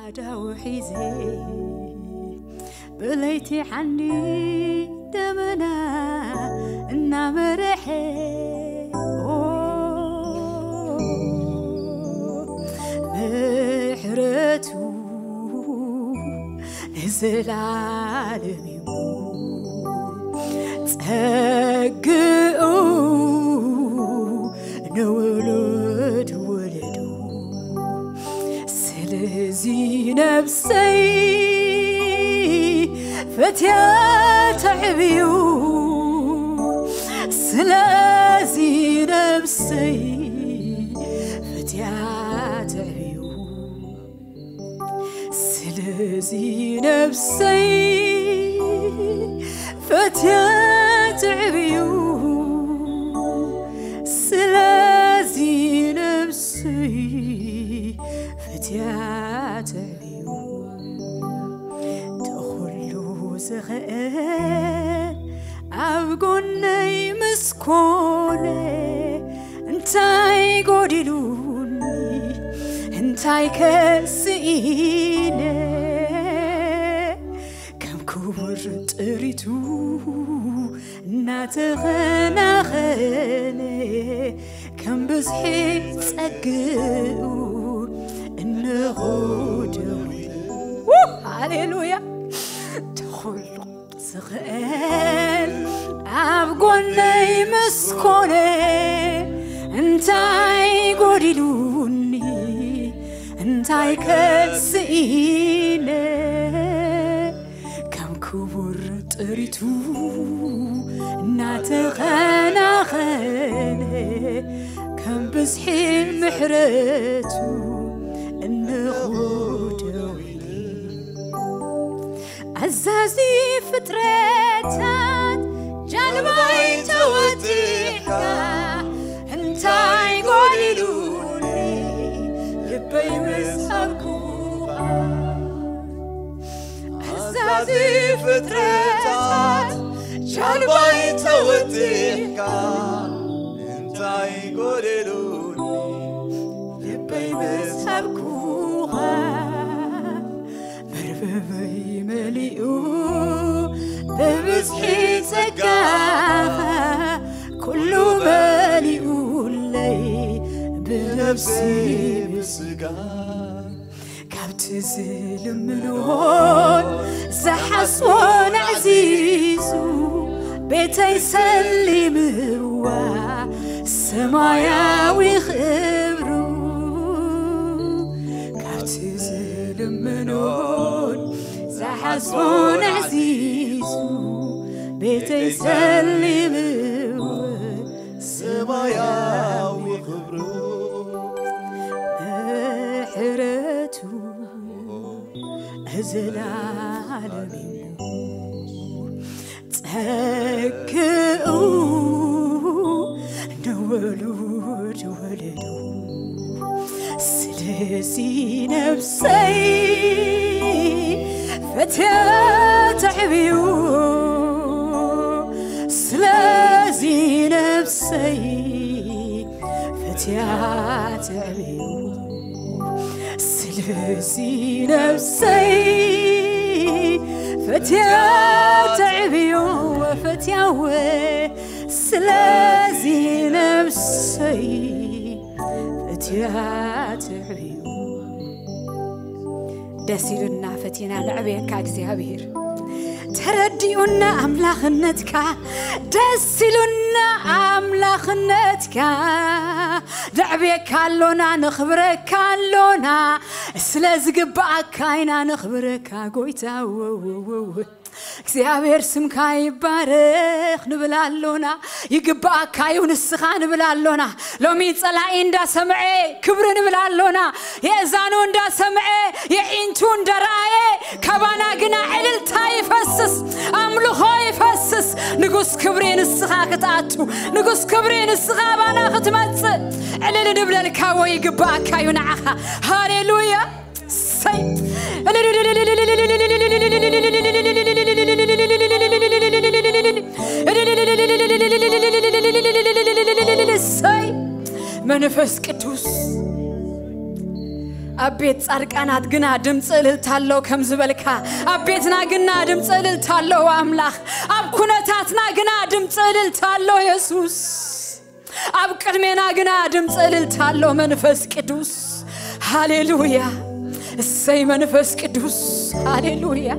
ኣዳው ሒዘ ብለይቲ ዓንዲ ደመና እናመረሐ፣ ኦ፣ ምሕረቱ ንዘላለም እዩ። ጸግኡ ንውሉድ ወለዱ። ስለዚ ነብሰይ ፈትያ ተዕብዩ። ስለዚ ነብሰይ ፈትያ ተዕብዩ። ስለዚ ነብሰይ ፈትያ ተዕብዩ። ስለዚ ነብሰይ ፈትያ ተዕብዩ። ተኹሉ ዝኽእል ኣብ ጎነይ ምስ ኮነ፣ እንታይ ጎዲሉኒ? እንታይ ከስኢነ? ከም ክቡር ጥሪቱ እናተኸናኸነ፣ ከም ብዝሒ ጸግኡ እንሆ ደው ኢሉ። ሃሌሉያ። ተኹሉ ዝኽእል ኣብ ጎነይ ምስ ኮነ፣ እንታይ ጎዲሉኒ? እንታይ ከስኢነ? ከም ክቡር ጥሪቱ እናተኸናኸነ፣ ከም ብዝሒ ምሕረቱ እንሆ ደው ኢሉ። ኣዛዚ ፍጥረታት ጃልባይ ተወጢሕካ፣ እንታይ ጎዲሉኒ ልበይ ምስ ሃብኩኻ? ኣዛዚ ፍጥረታት ጃልባይ ተወጢሕካ፣ እንታይ ጎዲሉኒ ልበይ ምስ ሃብኩኻ? መርበበይ መሊኡ ብብዝሒ ጸጋኻ፣ ኩሉ መሊኡለይ ብነፍሲ ብስጋ። ካብቲ ዝልምኖን ዝሓስቦን ኣዕዚዙ፣ ቤተይ ሰሊምዋ ሰማያዊ ክብሩ። ካብቲ ዝልምኖን ዝሓስቦን ኣዕዚዙ፣ ቤተይ ሰሊምዋ ሰማያዊ ክብሩ። ምሕረቱ ዘላለም እዩ። ጸግኡ ንውሉድ ወለዱ። ስለዚ ነብሰይ ፈትያ ተዕብዩ። ስለዚ ነብሰይ ፈትያ ተዕብዩ። ስለዚ ነብሰይ ፈትያ ተዕብዩ። ፈትያወ ስለዚ ነብሰይ ፈትያ ተዕብዩ። ደስ ኢሉና ፈቲና ነዕብየካ እግዚኣብሔር። ተረዲኡና ኣምላኽነትካ፣ ደስ ኢሉና ኣምላኽነትካ። ነዕብየካ ኣሎና፣ ነኽብረካ ኣሎና። ስለ ዝግብኣካ ኢና ነኽብረካ ጎይታ። ወወወወ። እግዚኣብሔር ስምካ ይባረኽ ንብል ኣሎና። ይግብኣካ እዩ ንስኻ ንብል ኣሎና። ሎሚ ጸላኢ እንዳሰምዐ ክብሪ ንብል ኣሎና። የእዛኑ እንዳሰምዐ የዒንቱ እንዳረኣየ ካባና ግና ዕልልታ ይፈስስ፣ ኣምልኾ ይፈስስ። ንጉስ ክብሪ ንስኻ ክትኣቱ፣ ንጉስ ክብሪ ንስኻ ኣባና ክትመጽእ ዕልል ንብለልካ። ወይ ይግብኣካ እዩ ንዓኻ። ሃሌሉያ። ሰይ። ሰይ። መንፈስ ቅዱስ ኣብ ቤት ጻድቃናት ግና ድምፂ እልልታ ኣሎ ከም ዝበልካ፣ ኣብ ቤትና ግና ድምፂ እልልታ ኣሎ ኣምላኽ። ኣብ ኩነታትና ግና ድምፂ እልልታ ኣሎ የሱስ። ኣብ ቅድሜና ግና ድምፂ እልልታ ኣሎ መንፈስ ቅዱስ። ሃሌሉያ። እሰይ መንፈስ ቅዱስ። ሃሌሉያ።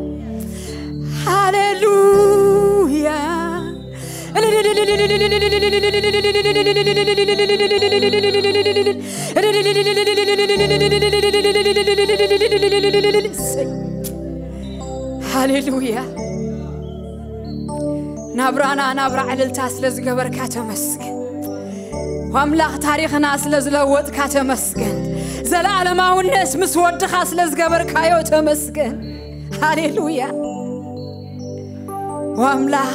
ሃሌሉያ። ሃሌሉያ። ናብራና ናብራ ዕልልታ ስለ ዝገበርካ ተመስገን። ኣምላኽ ታሪኽና ስለ ዝለወጥካ ተመስገን። ዘለዓለማውነት ምስ ወድኻ ስለ ዝገበርካዮ ተመስገን። ሃሌሉያ። ኣምላኽ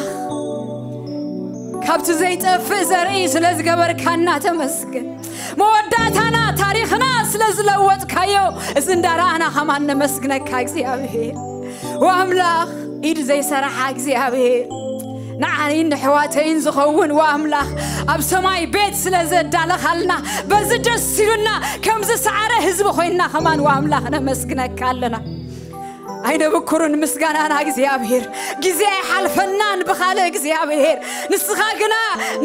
ካብቲ ዘይጠፍእ ዘርኢ ስለ ዝገበርካና ተመስገን። መወዳእታና ታሪኽና ስለ ዝለወጥካዮ እዚ እንዳረኣና ከማን ነመስግነካ እግዚኣብሔር። ወኣምላኽ ኢድ ዘይሰራሓ እግዚኣብሔር ንዓይን ንሕዋተይን ዝኸውን ወኣምላኽ ኣብ ሰማይ ቤት ስለ ዘዳለኻልና በዚ ደስ ኢሉና ከምዚ ሰዓረ ህዝቢ ኮይንና ከማን ወኣምላኽ ነመስግነካ ኣለና። ኣይነብኩርን ምስጋናና እግዚኣብሔር። ግዜ ኣይሓልፈናን ብኻልእ እግዚኣብሔር። ንስኻ ግና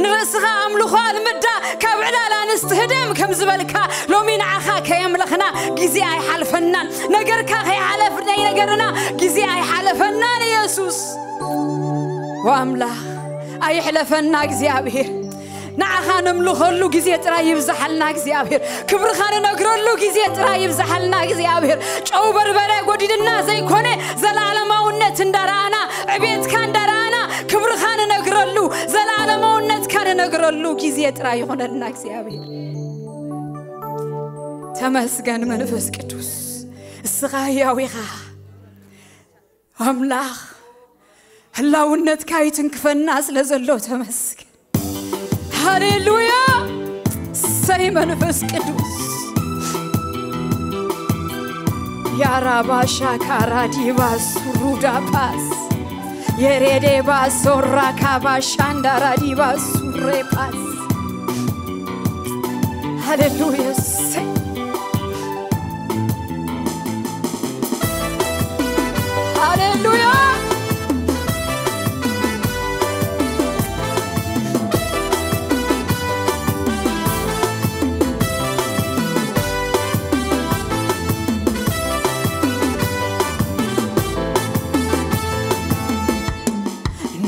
ንርእስኻ ኣምልኾ ኣልምዳ ካብ ዕላል ኣንስቲ ህደም ከም ዝበልካ ሎሚ ንዓኻ ከየምለኽና ግዜ ኣይሓልፈናን። ነገርካ ከይሓለፍ ናይ ነገርና ግዜ ኣይሓለፈናን ኢየሱስ። ወኣምላኽ ኣይሕለፈና እግዚኣብሔር። ንዓኻ ነምልኸሉ ግዜ ጥራይ ይብዝሓልና እግዚኣብሔር። ክብርኻ ንነግረሉ ግዜ ጥራይ ይብዝሓልና እግዚኣብሔር። ጨው በርበረ ጎዲልና ዘይኮነ ዘለዓለማውነት እንዳረኣና ዕቤትካ እንዳረኣና ክብርኻ ንነግረሉ ዘለዓለማውነትካ ንነግረሉ ግዜ ጥራይ ይኾነልና እግዚኣብሔር። ተመስገን መንፈስ ቅዱስ እስኻ ህያው ኢኻ። ኣምላኽ ህላውነትካ ይትንክፈና ስለ ዘሎ ተመስገን። ሃሌሉያ። ሰይ መንፈስ ቅዱስ ያራባሻ ካራዲባ ሱሩዳፓስ የሬዴባ ሶራ ካባሻንዳራዲባ ሱሬፓስ። ሃሌሉያ። ሰይ ሃሌሉያ።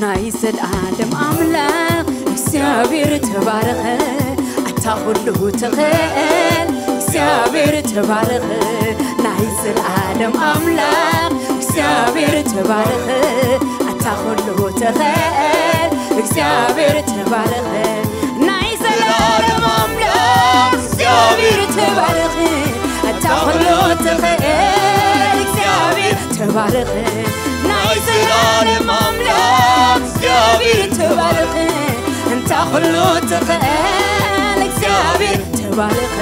ናይ ዘልኣለም ኣምላኽ እግዚኣብሔር ተባረኸ። ኣታ ኹሉ ትኽእል እግዚኣብሔር ተባረኸ። ናይ ዘልኣለም ኣምላኽ እግዚኣብሔር ተባረኸ። ኣታ ኹሉ ትኽእል እግዚኣብሔር ተባረኸ። ናይ ዘልኣለም ኣምላኽ እግዚኣብሔር ተባረኸ። ኣታ ኹሉ ትኽእል እግዚኣብሔር ተባረኸ። ናይ ዘላለም ኣምላኽ እግዚኣብሔር ተባረኸ። እንታ ኹሉ ትኽእል እግዚኣብሔር ተባረኸ።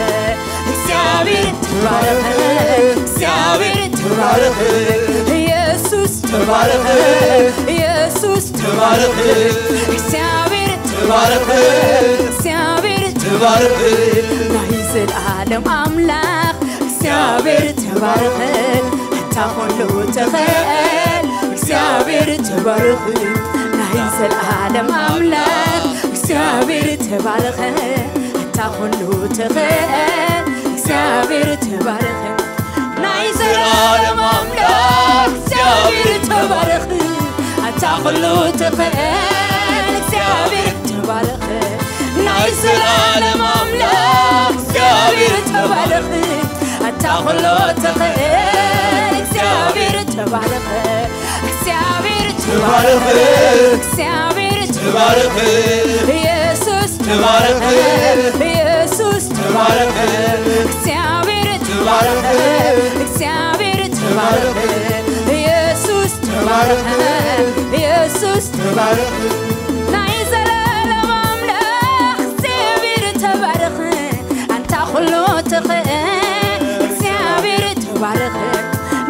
እግዚኣብሔር ተባረኸ። እግዚኣብሔር ተባረኸ። ኢየሱስ ተባረኸ። ኢየሱስ ተባረኸ። እግዚኣብሔር ተባረኸ። እግዚኣብሔር ተባረኸ። ናይ ዘላለም ኣምላኽ እግዚኣብሔር ተባረኸ። ኣታ ኹሉ ትኽእል እግዚኣብሔር ተባረኸ። ናይ ዘላለም ኣምላኽ እግዚኣብሔር ተባረኸ። ኣታ ኹሉ ትኽእል እግዚኣብሔር ተባረኸ። ናይ ዘላለም ኣምላኽ እግዚኣብሔር ተባረኸ። ኣታ ኹሉ ትኽእል እግዚኣብሔር ተባረኸ። ናይ ዘላለም ኣምላኽ እግዚኣብሔር ተባረኸ። ኣታ ኹሉ ትኽእል እግዚኣብሔር ተባረኸ። እግዚኣብሔር ተባረኸ። ተባረኸ። እግዚኣብሔር ተባረኸ። ኢየሱስ ተባረኸ። ኢየሱስ ተባረኸ። እግዚኣብሔር ተባረኸ። ተባረኸ። እግዚኣብሔር ተባረኸ። ኢየሱስ ተባረኸ። ኢየሱስ ተባረኸ። ናይ ዘላለም ኣምላኽ እግዚኣብሔር ተባረኸ። ኣንታ ኹሉ ትኽእል እግዚኣብሔር ተባረኸ።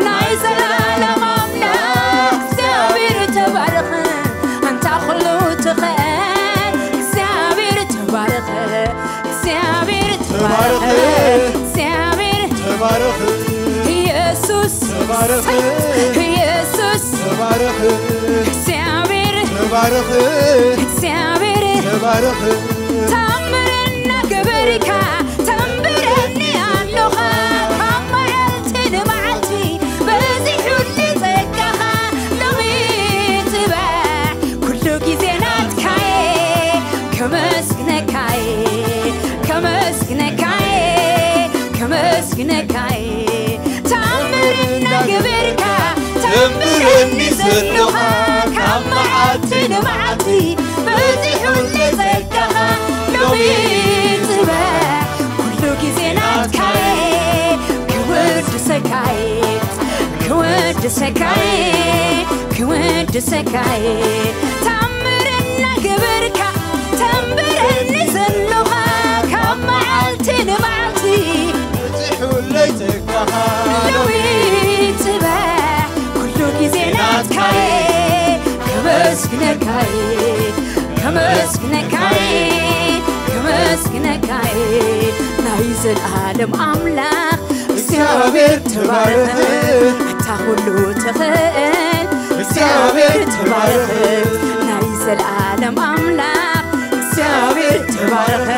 ናይ ዘላለም ኣምላኽ እግዚኣብሔር ተባረኸ። ኣንታ ኹሉ ትኽእል እግዚኣብሔር ተባረኸ። እግዚኣብሔር ተባረኸ። ተባረኸ። እግዚኣብሔር ተባረኸ። ተባረኽ፣ ኢየሱስ ተባረኽ፣ እግዚኣብሔር ተባረኽ፣ እግዚኣብሔር ተባረኽ። ታምር እናገበርካ ተንብረኒ ኣሎኻ ካብ መዓልቲ ንመዓልቲ በዚሑኒ ጸጋኻ ሎሚ ጽባሕ ኩሉ ግዜ ናትካየ ከመስግነካየ ከመስግነካየ ከመስግነካየ ታምር እናገበርካ ተንብረኒ ዘለኻ ካብ መዓልቲ ንመዓልቲ በዚሑኒ ጸጋኻ ሎሚ ጽባሕ ኩሉ ግዜ ናትካየ ክወድሰካየ ክወድሰካየ ክወድሰካየ ታምር እናገበርካ ተንብረኒ ዘለኻ ካብ መዓልቲ ንመዓልቲ በዚሑለይ ጸጋኻ ሎሚ ጽባሕ ኩሉ ግዜ ናትካየ ከመስግነካየ ከመስግነካየ ከመስግነካየ ናይ ዘልኣለም ኣምላኽ እግዚኣብሔር ተባረኽ ኣታ ኩሉ ትኽእል እግዚኣብሔር ተባረኽ ናይ ዘልኣለም ኣምላኽ እግዚኣብሔር ተባረኽ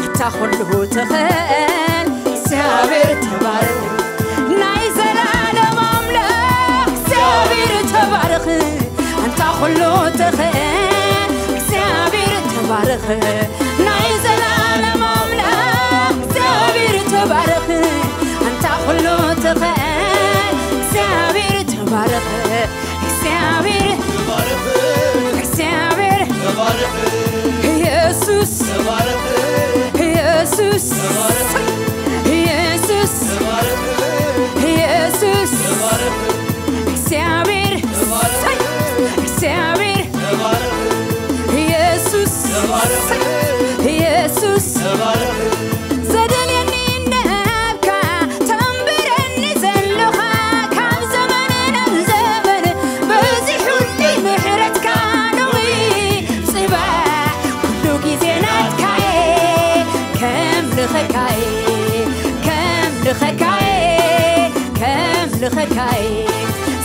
ኣታ ኩሉ ትኽእል እግዚኣብሔር ተባረኽ ናይ ዘልኣለም ኣምላኽ እግዚኣብሔር ተባረኽ ኣንታ ኩሉ ትኽእል እግዚኣብሔር ተባረኽ ናይ ዘልኣለም ኣምላኽ እግዚኣብሔር ተባረኽ ኣንታ ኩሉ ትኽእል እግዚኣብሔር ተባረኽ እግዚኣብሔር እግዚኣብሔር ኢየሱስ ኢየሱስ ኢየሱስ ኢየሱስ እግዚኣብሔር እግዚኣብሔር ኢየሱስ ኢየሱስ ዘደልየኒ እናሃብካ ተንብረኒ ዘለኻ ካብ ዘመን ናብ ዘመን በዚሑኒ ምሕረትካ ሎሚ ጽባሕ ኩሉ ግዜ ናትካየ ከምልኸካየ ከምልኸካየ ከምልኸካየ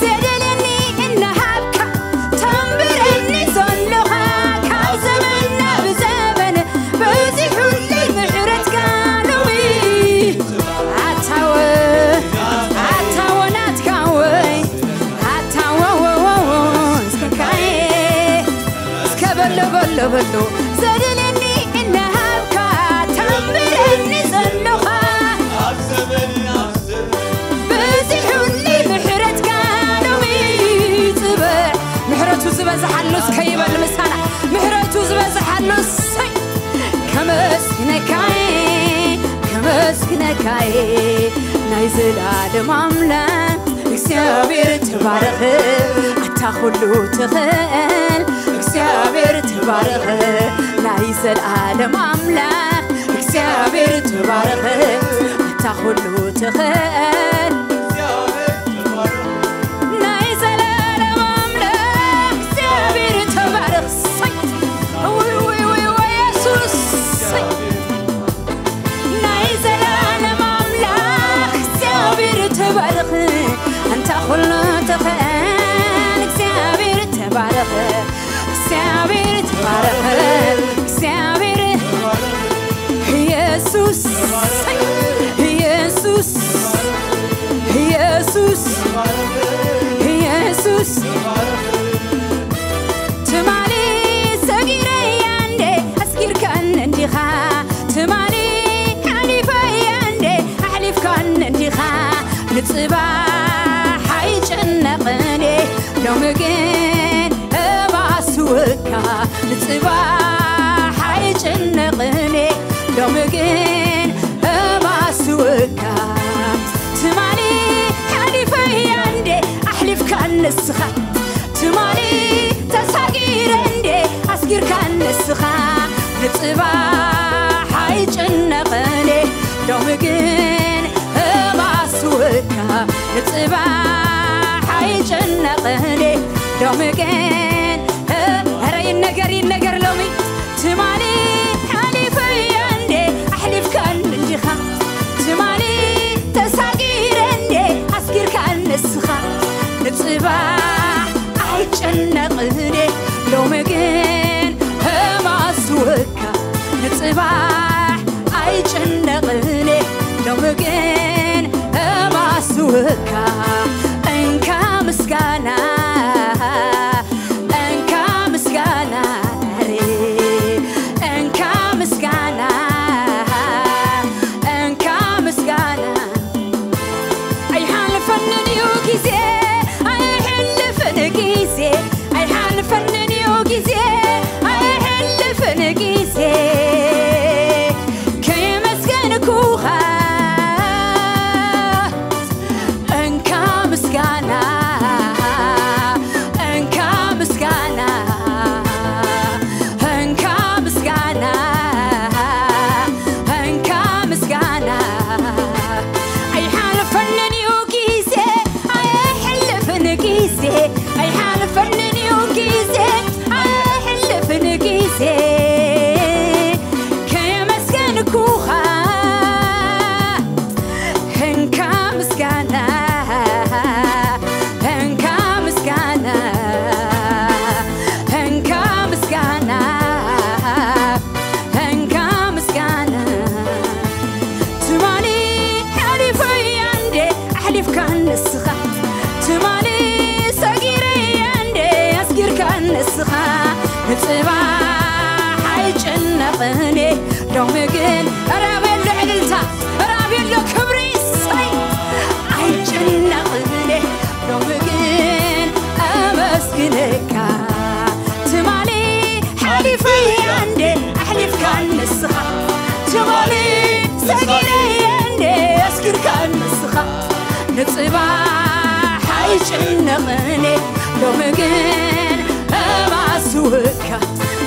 ዘደልየኒ እናሃብካ ተንብረኒ ዘለኻ ካብ ዘመን ናብ ዘመን በዚሑኒ ምሕረትካ ሎሚ ኣታወ ኣታወ ናትካወይ ኣታወወወወ እስከካየ እስከ በሎ በሎ በሎ ዘደልየኒ እናሃብካ ተንብረኒ ዘለኻ በዚሑኒ ምሕረትካ ሎሚ ጽባሕ ምሕረቱ ዝበዝሓሉ እስከ ይበል ምሳና ምሕረቱ ዝበዝሓሉ እሰይ ከመስግነካየ ከመስግነካየ ናይ ዘላለም ኣምላኽ እግዚኣብሔር ተባረኽ ኣታ ኩሉ ትኽእል እግዚኣብሔር ተባረኽ ናይ ዘላለም ኣምላኽ እግዚኣብሔር ተባረኽ ኣታ ኩሉ ትኽእል ናይ ዘላለም ኣምላኽ እግዚኣብሔር ተባረኽ እሰይ ውይ ውይ ውይ ወይ የሱስ እሰይ ናይ ዘላለም ኣምላኽ እግዚኣብሔር ተባረኽ ኣንታ ኩሉ ትኽእል እግዚኣብሔር ተባረኽ እግዚኣብሔር ተባረኽ እግዚኣብሔር ኢየሱስ ኢየሱስ ኢየሱስ ኢየሱስ ትማሊ ሰጊረያ እንዴ ኣስጊርካን እንዲኻ ትማሊ ሓሊፈያ እንዴ ኣሕሊፍካን እንዲኻ ንጽባሕ ኣይጨነቕን እየ ሎሚ ግን እባስወካ ንጽባሕ ኣይጨነቕን እየ ሎሚ ግን እባስወካ ትማሊ ሓሊፈያ እንዴ ኣሕሊፍካን ንስኻ ትማሊ ተሳጊረ እንዴ ኣስጊርካን ንስኻ ንጽባሕ ኣይጨነቕን እየ ሎሚ ግን እባስወካ ንጽባሕ ኣይጨነቕን እየ ሎሚ ግን ኧረ ይነገር ይነገር ሎሚ ትማሊ ሓሊፈያ እንዴ ኣሕሊፍካን እንዲኻ ትማሊ ተሳጊረ እንዴ ኣስጊርካን ወካ ንጽባሕ ኣይጭነቕኔ ሎሚ ግን እማስወካ እንካ ምስጋና እንካ ምስጋና ሬ እንካ ምስጋና እንካ ምስጋና ኣይሓልፈንን እዩ ግዜ ኣይሕልፍን ግዜ ኣይሓልፈንን እዩ ግዜ ኣይሕልፍን ግዜ ከየመስገንኩኻ እንካ ምስጋና እንካ ምስጋና እንካ ምስጋና እንካ ምስጋና ኣይሓልፈንን እዩ ግዜ ኣይሕልፍን ግዜ ኣይሓልፈንን እዩ ግዜ ኣይሕልፍን ግዜ ከየመስገንኩኻ እንካ ምስጋና እንካ ምስጋና እንካ ምስጋና እንካ ምስጋና ትማሊ ሓሊፈያ እንዴ ኣሕሊፍካ ንስኻ ትማሊ ሰጊረያ እንዴ ኣስጊርካ ንስኻ ንጽባሕ ኣይጭነቕኔ ሎሚ ግን ራብ የሎ ዕልልታ ራብ የሎ ክብሪ ይሰይ ኣይጭነቕኔ ሎሚ ግን ኣመስግነካ ትማሊ ሓሊፈያ እንዴ ኣሕሊፍካ ንስኻ ትማሊ ሰጊረያ እንዴ ኣስጊርካ ንስኻ ንጽባሕ ኣይጭነቕኔ ሎሚ ግን እማስወካ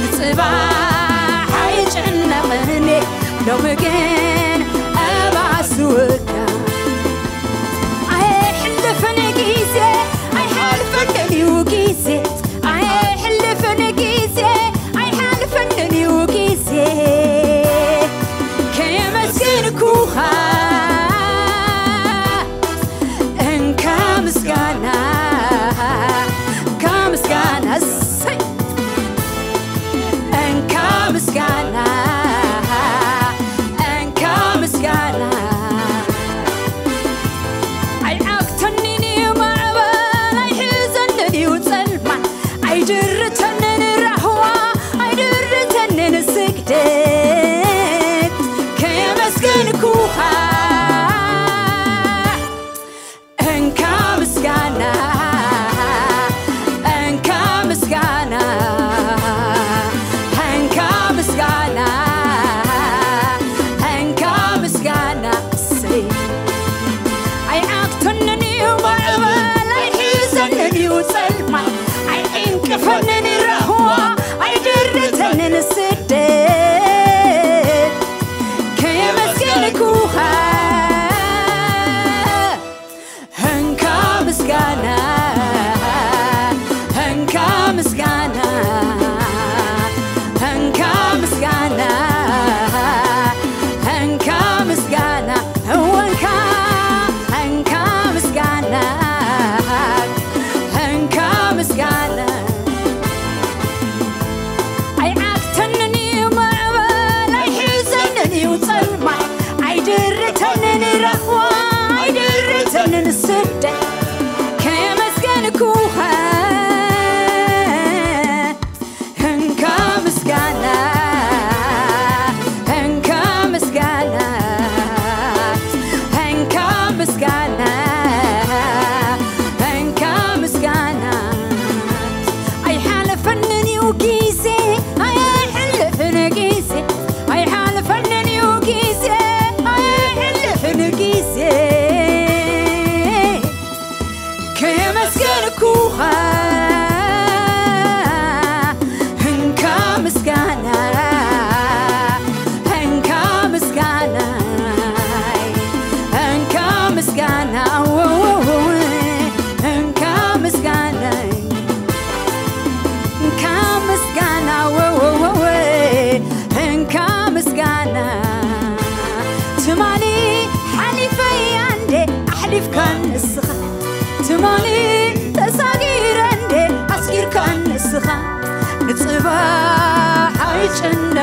ንጽባሕ ኣይጭነቕኔ ሎሚ ግን እማስወካ ኣይሕልፍን ግዜ ኣይሓልፈንን እዩ ግዜ ኣይሕልፍን ግዜ ኣይሓልፈንን እዩ ግዜ ከየመስገንኩኻ እንካ ምስጋና እንካ ምስጋና እሰይ እንካ ምስጋና እንካ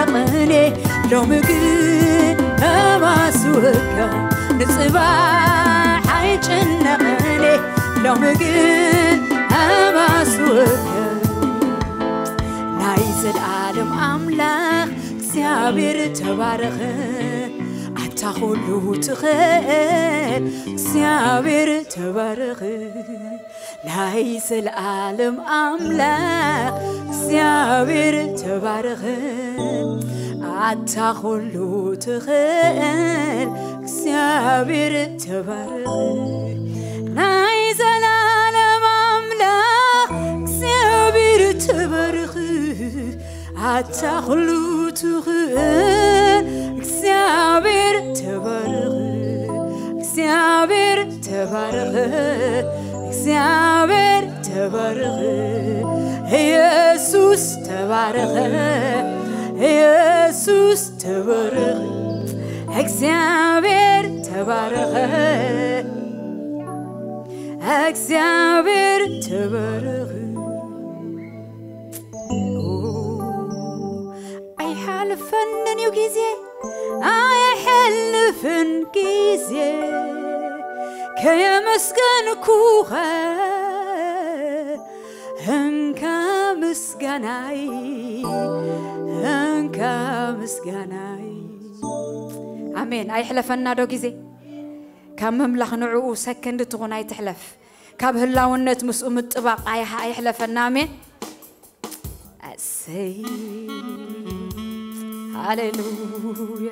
ቅኔ ሎሚ ግን ኣማስወካ ንጽባሕ ኣይጨነቐኔ ሎሚ ግን ኣማስወካ ናይ ዘልኣለም ኣምላኽ እግዚኣብሔር ተባረኸ ኣታ ኹሉ ትኽእል እግዚኣብሔር ተባረኸ ናይ ዘልኣለም ኣምላኽ እግዚኣብሔር ተባረኸ ኣታ ኹሉ ትኽእል እግዚኣብሔር ተባረኸ ናይ ዘልኣለም ኣምላኽ እግዚኣብሔር ተባረኸ ኣታ ኹሉ ትኽእል እግዚኣብሔር ተባረኸ እግዚኣብሔር ተባረኸ እግዚኣብሔር ተባረኸ ኢየሱስ ተባረኸ ኢየሱስ ተባረኸ እግዚኣብሔር ተባረኸ እግዚኣብሔር ተባረኸ ኣይሓልፈንን እዩ ግዜ ኣይሕልፍን ግዜ ከየመስገንኩኸ እንካ ምስጋናይ እንካ ምስጋናይ ኣሜን ኣይሕለፈና ዶ ግዜ ካብ ምምላኽ ንዕኡ ሰከንድ ትኹን ኣይትሕለፍ ካብ ህላውነት ምስኡ ምጥባቕ ኣይሓ ኣይሕለፈና ኣሜን ኣሰይ ሃሌሉያ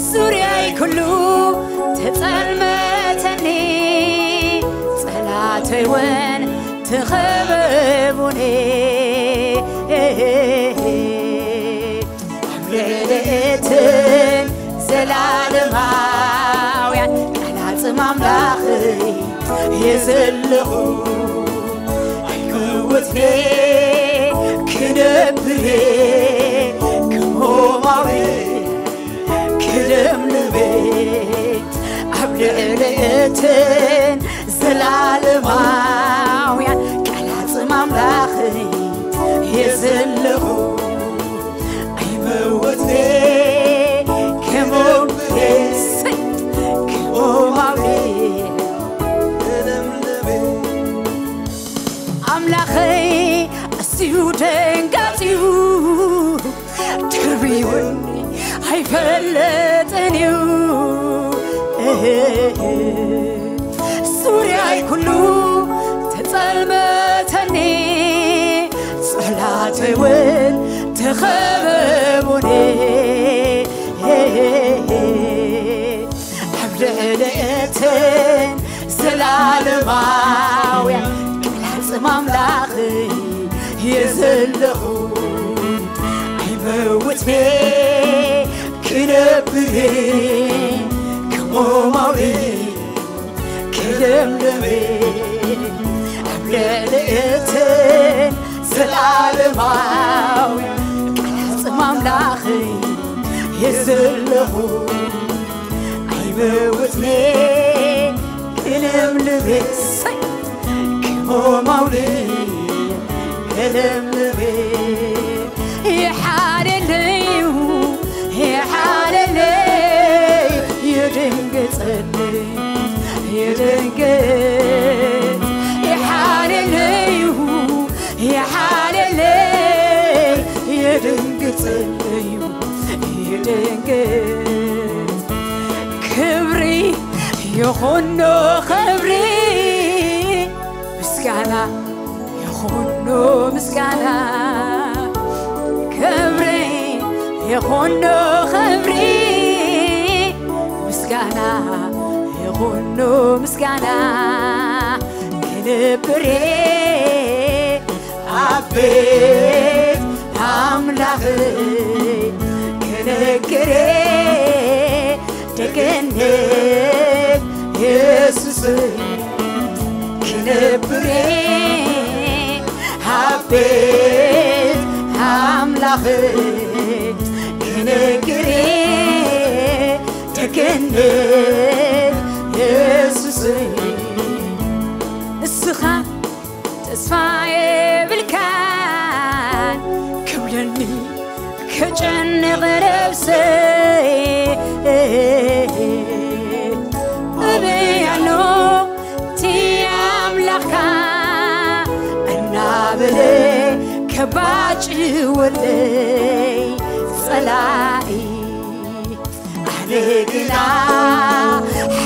ዙርያይ ኩሉ ተጸልመተኒ፣ ጸላተይ እውን ተኸበቡኒ። ኣብ ልዕሊ እተን ዘላለማውያን ቃላት ኣምላኽ እየ ዘለኹ። ኣይመውትኔ ክነብሬ ክሞማዊ ክልምልሜ ኣብ ልዕሊ እተን ዘላለማውያን ቃላት ኣምላኽ እየ ዘለኹ። ኣይመውትኔ ክሞምሬ ክሞማዊ ክልምልሜ ኣምላኸይ ኣዝዩ ደንጋጽዩ ድርብዩኒ ኣይፈልጥን እዩ። ዙርያይ ኩሉ ተጸልመተኒ፣ ጸላተይ እውን ተኸበቡኒ። ኣብ ልዕሊ እተን ዘላለማውያን ቃላት ኣምላኽ እየ ዘለኹ። ኣይመውትኔ ክነብሬ ክሞማዊ ክልምልሜ ኣብ ልዕሊ እተን ዘላለማውያን ቃላት ኣምላኽ እየ ዘለኹ። ኣይመውትኔ ክልምልሜ ሰይ ክሞማውሊ ክልምልሜ ይሓለለዩ ይሓለለይ ይድንግጽልይ ይድንግጽ ይሓለለዩ ይሓለለይ ይድንግጽልዩ ይድንግጽ ክብሪ ይኹኖ ክብሪ ምስጋና ይኹኖ ምስጋና ክብሪ ይኹኖ ክብሪ ምስጋና ይኹኖ ምስጋና ክንብሬ ኣቤት ኣምላኽ ክነግሬ ደግነት የሱስ ክነብሬ ኣቤት ኣምላኽ ክነግሬ ደግነት የሱስ እስኻ ተስፋ የብልካን ክብለኒ ከጨንቕ ነብሰይ ኣበይ ኣሎ እቲ ኣምላኽካ እናበለ ከባጭወለይ ጸላኢ ኣነ ግና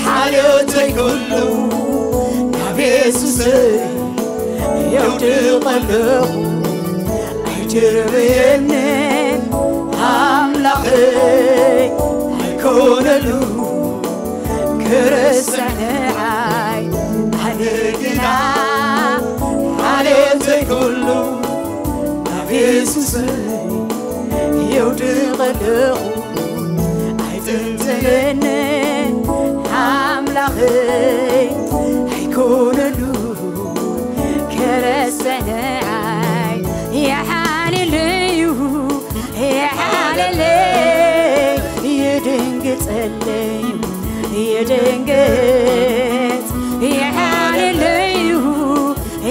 ሓልዮተይ ኩሉ ናብ የሱስ የውድቕ ኣለኹ ኣይድርብየንን ኣምላኸይ ኣይኮነሉ ክርስዕ ንዓይ ኣነ ግና ሓልዮተይ ኩሉ ናብ የሱስ የውድቕ ኣለኹ ኣይጥንጥንን ኣምላኸይ ኣይኮነሉ ከረሰንዓይ ይሓልለዩ ይሓልለይ ይድንግጸለዩ ይድንግጽ ይሓልለዩ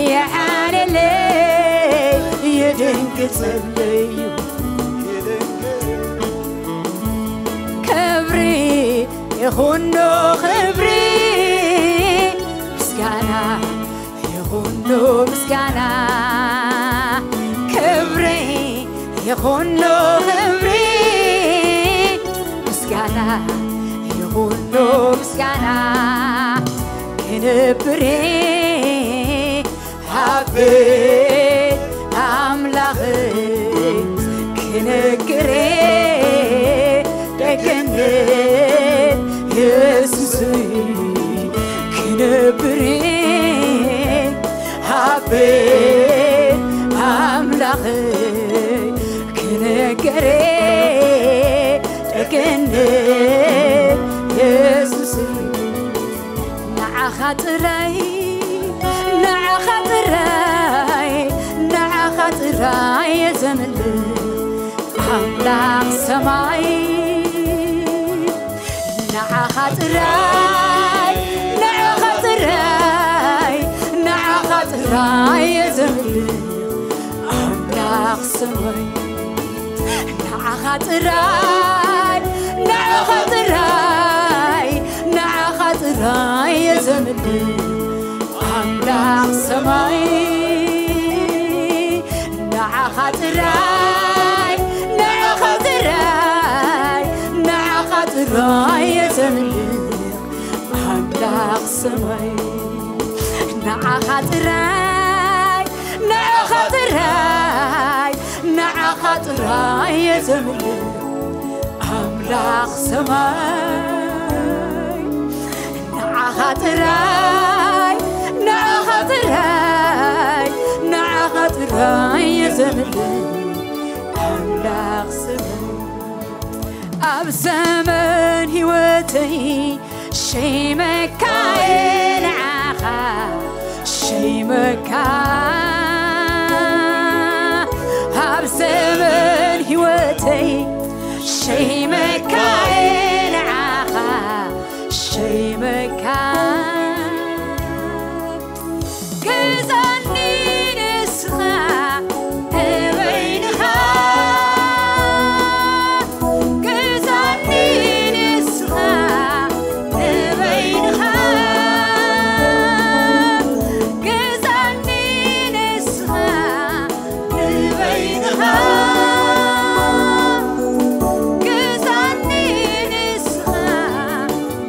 ይሓልለይ ይድንግጸለዩ ክብሪ ይኹኖ ክብሪ ምስጋና ይኹኖ ምስጋና ክብሪ ይኹኖ ክብሪ ምስጋና ይኹኖ ምስጋና ክንብሬ ኣቤት ኣምላኽ ክነግሬ ገሬ ጠገነ የሱስ ንዓኻ ጥራይ ንዓኻ ጥራይ ንዓኻ ጥራይ የዘምልኽ ኣምላኽ ሰማይ ንዓኻ ጥራይ ንዓኻ ጥራይ ንዓኻ ጥራይ የዘምልኽ ኣምላኽ ሰማይ ንዓኻ ጥራይ ንዓኻ ጥራይ ንዓኻ ጥራይ የዘምልኽ ኣምላኽ ሰማይ ንዓኻ ጥራይ ንዓኻ ጥራይ ንዓኻ ጥራይ የዘምልኽ ኣምላኽ ሰማይ ንዓኻ ጥራይ ንዓኻ ጥራይ ንዓኻ ጥራይ የዘምልኽ ኣምላኽ ሰማይ ንዓኻ ጥራይ ንዓኻ ጥራይ ንዓኻ ጥራይ የዘምልኽ ኣምላኽ ሰማይ ኣብ ዘመን ህይወተይ ሸይመካ ንዓኻ ሸይመካ ኣብ ዘመን ህይወተይ ሸይመካ ንዓኻ ሸይመካ ግዛኒ ንስኻ ንበይንኻ ግዛኒ ንስኻ ንበይንኻ ግዛኒ ንስኻ ንበይንኻ ግዛኒ ንስኻ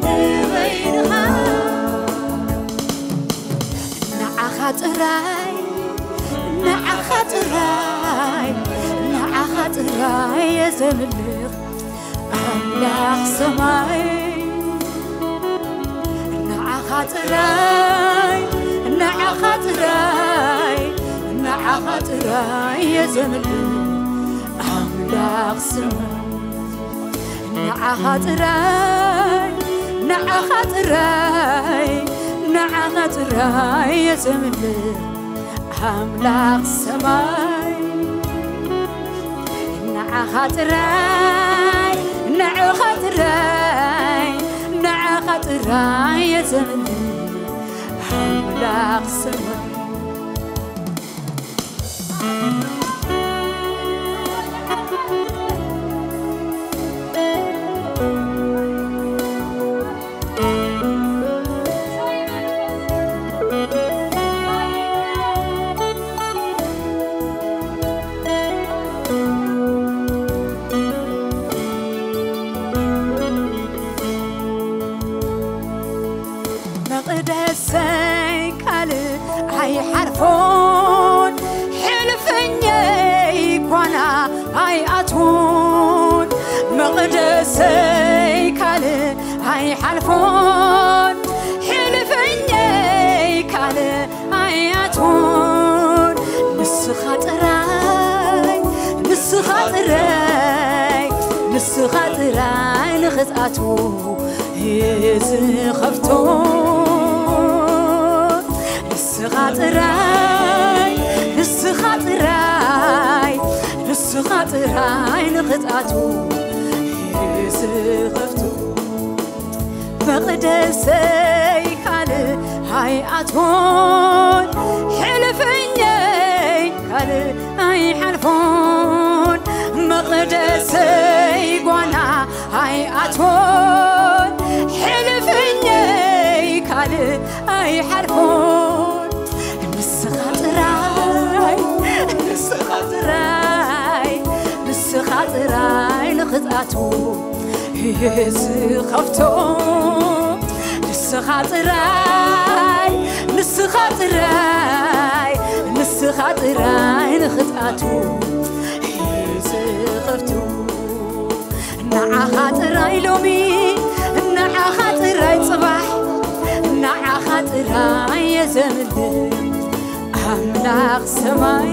ንበይንኻ ንዓኻ ጥራይ ንዓኻ ጥራይ ንዓኻ ጥራይ የዘምልኽ ኣምላኽ ሰማይ ንዓኻ ጥራይ ንዓኻ ጥራይ ንዓኻ ጥራይ የዘምልኽ ኣምላኽ ሰማይ ንዓኻ ጥራይ ንዓኻ ጥራይ ንዓኻ ጥራይ የዘምልኽ ኣምላኽ ሰማይ ንዓኻ ጥራይ ንዓኻ ጥራይ ንዓኻ ጥራይ የዘምልኽ ኣምላኽ ሰማይ መቕደሰይ ካልእ ኣይሓልፎን ሕልፍኘይ ኳና ኣይኣትዎን መቕደሰይ ካልእ ኣይሓልፎን ሕልፍኘይ ካልእ ኣይኣትዎን ንስኻ ጥራይ ንስኻ ጥራይ ንስኻ ጥራይ ንኽትኣትዎ ዝኸፍቶ ንስኻ ጥራይ ንስኻ ጥራይ ንስኻ ጥራይ ንኽትኣትዎ ዝኸፍቶ መቕደሰይ ካልእ ኣይኣትዎን ሕልፍኘይ ካልእ ኣይሓልፎን መቕደሰይ ጓና ኣይኣትዎን ሕልፍኘይ ካልእ ኣይሓልፎን ንስኻ ጥራይ ንስኻ ጥራይ ንስኻ ጥራይ ንኽትኣትዉ ዝኸፍቶ ንስኻ ጥራይ ንስኻ ጥራይ ንስኻ ጥራይ ንኽትኣትዉ ዝኸፍቶ ንዓኻ ጥራይ ሎሚ ንዓኻ ጥራይ ጽባሕ ንዓኻ ጥራይ የዘምልኽ ኣምላኽ ሰማይ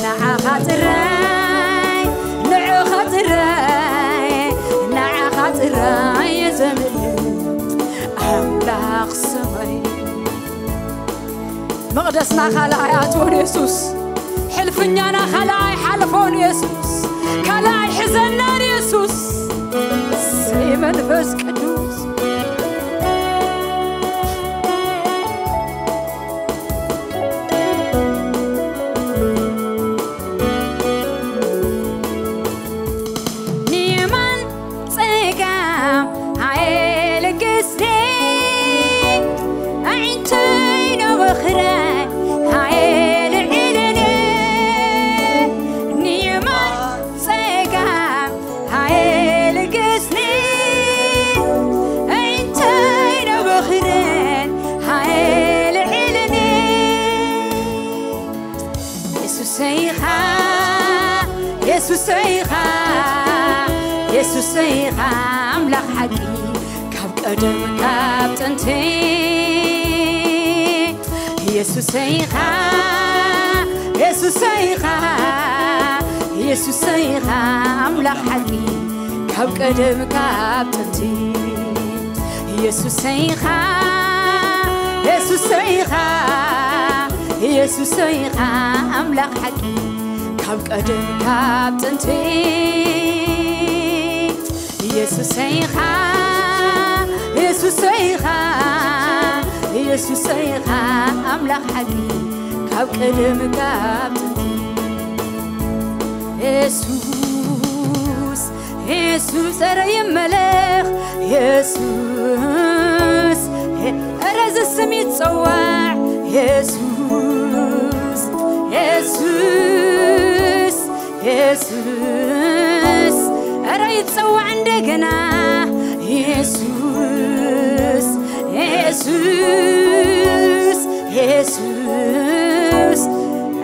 ንዓኻ ጥራይ ኣኽስመይ። መቕደስና ካልኣይ ኣትዎ ንየሱስ። ሕልፍኛና ካልኣይ ሓልፎ ንየሱስ። ካልኣይ ሕዘናን የሱስ። እሰይ መንፈስ ቅዱስ። ንየማን ጸጋም ሃይል ግስኒ ኣዒንተይ ነበኽረ ሃይል ዕልኒ ንየማን ጸጋም ሃይል ግስኒ ኣዒንተይ ነበኽረ ሃይል ዕልኒ የሱሰይኻ የሱሰይኻ የሱሰይኻ ኣምላኽ ሓቂ ካብ ቀደም ካብ ጥንቲ የሱሰይኻ የሱሰይኻ የሱሰይኻ ኣምላኽ ሓቂ ካብ ቀደም ካብ ጥንቲ የሱሰይኻ የሱሰይኻ የሱሰይኻ ኣምላኽ ሓቂ ካብ ቀደም ካብ ጥንቲ የሱሰይኻ የሱሰይኻ የሱሰይኻ ኣምላኽ ሓቂ ካብ ቀደም ካብ ጥንቲ የሱስ የሱስ ኧረ ይመለኽ የሱስ ኧረ እዚ ስም ይጸዋዕ የሱስ የሱስ የሱስ ኧረ ይጸዋዕ እንደገና የሱስ የሱስ የሱስ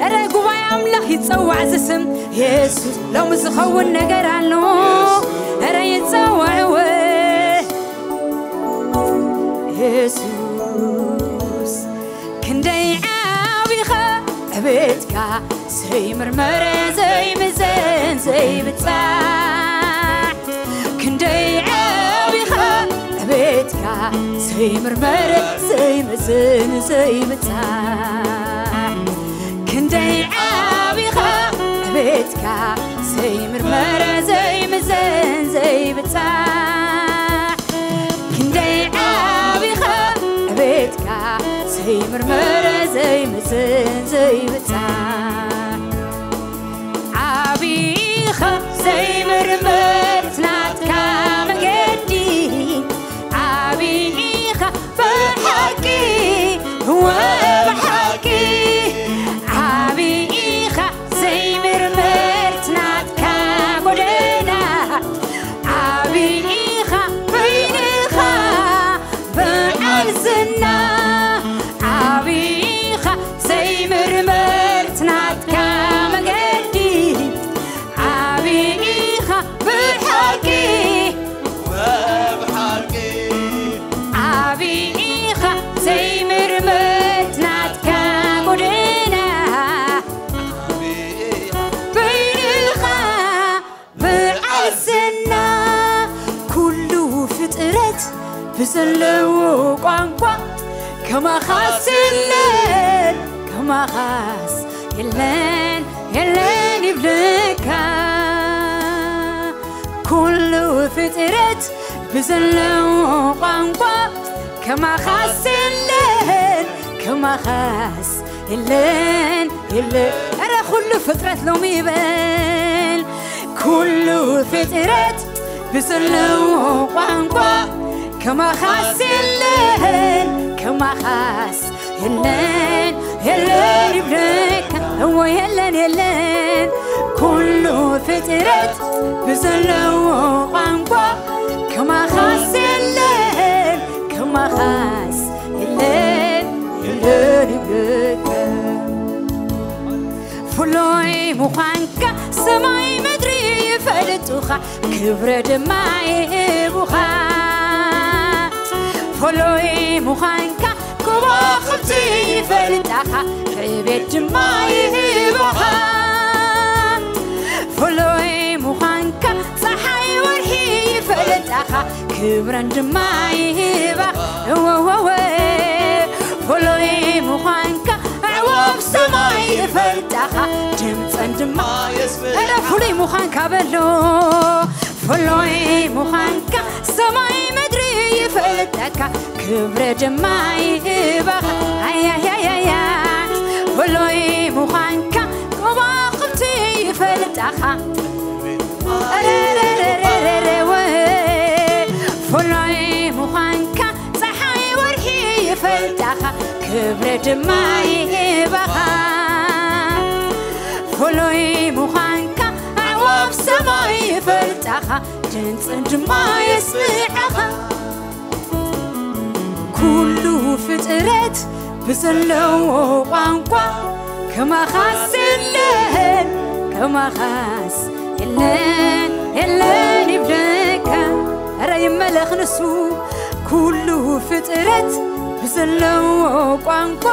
ኧረ ጉባኤ ኣምላኽ ይጸዋዕ እዚ ስም የሱስ ሎሚ ዝኸውን ነገር ኣሎ ኧረ ይጸዋዕወ የሱስ ክንደይ ዓቢኻ ዕቤትካ ዘይምርመረ ዘይምዘን ዘይብጻሕ ክንደይ ዓቢኻ ዕቤትካ ዘይምርመረ ዘይምዘን ዘይብጻሕ ክንደይ ዓቢኻ ዕቤትካ ዘይምርመረ ዘይምዘን ዘይብጻሕ ክንደይ ዓቢኻ ዕቤትካ ዘይምርመረ ዘይምዘን ዘይብጻሕ ዓቢኻ ዘይምርመር ናትካ መገዲ ዓቢኻ ብሓቂ እወ ብሓቂ ዓቢኻ ዘይምርመር ናትካ ጎደና ዓቢኻ በይንኻ በዓል ዝና ዓቢኻ ዘይምርመር ናትካ መገዲ ዓቢኻ ብሓቂ ወብሓቂ ዓቢኻ ዘይምርመር ናትካ ጎደና በይንኻ በዓል ዝና ኩሉ ፍጥረት ብዘለዎ ቋንቋ ከማኻስ የለን ከማኻስ የለን የለን ይብለካ ኩሉ ፍጥረት ብዘለዎ ቋንቋ ከማኻስ የለን ከማኻስ የለን የለን ኧረ ኩሉ ፍጥረት ሎሚ ይበል ኩሉ ፍጥረት ብዘለዎ ቋንቋ ከማኻስ የለን ከማኻስ የለን የለን ይብለካ እወ የለን የለን ኩሉ ፍጥረት ብዘለዎ ቋንቋ ከማኻስ የለን ከማኻስ የለን የለን ይብለካ ፍሉይ ምዃንካ ሰማይ ምድሪ ይፈልጡኻ ክብረ ድማ ይህቡኻ ፍሉይ ምዃንካ ከዋኽብቲ ይፈልጣኻ ዕቤት ድማ ይህባኻ ፍሉይ ምዃንካ ፀሓይ ወርሒ ይፈልጣኻ ክብረን ድማ ይህባኻ እወወወ፣ ፍሉይ ምዃንካ ኣዕዋፍ ሰማይ ይፈልጣኻ፣ ድምፀን ድማ የስምዕ። እረ ፍሉይ ምዃንካ በሎ፣ ፍሉይ ምዃንካ ሰማይ ምድሪ ይፈልጠካ፣ ክብሪ ድማ ይህበኻ። ኣያያያያ፣ ፍሉይ ምዃንካ ከዋኽብቲ ይፈልጣኻ። እረረረረረወ፣ ፍሉይ ምዃንካ ፀሓይ ወርሒ ይፈልጣኻ፣ ክብሪ ድማ ይህበኻ። ፍሉይ ምዃንካ ኣዕዋፍ ሰማይ ይፈልጣኻ፣ ድምፅን ድማ የስምዓኻ። ኩሉ ፍጥረት ብዘለዎ ቋንቋ ከማኻስ የለን፣ ከማኻስ የለን፣ የለን ይብለካ። እረ ይመለኽ ንሱ። ኩሉ ፍጥረት ብዘለዎ ቋንቋ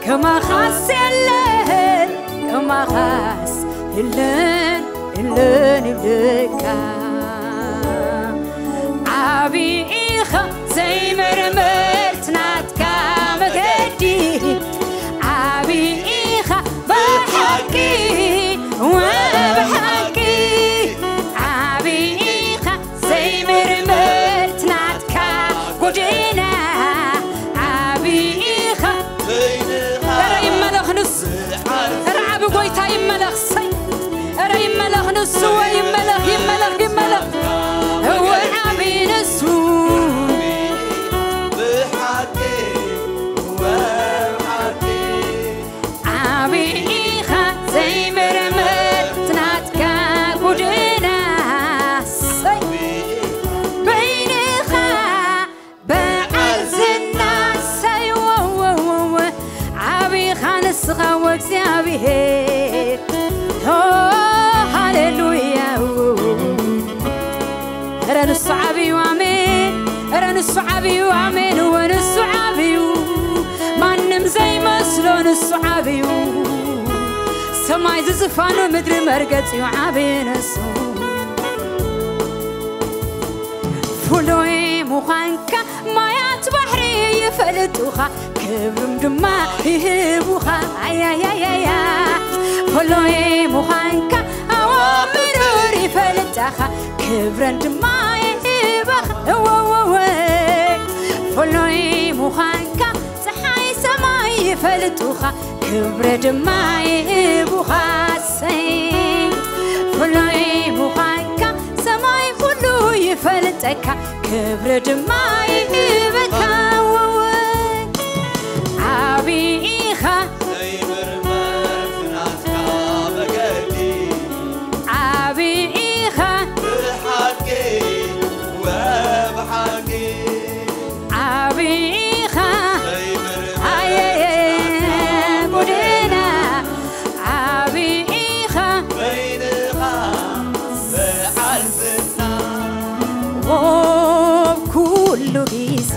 ከማኻስ የለን፣ ከማኻስ የለን፣ የለን ይብለካ። ዓቢ ኢኻ ዘይምርምር ናትካ መገዲ፣ ዓቢ ኢኻ ብሓቂ ወብሓቂ፣ ዓቢ ኢኻ ዘይምርምር ናትካ ጎደና፣ ዓቢ ኢኻ። እረ ይመለኽ ንሱ፣ እረ ዓቢ ጎይታ ይመለኽ። ሰይ፣ እረ ይመለኽ ንሱ፣ ወይ ይመለኽ፣ ይመለኽ፣ ይመለኽ። እወ ዓቢ ንሱ። ብሓቂ ወብሓቂ፣ ዓቢ ኢኻ ዘይምርምር ናትካ ጎደና። ሰይ፣ በይንኻ በዓል ዝና። ሰይ፣ ወወወወ፣ ዓቢ ኢኻ ንስኻ ወእግዚኣብሄር። ኦ፣ ሃሌሉያ። እረ ንሱ ዓብዩ፣ ኣሜን። እረ ንሱ ዓብዩ፣ ኣሜን። እወ ንሱ ዓብዩ፣ ማንም ዘይመስሎ ንሱ ዓብዩ። ሰማይ ዝዝፋኑ ምድሪ መርገጺኡ ዓብዩ ንሱ። ፍሉይ ምዃንካ ማያት ባሕሪ ይፈልጡኻ፣ ክብርም ድማ ይህቡኻ። ኣያያያያ፣ ፍሉይ ምዃንካ ኣዋምር ይፈልጣኻ፣ ክብረን ድማ ይህባኻ። እወወወ፣ ፍሉይ ምዃንካ ፀሓይ ሰማይ ይፈልጡኻ፣ ክብሪ ድማ ይህቡኻ። ሰይ፣ ፍሉይ ምዃንካ ሰማይ ኩሉ ይፈልጠካ፣ ክብሪ ድማ ይህበካ። ወወ፣ ዓቢ ኢኻ ዘይምርመር ናትካ መገዲ፣ ዓቢ ኢኻ ብሓቂ ወብሓቂ። ዓቢ ኢኻ፣ ዘይምርመር ኣየየ፣ ጎደና፣ ዓቢ ኢኻ። በይንኻ በዓል ዝና። ኦ፣ ኩሉ ግዜ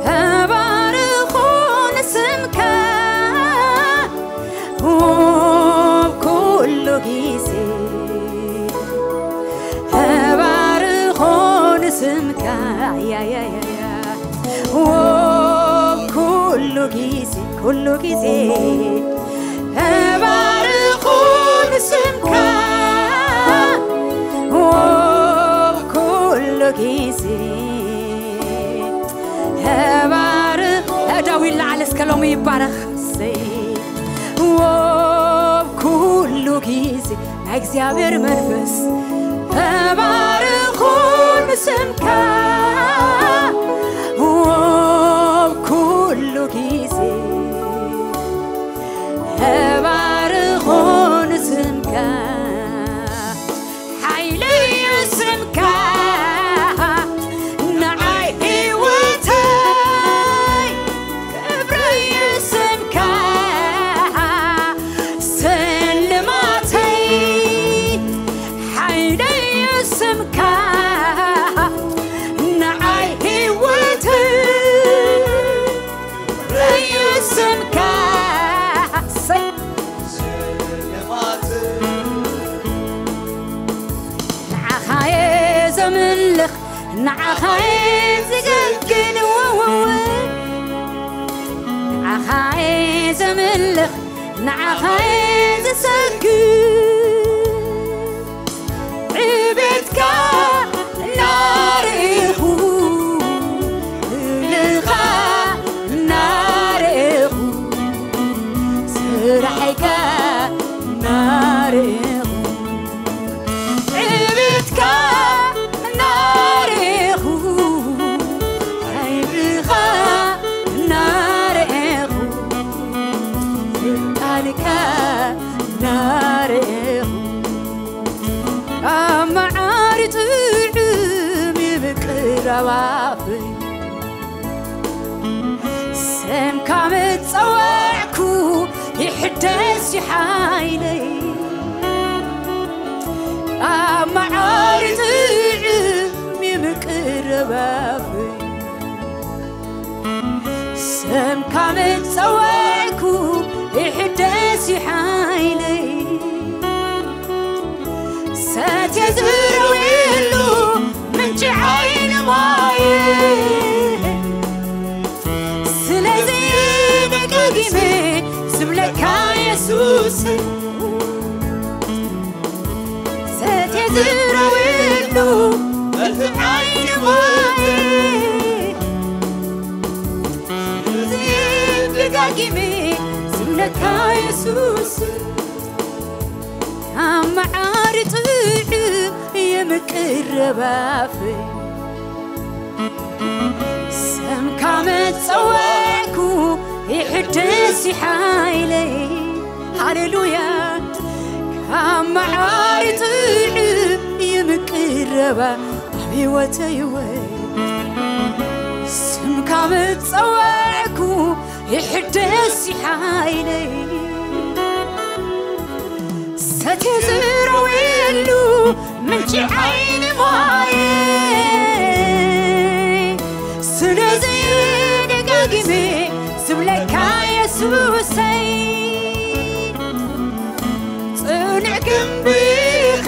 ተባርኾ ንስምካ። ኦ፣ ኩሉ ግዜ ተባርኾ ንስምካ። ኣያያያያ። ኦ፣ ኩሉ ግዜ፣ ኩሉ ግዜ ተባርኾ ንስምካ። ኦ፣ ኩሉ ግዜ ተባርኽ። ዳዊት ለዓለ እስከ ሎሚ ይባረኽ። እሰይ። ኦ፣ ኩሉ ግዜ ናይ እግዚኣብሔር መንፈስ ተባርኹ ንስምካ። ኦ፣ ኩሉ ግዜ ተባርኹ ንስምካ። ሓይለይ ስምካ ንዓይ ህይወተይ፣ ክብረይ ስምካ ስልማተይ። ንዓኻ እየ ዝገግን፣ ወወወ። ንዓኻ እየ ዘምልኽ፣ ንዓኻ እየ ዝሰግድ። ዕቤትካ እናርኢኹ፣ ልኻ እናርኢኹ፣ ስራሕካ እናርኢኹ፣ ዕቤትካ እናርኢኹ፣ ሓይልኻ እናርኢኹ፣ ስልጣንካ እናርኢኹ፣ ኣብ መዓር ጥዑም ይብቅረባፍ ስምካ ምጸዋዕኩ ይሕደስ ሓይለይ፣ ኣብ መዓር ጥዑም ይምቅርባፍ ስምካ ምጸዋዕኩ ይሕደስ ሓይለይ። ሰትየ ዝረውየሉ ምንጪ ዓይኒ ማየ፣ ስለዚ ደጋጊመ ዝብለካ የሱስ፣ ሰትየ ዝረውየሉ መልክዕ ዓይኒ ማየ፣ ስለዚ ደጋጊመ ዝብለካ የሱስ፣ ካብ መዓር ጥዑም የምቅረባፍ ስምካ መጸዋዕኩ ይሕደስ ሓይለይ። ሃሌሉያ። ካብ መዓር ጥዑም የምቅረባ ኣብ ህይወተይ ወይ ስምካ መጸዋዕኩ ይሕደስ ሓይለይ። ሰትየ ዝረውየሉ ምንጪ ዓይኒ ማየ፣ ስለዚ ደጋጊመ ዝብለካ የሱሰይ፣ ጽኑዕ ግምቢ ኢኻ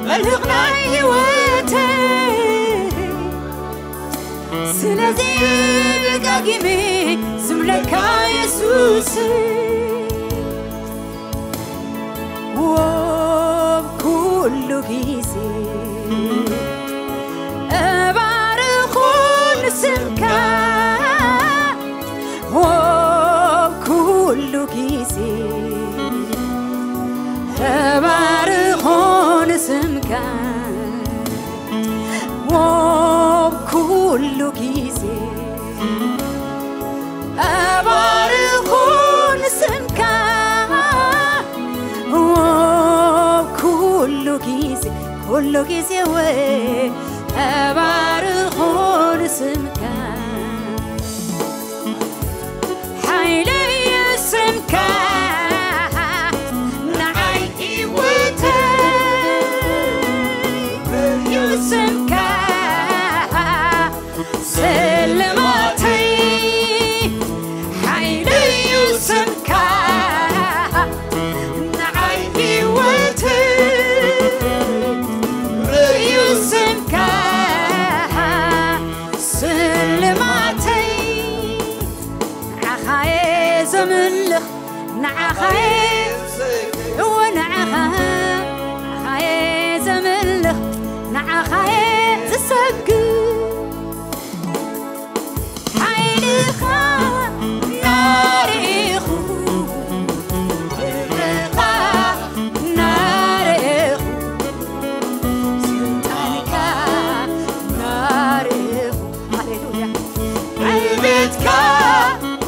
መልህቕ ናይ ህይወተይ። ስለዚ ደጋጊመ ዝብለካ የሱስ፣ ወብ ኩሉ ግዜ እባርኾ ንስምካ፣ ወብ ኩሉ ግዜ እባርኾ ንስምካ። ወብ ኩሉ ግዜ እባርኾ ንስምካ፣ ወብ ኩሉ ግዜ፣ ኩሉ ግዜ ወ እባርኾ ንስምካ። ሓይለይ ስምካ ንዓይ ህይወተይ እዩ ስምካ ስልማተይ፣ ሓይለይ እዩ ስምካ ንዓይ ህይወተይ እዩ ስምካ ስልማተይ። ንዓኻየ ዘምልኽ፣ ንዓኻየ፣ እወ ንዓኻ፣ ንዓኻየ ዘምልኽ፣ ንዓኻየ ዝሰግድ። ሓይልኻ እናርኢኹ፣ ክብርኻ እናርኢኹ፣ ስልጣንካ እናርኢኹ፣ ሃሌሉያ። ዕቤትካ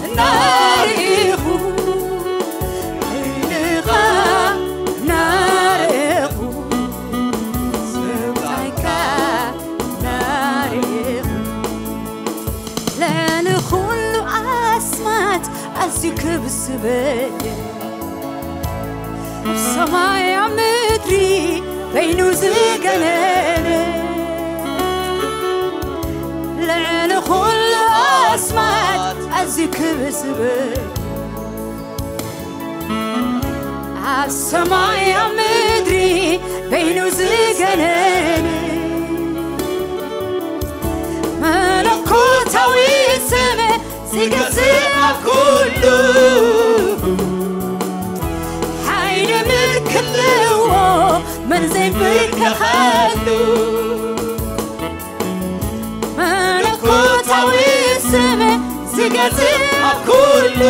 እናርኢኹ፣ ሓይልኻ እናርኢኹ፣ ስልጣንካ እናርኢኹ፣ ልዕሊ ኩሉ ኣስማት ኣዝዩ ክብዝበ ኣብ ሰማይ ኣብ ምድሪ በይኑ ዝገነነ፣ ልዕሊ ኩሉ ኣስማት ኣዝዩ ክብዝበ ኣብ ሰማይ ኣብ ምድሪ በይኑ ዝገነነ፣ ገዝእ ኣብ ኩሉ ሓይሊ ምልክልዎ መን ዘይብርከኸሉ መለኮታዊ ስም ዝገዝእ ኣብ ኩሉ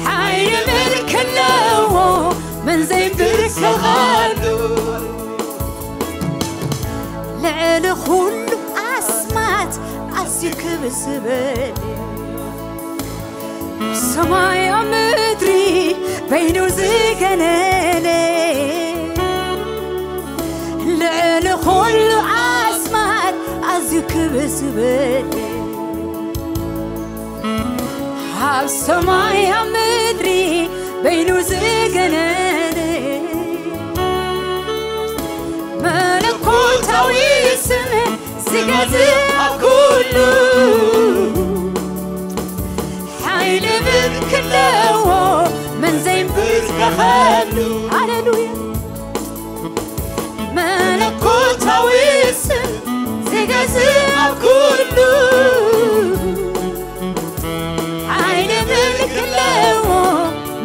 ሓይሊ ምልክለዎ መን ዘይብርከኸሉ ልዕሊ ኩሉ ኣስማት ኣዝዩ ክብር ዝበል ሰማይ ኣብ ምድሪ በይኑ ዝገነነ ልዕሊ ኩሉ ኣስማት ኣዝዩ ክብር ዝበል ኣብ ሰማይ ኣብ ምድሪ በይኑ ዝገነነ መለኮታዊ ስም ዝገዝእ ኣብ ኩሉ ሓይሊ ምልክለዎ መን ዘይንብርከኸሉ ሃሌሉያ መለኮታዊ ስም ዝገዝእ ኣብ ኩሉ ሓይሊ ምልክለዎ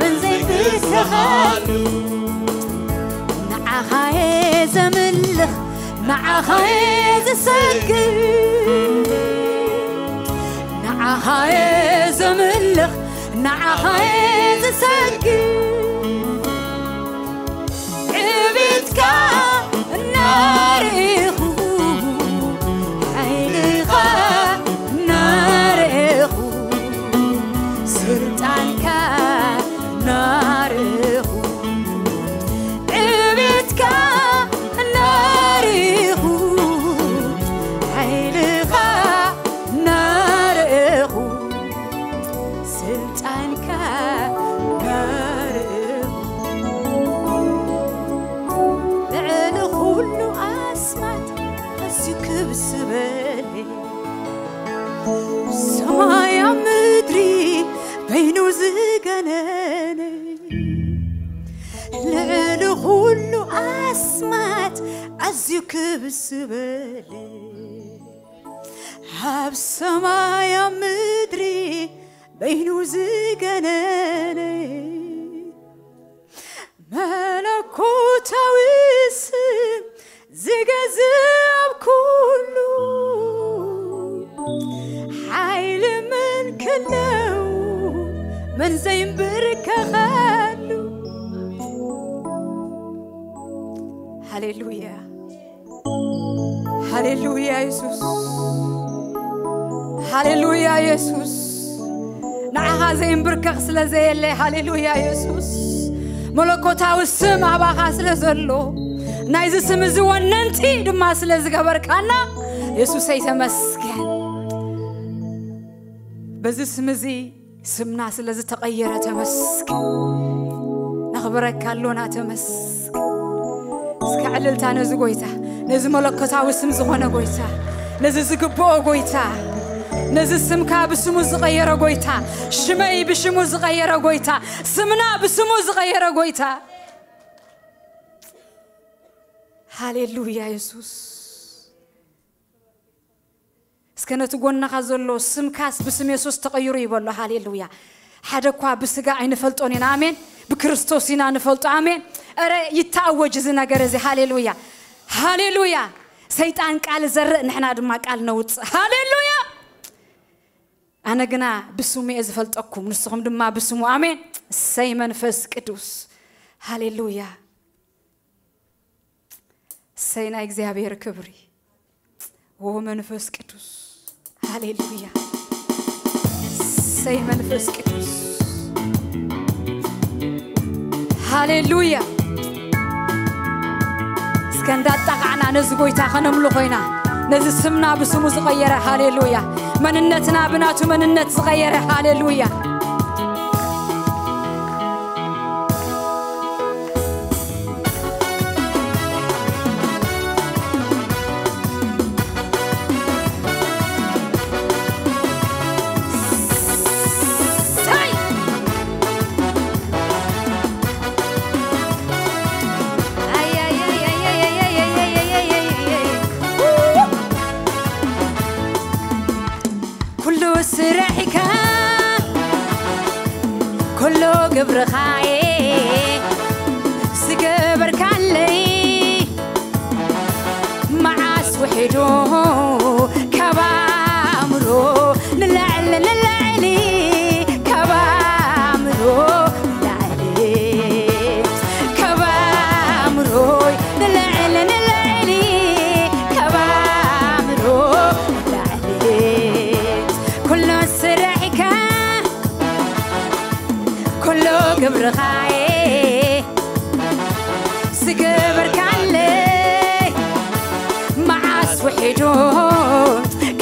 መን ዘይብርከኸሉ ንዓኻየ ዘምልኽ ንዓኻየ ዝሰግድ ንዓኻየ ዘምልኽ ንዓኻየ ዝሰግድ ዕቤትካ እናርኢኹ ሓይልኻ እናርኢኹ ስልጣንካ እናርኢኹ ዕቤትካ እናርኢኹ ሓይልኻ እናርኢኹ ስልጣንካ እናርኢኹ ልዕሊ ኩሉ ኣስማት ኣዝዩ ክብር ዝበል ሰማይ ኣብ ምድሪ በይኑ ዝገነነ ልዕሊ ኩሉ ኣስማት ኣዝዩ ክብር ዝበል ኣብ ሰማይ ኣብ ምድሪ በይኑ ዝገነነ መለኮታዊ ስም ዝገዝእ ኣብ ኩሉ ሓይሊ መን ክለው መን ዘይንብርከኸሉ ሃሌሉያ ሃሌሉያ የሱስ ሃሌሉያ የሱስ ንዓኻ ዘይንብርከኽ ስለ ዘየለ ሃሌሉያ የሱስ መለኮታዊ ስም ኣባኻ ስለ ዘሎ ናይዚ ስም እዚ ወነንቲ ድማ ስለ ዝገበርካና የሱሰይ ተመስገን በዚ ስም እዚ ስምና ስለ ዝተቐየረ ተመስገን ነኽብረካ ኣሎና ተመስገን እስከ ዕልልታ ነዚ ጎይታ ነዚ መለኮታዊ ስም ዝኾነ ጎይታ ነዚ ዝግብኦ ጎይታ ነዚ ስምካ ብስሙ ዝቐየረ ጎይታ ሽመይ ብሽሙ ዝቐየረ ጎይታ ስምና ብስሙ ዝቐየረ ጎይታ ሃሌሉያ የሱስ እስከ ነቲ ጎናኻ ዘሎ ስምካስ ብስም የሱስ ተቐይሩ ይበሎ ሃሌሉያ ሓደ እኳ ብስጋ ኣይንፈልጦን ኢና ኣሜን ብክርስቶስ ኢና ንፈልጦ ኣሜን እረ ይተኣወጅ እዚ ነገር እዚ ሃሌሉያ ሃሌሉያ ሰይጣን ቃል ዘርእ ንሕና ድማ ቃል ነውፅእ ሃሌሉያ ኣነ ግና ብስሙ እየ ዝፈልጠኩም ንስኹም ድማ ብስሙ ኣሜን እሰይ መንፈስ ቅዱስ ሃሌሉያ እሰይ ናይ እግዚኣብሔር ክብሪ ዎ መንፈስ ቅዱስ ሃሌሉያ እሰይ መንፈስ ቅዱስ ሃሌሉያ እስከ እንዳጣቃዕና ነዚ ጎይታ ከነምልኾ ኢና ነዚ ስምና ብስሙ ዝቐየረ ሃሌሉያ መንነትና ብናቱ መንነት ዝቐየረ ሃሌሉያ ግብርኻየ ዝገበርካለይ መዓስ ውሒዱ ካብ ኣእምሮ ንላዕሊ ንላዕሊ ካብ ኣእምሮ ንላዕሊ ካብ ኣእምሮይ ንላዕሊ ንላዕሊ ካብ ኣእምሮ ንላዕሊ ኩሉ ስራሕካ ኩሉ ግብርኻየ ዝገበርካለይ መዓስ ውሒዱ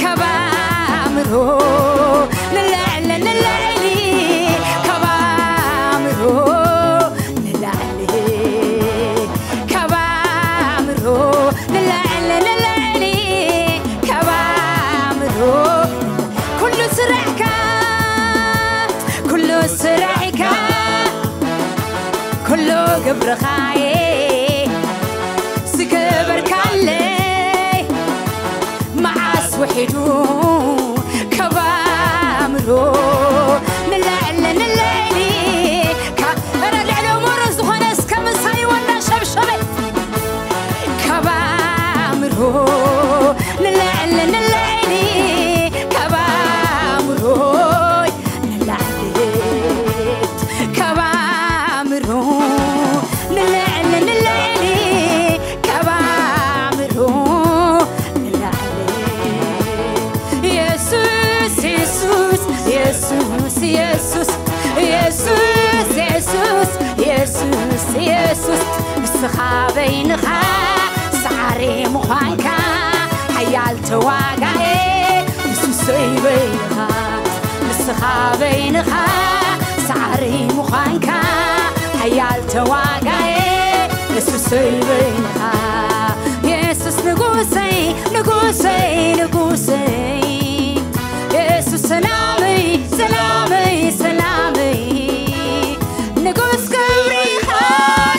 ካብ ኣእምሮ ንላዕሊ ንላዕሊ ካብ ኣእምሮ ንላዕሊ ካብ ኣእምሮ ንላዕሊ ንላዕሊ ካብ ኣእምሮ ኩሉ ስራሕካ ኩሉ ስራሕካ ኩሉ ግብርኻየ ዝገበርካለይ መዓስ ውሒዱ ካብ ኣእምሮ ንላዕሊ ንላዕሊ ካብ ኧረ ልዕሊ እምሮ ዝኾነ እስከ ምሳይ ወና ሸብሸበ ካብ ኣእምሮ ንላዕሊ ንላዕሊ ካብ ኣእምሮይ ንላዕሊ ካብ ኣእምሮ ንላዕሊ ንላዕሊ ካብ ኣእምሮ ንላዕሊ የሱስ የሱስ የሱስ የሱስ የሱስ የሱስ የሱስ የሱስ ንስኻ በይንኻ ሰዓሪ ምዃንካ ሓያል ተዋጋኤ የሱሰይ በይንኻ ንስኻ በይንኻ ሰዓሪ ምዃንካ ሓያል ተዋጋኤ የሱሰይ በይንኻ የሱስ ንጉሰይ ንጉሰይ ንጉሰይ የሱስ ሰላመይ ሰላመይ ሰላመይ ንጉስ ክብሪኻ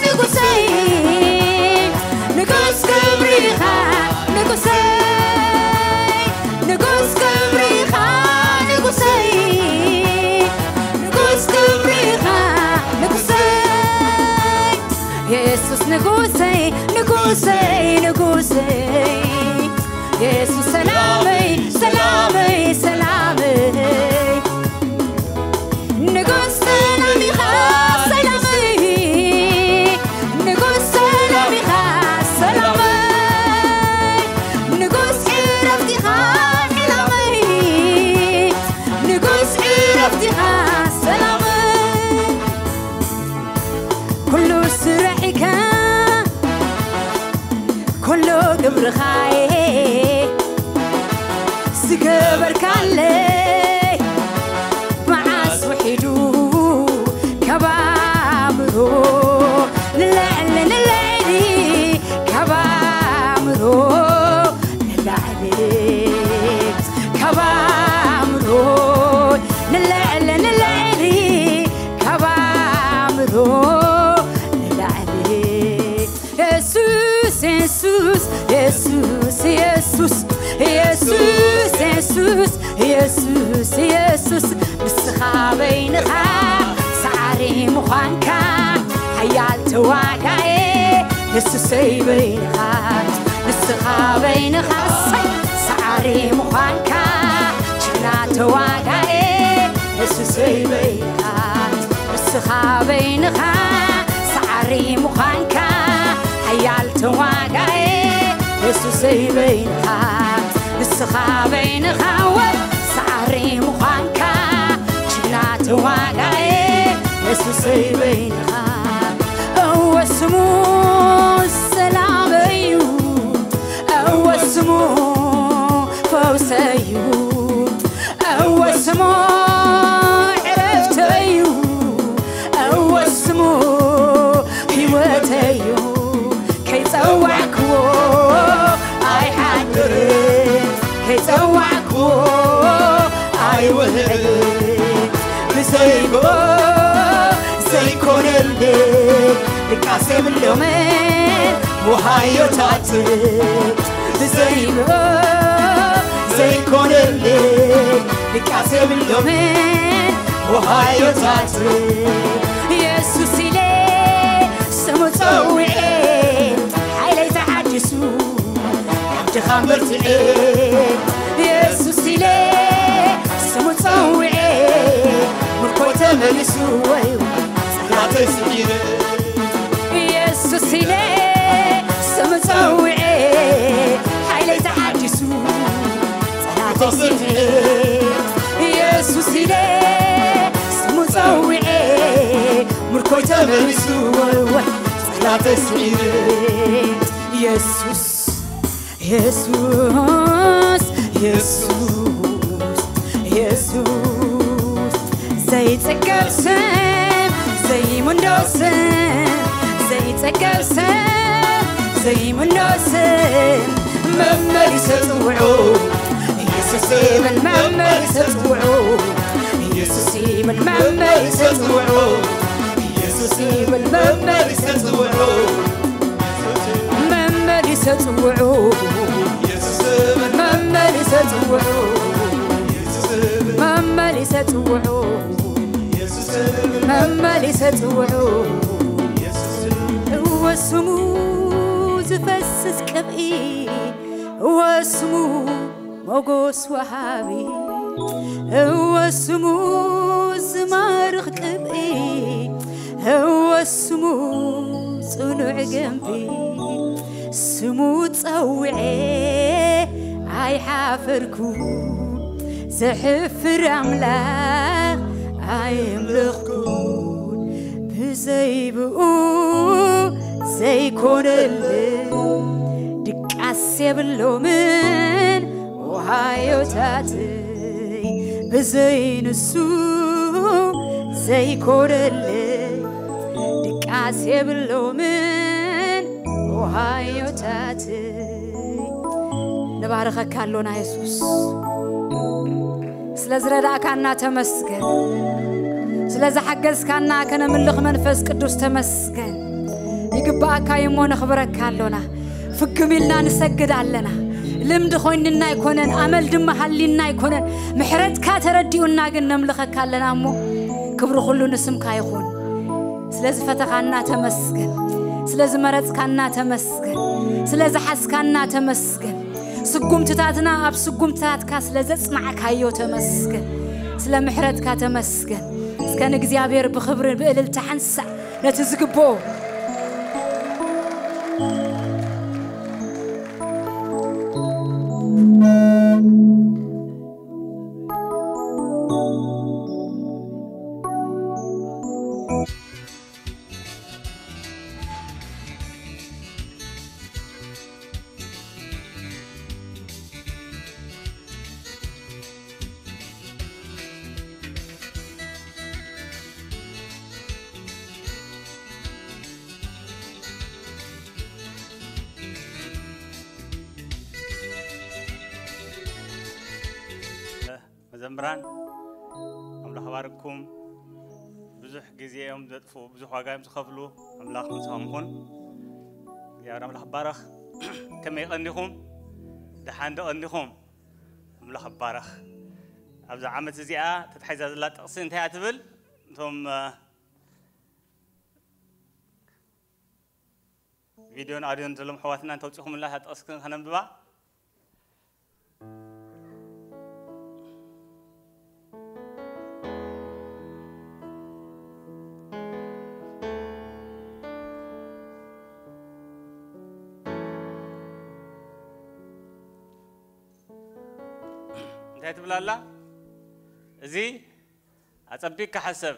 ንጉሰይ ንጉስ ክብሪኻ ንጉሰይ ንጉስ ክብሪኻ ንጉሰይ ንጉስ ክብሪኻ ንጉሰይ የሱስ ንጉሰይ ንጉሰይ ንጉሰይ የሱስ ሰላመይ ሰላመይ ሰላመይ ንጉስ ሰላም ኢኻ ሰላመይ ንጉስ ሰላም ኢኻ ሰላመይ ንጉስ ዕረፍቲ ኢኻ ዕላመይ ንጉስ ዕረፍቲ ኢኻ ሰላመይ ኩሉ ስራሒካ ኩሉ ግብርኻየ ዝገበርካለይ መዓስ ውሒዱ ካብ ኣእምሮ ንላዕሊ ንላዕሊ ካብ ኣእምሮ ንላዕሊ ካብ ኣእምሮ ንላዕሊ ንላዕሊ ካብ ኣእምሮ ንላዕሊ የሱስ የሱስ የሱስ የሱስ የሱስ የሱስ የሱስ ንስኻ በይንኻ ሰዓሪ ምዃንካ ሓያል ተዋጋኤ የሱሰይ በይንኻ ንስኻ በይንኻ ሰይ ሰዓሪ ምዃንካ ጅግና ተዋጋኤ የሱሰይ በይንኻ ንስኻ በይንኻ ሰዓሪ ምዃንካ ሓያል ተዋጋኤ የሱሰይ በይንኻ ንስኻ በይንኻ ወ ሰዓሪ ምዃንካ ጅግና ተዋጋኤ የሱሰይ በይንኻ እወ ስሙ ሰላመዩ እወ ስሙ ፈውሰዩ እወ ስሙ ዕረፍተዩ እወ ስሙ ህይወተዩ ከይጸዋዕክዎ ኣይሓድርን ከይጸዋዕክዎ ኣይውዕልን ብዘይብኡ ዘይኮነለይ ድቃስ የብሎምን ወሃዮታት ብዘይብኡ ዘይኮነለይ ድቃስ የብሎምን ወሃዮታት ኣመርቲዐ የሱስ ኢለ ስሙ ጸዊዐ፣ ምርኮይ ተመሊሱ፣ ወይ ጸላተይ ስዒረ። የሱስ ኢለ ስሙ ጸዊዐ፣ ሓይለይ ተሓዲሱ፣ ጸላተይ ስዒረ። የሱስ ኢለ ስሙ ጸዊዐ፣ ምርኮይ ተመሊሱ፣ ወይ ጸላተይ ስዒረ። የሱስ የሱስ የሱስ የሱስ ዘይጽገብ ስም፣ ዘይምንዶ ስም፣ ዘይጽገብ ስም፣ ዘይምንዶ ስም፣ መመሊሰ ጽውዑ። የሱስ ይብል መመሊሰ ጽውዑ። የሱስ ይብል መመሊሰ ጽውዑ። የሱስ ይብል መመሊሰ ጽውዑ። መመሊሰ ጽውዑ። መመሊሰ ጽውዑ። መመሊሰ ጽውዑ። መመሊሰ ጽውዑ። እወ ስሙ ዝፈስስ ቅብኢ፣ እወ ስሙ ሞጎስ ወሃቢ፣ እወ ስሙ ዝማርኽ ቅብኢ፣ እወ ስሙ ጽኑዕ ግንቢ። ስሙ ጸዊዐ ኣይሓፈርኩ፣ ዘሕፍር ኣምላኽ ኣየምለኽኩን። ብዘይ ብኡ ዘይኮነለይ ድቃስ የብሎምን ወሃዮታተይ። ብዘይ ንሱ ዘይኮነለይ ድቃስ የብሎምን ወሃዮታተይ። ንባርኸካ ኣሎና የሱስ። ስለ ዝረዳእካና ተመስገን። ስለ ዝሓገዝካና ከነምልኽ መንፈስ ቅዱስ ተመስገን። ይግባኣካ እዩ እሞ ነኽብረካ ኣሎና። ፍግም ኢልና ንሰግድ ኣለና። ልምዲ ኮይንና ኣይኮነን፣ ኣመል ድማ ሃሊና ኣይኮነን። ምሕረትካ ተረዲኡና ግን ነምልኸካ ኣለና እሞ ክብሪ ኩሉ ንስምካ ይኹን። ስለ ዝፈተኻና ተመስገን። ስለ ዝመረጽካና ተመስገን። ስለ ዝሓዝካና ተመስገን። ስጉምትታትና ኣብ ስጉምትታትካ ስለ ዘጽናዕካዮ ተመስገን። ስለ ምሕረትካ ተመስገን። እስከ ንእግዚኣብሔር ብኽብሪ ብእልልታ ሓንሳእ ነቲ ዝግብኦ። መዘምራን፣ ኣምላኽ ባርኩም። ብዙሕ ግዜ እዮም ዘጥፍኡ፣ ብዙሕ ዋጋ እዮም ዝኸፍሉ። ኣምላኽ ምሳኹም ይኹን። እግዚኣብሔር ኣምላኽ ባረኽ። ከመይ ቀኒኹም? ደሓን ዶ ቀኒኹም? ኣምላኽ ባረኽ። ኣብዛ ዓመት እዚኣ ተታሒዛ ዘላ ጥቕሲ እንታይ እያ ትብል? እቶም፣ እ፣ ቪድዮን ኣድዮን ዘለዎም ኣሕዋትና እንተውፂኹምላ እታ ጥቕሲ ከነንብባ። እንታይ ትብል ኣላ? እዚ ኣጸቢቕካ ሕሰብ።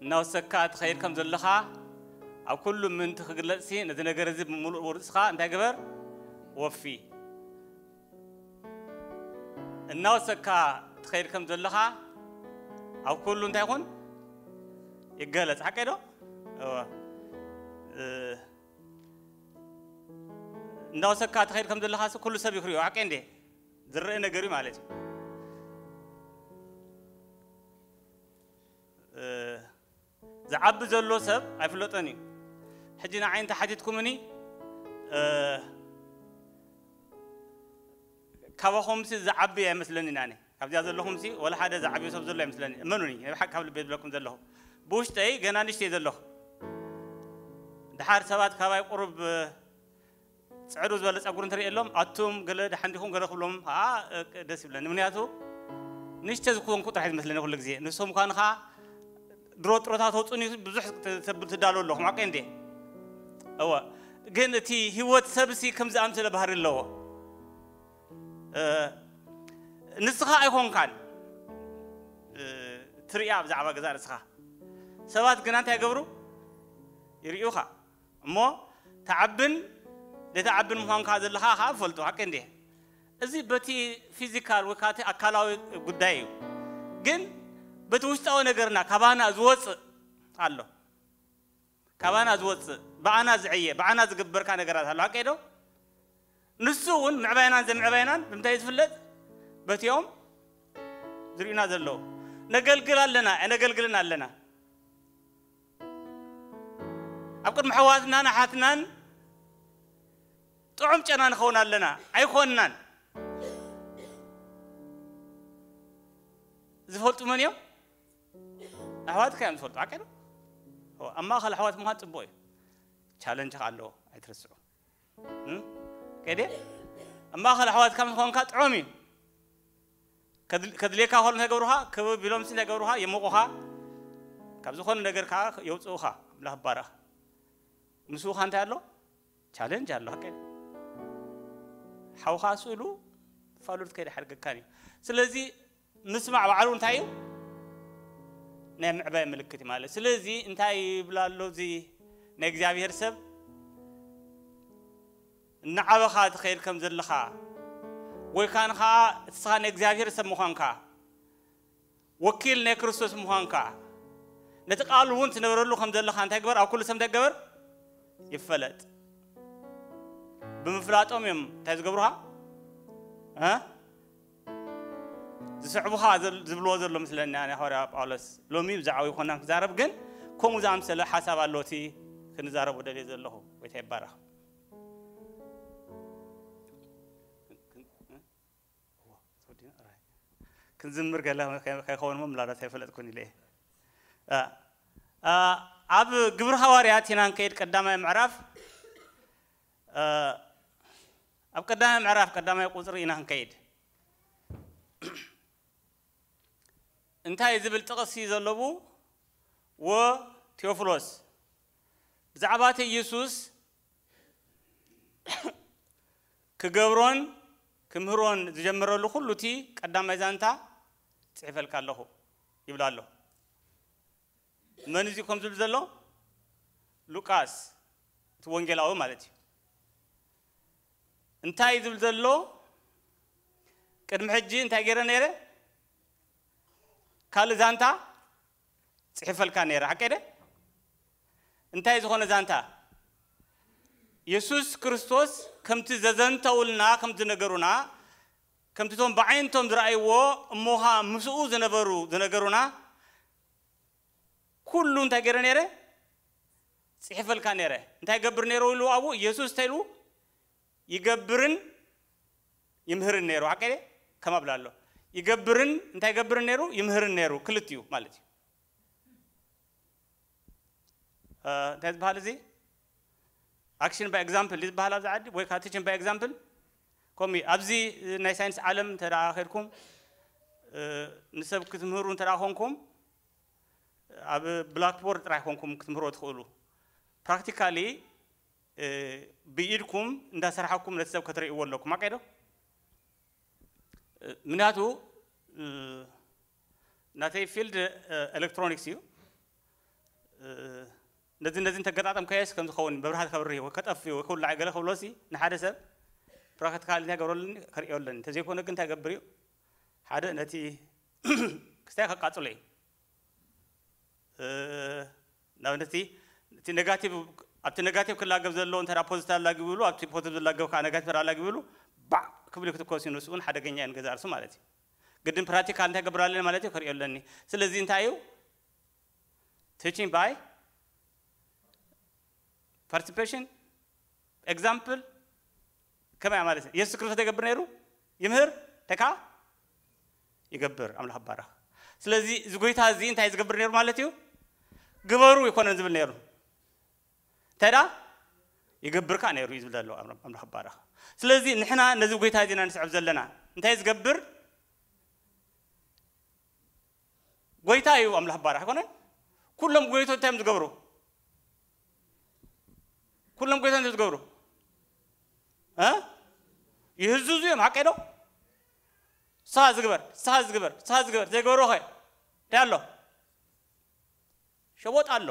እናወሰካ ትኸይድ ከም ዘለኻ ኣብ ኩሉ ምእንቲ ክግለጽሲ፣ ነዚ ነገር እዚ ብምሉእ ርእስኻ እንታይ ግበር? ወፊ። እናወሰካ ትኸይድ ከም ዘለኻ ኣብ ኩሉ እንታይ ይኹን? ይገለጽ። ሓቀይ ዶ? እወ። እ፣ እናወሰካ ትኸይድ ከም ዘለኻ ኩሉ ሰብ ይኽርዮ። ሓቀይ እንዴ? ዝረአ ነገር እዩ ማለት እዩ። እ፣ ዝዓቢ ዘሎ ሰብ ኣይፍለጦን እዩ። ሕጂ ንዓይ እንተሓቲትኩምኒ፣ እ፣ ካባኹምሲ ዝዓቢ ኣይመስለንን ኣነ። ካብዚኣ ዘለኹምሲ ወላ ሓደ ዝዓብዮ ሰብ ዘሎ ኣይመስለኒ። እመኑኒ፣ ናይ ብሓቂ ካብ ልበይ ዝብለኩም ዘለኹ። ብውሽጠይ ገና ንእሽተይ ዘለኹ። ድሓር ሰባት ካባይ ቁሩብ፣ እ፣ ጽዕዱ ዝበለ ጸጉሪ እንትርእየሎም ኣቱም ገለ ደሓን ዲኹም ገለ ክብሎም ከዓ ደስ ይብለኒ። ምክንያቱ ንሽተ ዝኾንኩ ጥራሕ ዝመስለኒ ኩሉ ግዜ ንሶም ኳን ከዓ ድሮ ጥሮታ ተውፅኒ ብዙሕ ተብል ትዳሎ ኣለኹም ሓቀ እንዴ? እወ። ግን እቲ ህይወት ሰብሲ ከም ዝኣምሰለ ባህሪ ኣለዎ። ንስኻ ኣይኮንካን ትርእያ ብዛዕባ ገዛ ንስኻ ሰባት ግና እንታይ ይገብሩ? ይርእዩኻ እሞ ተዓብን ዘይተዓብን ምዃንካ ዘለኻ ከዓ ፈልጡ ሓቂ እንዲ። እዚ በቲ ፊዚካል ወይ ከዓ እቲ ኣካላዊ ጉዳይ እዩ። ግን በቲ ውሽጣዊ ነገርና ካባና ዝወፅእ ኣሎ። ካባና ዝወፅእ ብኣና ዝዕየ ብኣና ዝግበርካ ነገራት ኣሎ ሓቂ ዶ? ንሱ እውን ምዕባይናን ዘምዕባይናን ብምንታይ ዝፍለጥ? በቲኦም ዝርእዩና ዘለዉ። ነገልግል ኣለና፣ ኣነገልግልን ኣለና። ኣብ ቅድሚ ኣሕዋትናን ኣሓትናን ጥዑም ጨና ንኸውን ኣለና። ኣይኮንናን። ዝፈልጡ መን እዮም? ኣሕዋትካ እዮም ዝፈልጡ። ሓቂ ዶ? ኣብ ማእኸል ኣሕዋት ምዃን ፅቡቕ እዩ። ቻለንጅ ከ ኣለዎ ኣይትረስዑ። ከደ ኣብ ማእኸል ኣሕዋትካ ምዃንካ ጥዑም እዩ። ከድልየካ ከሎ እንታይ ገብሩኻ? ክብብ ኢሎም እንታይ ገብሩኻ? የሞቑኻ። ካብ ዝኾነ ነገር ከዓ የውፅኡኻ። ኣምላኽ ይባረኽ። ምስኡ ኻ እንታይ ኣሎ? ቻለንጅ ኣሎ። ሓቂ ሓውኻ ስእሉ ፋሉል ከይደ ሓድገካን እዩ። ስለዚ ምስማዕ ባዕሉ እንታይ እዩ? ናይ ምዕባይ ምልክት እዩ ማለት። ስለዚ እንታይ ይብላ ኣሎ እዚ ናይ እግዚኣብሔር ሰብ? እናዓበኻ ትኸይድ ከም ዘለኻ ወይ ካን ኸዓ እቲ ስኻ ናይ እግዚኣብሔር ሰብ ምዃንካ ወኪል ናይ ክርስቶስ ምዃንካ ነቲ ቃል እውን ትነብረሉ ከም ዘለኻ እንታይ ግበር? ኣብ ኩሉ ሰብ እንታይ ገበር? ይፈለጥ። ብምፍላጦም እዮም እንታይ ዝገብሩኻ? እ? ዝስዕቡኻ ዘል- ዝብልዎ ዘሎ ምስለኒ ኣነ ሃዋርያ ጳውሎስ ሎሚ ብዛዕባ ይኮናን ክዛረብ ግን ከምኡ ዝኣምሰለ ሓሳብ ኣሎ እቲ ክንዛረቡ ደልየ ዘለኹ። ጎይታ ይባረኽ። ክንዝምር ገለ ከይኸውን ሞ ምላላት ኣይፈለጥኩን ኢለ እየ። ኣብ ግብሪ ሃዋርያት ኢና ንከይድ ቀዳማይ ምዕራፍ ኣብ ቀዳማይ ምዕራፍ ቀዳማይ ቁፅሪ ኢና ክንከይድ እንታይ ዝብል ጥቕሲ ዘለቡ? ወቴዎፍሎስ ብዛዕባ እቲ ኢየሱስ ክገብሮን ክምህሮን ዝጀመረሉ ኩሉ እቲ ቀዳማይ ዛንታ ጽሒፈልካ ኣለኹ ይብል ኣሎ። መን እዚ ከም ዝብል ዘሎ? ሉቃስ እቲ ወንጌላዊ ማለት እዩ። እንታይ ዝብል ዘሎ? ቅድሚ ሕጂ እንታይ ገይረ ነይረ? ካልእ ዛንታ ጽሒፈልካ ነይረ፣ ሓቂ ደ? እንታይ ዝኾነ ዛንታ? የሱስ ክርስቶስ ከምቲ ዘዘንተውልና፣ ከምቲ ነገሩና፣ ከምቲ ቶም ብዓይንቶም ዝረኣይዎ እሞኻ ምስኡ ዝነበሩ ዝነገሩና ኩሉ እንታይ ገይረ ነይረ? ጽሒፈልካ ነይረ። እንታይ ገብር ነይሩ ኢሉ ኣብኡ? ኢየሱስ እንታይ ኢሉ? ይገብርን ይምህርን ነይሩ። ሓቂ ደ? ከም ኣብላ ኣሎ። ይገብርን እንታይ ይገብርን ነይሩ? ይምህርን ነይሩ። ክልቲኡ ማለት እዩ። እንታይ ዝበሃል እዚ? ኣክሽን ባይ ኤግዛምፕል ዝበሃል ኣብዚ ዓዲ ወይ ከዓ ቲችን ባይ ኤግዛምፕል። ከምኡ ኣብዚ ናይ ሳይንስ ዓለም እንተ ደኣ ከድኩም ንሰብ ክትምህሩ እንተ ደኣ ኮንኩም ኣብ ብላክቦርድ ጥራይ ኮንኩም ክትምህሮ ትኽእሉ። ፕራክቲካሊ ብኢድኩም እንዳሰራሕኩም ነቲ ሰብ ከተርእይዎ ኣለኩም። ኣቀዶ ምክንያቱ ናተይ ፊልድ ኤሌክትሮኒክስ እዩ። ነዚ ነዚ እንተገጣጠምካዮስ ከም ዝኸውን መብራህቲ ከብርህ ወይ ከጠፍእ ወይ ክውላዕ ገለ ክብሎሲ ንሓደ ሰብ ፕራክቲካሊ እንታይ ገብረሉኒ ከርእዮ ኣለኒ። እንተዘይኮነ ግን እንታይ ገብር እዩ? ሓደ ነቲ ክስታይ ከቃጽሎ እዩ። ንኣብነት እቲ እቲ ኔጋቲቭ ኣብቲ ኔጋቲቭ ክላገብ ዘለዎ እንተ ፖዚቲቭ ኣላግብ ይብሉ ኣብቲ ፖዚቲቭ ዝላገብ ከዓ ኔጋቲቭ ኣላግብ ይብሉ ባዕ ክብል ክትኮስ እዩ። ንሱ እውን ሓደገኛ እዩ ንገዛ ርሱ ማለት እዩ። ግድን ፕራክቲካል እንታይ ገብር ኣለኒ ማለት እዩ ከርእዮ ኣለኒ። ስለዚ እንታይ እዩ? ቲቺንግ ባይ ፓርቲሲፔሽን ኤግዛምፕል ከመይ ማለት እዩ? የሱስ ክርስቶስ ይገብር ነይሩ ይምህር ተካ ይገብር ኣምላኽ ባረኽ። ስለዚ እዚ ጎይታ እዚ እንታይ ዝገብር ነይሩ ማለት እዩ? ግበሩ ይኮነን ዝብል ነይሩ። እንታይ ደኣ ይገብርካ ነይሩ እዩ ዝብል ዘሎ ኣምላኽ ባረኽ። ስለዚ ንሕና ነዚ ጎይታ እዚና ንስዕብ ዘለና እንታይ ዝገብር ጎይታ እዩ ኣምላኽ ባረኽ ኣይኮነን። ኩሎም ጎይቶ እንታይ እዮም ዝገብሩ? ኩሎም ጎይታ እንታይ ዝገብሩ? እ? ይህዝዙ እዮም። ሓቀይ ዶ? ንስኻ ዝግበር፣ ንስኻ ዝግበር፣ ንስኻ ዝግበር ዘይገብሮ ኸ እንታይ ኣሎ? ሸቦጥ ኣሎ።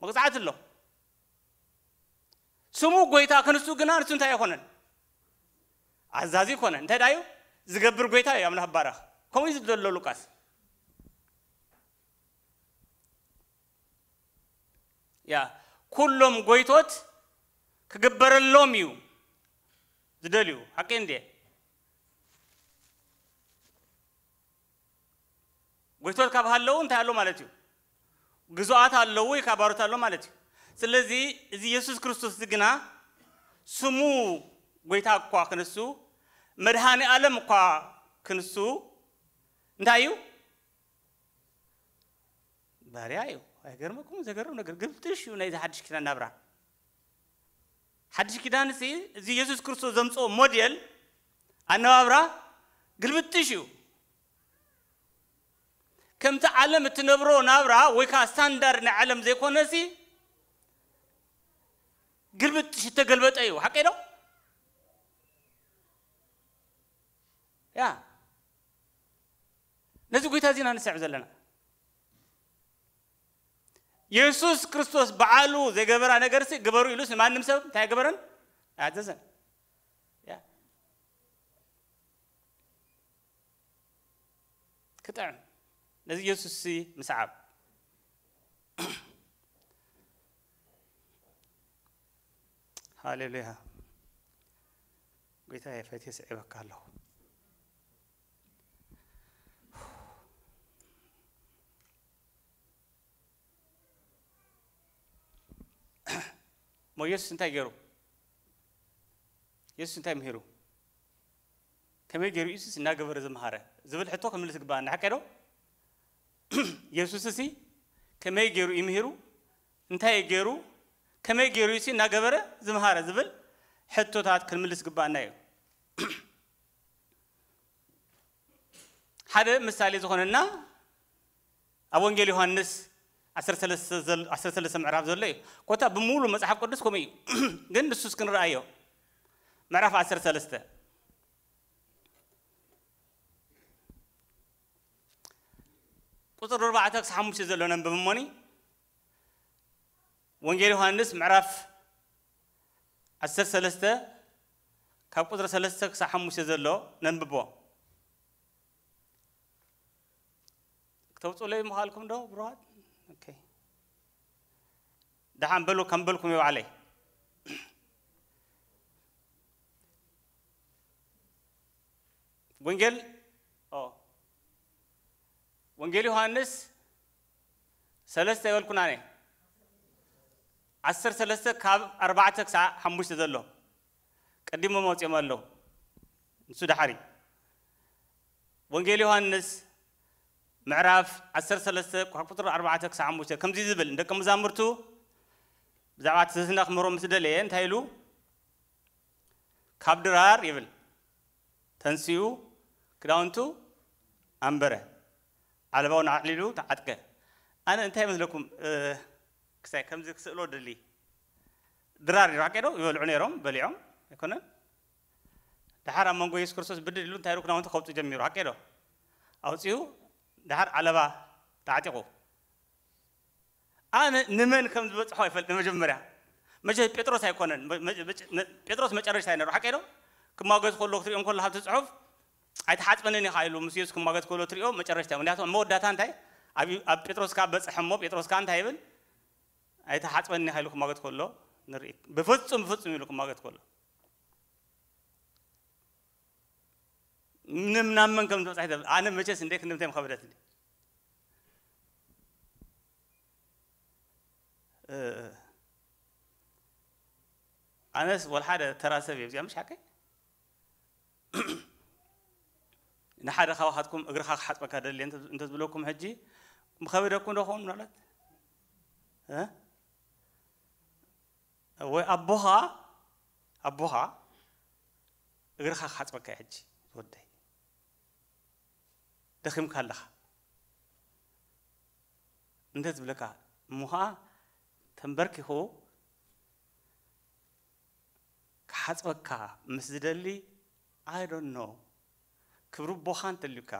መቕጻዕቲ ኣሎ። ስሙ ጎይታ ክንሱ ግና ንሱ እንታይ ኣይኮነን? ኣዛዚ ይኮነን። እንታይ ዳዩ? ዝገብር ጎይታ እዩ ኣምላኽ ባረኽ። ከምኡ እዩ ዘሎ ሉቃስ። ያ ኩሎም ጎይቶት ክግበረሎም እዩ ዝደልዩ። ሓቂ እንዴ? ጎይቶት ካብ ሃለዉ እንታይ ኣሎ ማለት እዩ? ግዙኣት ኣለዉ ወይ ካባሮት ኣሎ ማለት እዩ። ስለዚ እዚ የሱስ ክርስቶስ እዚ ግና ስሙ ጎይታ እኳ ክንሱ፣ መድሃኒ ዓለም እኳ ክንሱ እንታይ እዩ? ባርያ እዩ። ኣይገርመኩም? ዘገርም ነገር። ግብጥሽ እዩ ናይዚ ሓድሽ ኪዳን ናብራ። ሓድሽ ኪዳን ሲ እዚ የሱስ ክርስቶስ ዘምጽኦ ሞዴል ኣነባብራ ግልብጥሽ እዩ። ከምቲ ዓለም እትነብሮ ናብራ ወይ ከዓ ስታንዳርድ ናይ ዓለም ዘይኮነሲ ግልብጥሽ እተገልበጠ እዩ። ሓቀይ ዶ? ያ ነዚ ጎይታ እዚና ንስዕብ ዘለና የሱስ ክርስቶስ በዓሉ ዘይገበራ ነገርሲ ግበሩ ኢሉስ ንማንም ሰብ እንታይ ገበረን ኣዘዘን። ያ ክጥዕም ነዚ የሱስ ምስዓብ። ሃሌሉያ። ጎይታ የፈትየ ስዒበካ ኣለኹ። ሞ የሱስ እንታይ ገይሩ? የሱስ እንታይ ምሂሩ? ከመይ ገይሩ ኢየሱስ እናገበረ ዝመሃረ ዝብል ሕቶ ክንምልስ ግባኣና። ሓቀ ዶ? የሱስ ሲ ከመይ ገይሩ ይምሂሩ? እንታይ ገይሩ? ከመይ ገይሩ ሲ እናገበረ ዝመሃረ ዝብል ሕቶታት ክንምልስ ግባኣና እዩ። ሓደ ምሳሌ ዝኾነና ኣብ ወንጌል ዮሃንስ ዓሰርተ ሰለስተ ዘል- ዓሰርተ ሰለስተ ምዕራፍ ዘሎ እዩ። ኮታ ብሙሉ መጽሓፍ ቅዱስ ከምኡ እዩ። ግን ንሱስ ክንረኣዮ ምዕራፍ ዓሰርተ ሰለስተ ቁፅሪ ኣርባዕተ ክሳብ ሓሙሽተ ዘሎ ነንብብ እሞኒ። ወንጌል ዮሃንስ ምዕራፍ ዓሰርተ ሰለስተ ካብ ቁፅሪ ሰለስተ ክሳብ ሓሙሽተ ዘሎ ነንብቦ። ክተውፅኡለይ ምዃልኩም ዶ ብሩኻት? ኦኬ። ደሓን በሉ ከም በልኩም ይባዕለይ። ወንጌል ኦ፣ ወንጌል ዮሃንስ ሰለስተ ይበልኩና ነ ዓሰርተ ሰለስተ ካብ ኣርባዕተ ክሳዕ ሓሙሽተ ዘሎ ቀዲሞም ወፂኦም ኣለዉ። ንሱ ዳሓሪ ወንጌል ዮሃንስ ምዕራፍ ዓሰርተ ሰለስተ ካብ ቁፅሪ ኣርባዕተ ክሳዕ ሓሙሽተ ከምዚ ዝብል ንደቂ መዛሙርቱ ብዛዕባ ትህትና ክምህሮም ምስ ደለየ እንታይ ኢሉ? ካብ ድራር ይብል ተንሲኡ ክዳውንቱ ኣንበረ፣ ዓለባውን ኣዕሊሉ ተዓጥቀ። ኣነ እንታይ ይመስለኩም? እ፣ ክሳይ ከምዚ ክስእሎ ድሊ ድራር ይራቄ ዶ ይበልዑ ነይሮም በሊዖም ኣይኮነን። ድሓር ኣብ መንጎ የሱስ ክርስቶስ ብድድ ኢሉ እንታይ ኢሉ ክዳውንቱ ከውፅእ ጀሚሩ ሓቀ ዶ ኣውፅኡ ድሓር ዓለባ ተዓጢቑ። ኣነ ንመን ከም ዝበፅሖ ኣይፈልጥ። መጀመርያ መቸ ጴጥሮስ ኣይኮነን። መ- መ- መ- ጴጥሮስ መጨረሻ ይነሩ ሓቀ ዶ ክማገዝ ከሎ ክትሪኦም ከሎ ሃብቲ ፅሑፍ ኣይተሓፅበንን ኢኻ ኢሉ ምስ የሱስ ክማገዝ ከሎ ትሪኦ መጨረሽታ። ምክንያቱ ኣብ መወዳእታ እንታይ ኣብ ኣብ ጴጥሮስ ካ በፅሐ እሞ ጴጥሮስ ካ እንታይ ይብል? ኣይተሓፅበንን ኢኻ ኢሉ ክማገዝ ከሎ ንርኢ። ብፍፁም ብፍፁም ኢሉ ክማገዝ ከሎ ምንም ናብ መን ከም ዝበፅሐ ይተብ- ኣነ መቸስ እንደ ክንምታይ ምኸበደትኒ። እ፣ ኣነስ ወላ ሓደ ተራ ሰብ እየ እዚኣ ምሽ ሓቀይ። ንሓደ ካባኻትኩም እግርኻ ክሓፅበካ ደሊ እንተ- እንተዝብለኩም ሕጂ ምኸበደኩም ዶ ኸውን ምናልባት? እ? ወይ ኣቦኻ ኣቦኻ እግርኻ ክሓፅበካ እዩ ሕጂ ዝወደይ ደኺምካ ኣለኻ እንተ ዝብለካ እሞ ኸዓ ተንበርኪኹ ክሓፅበካ ምስ ዝደሊ I don't know ክብሪ ኣቦኻ እንተልዩካ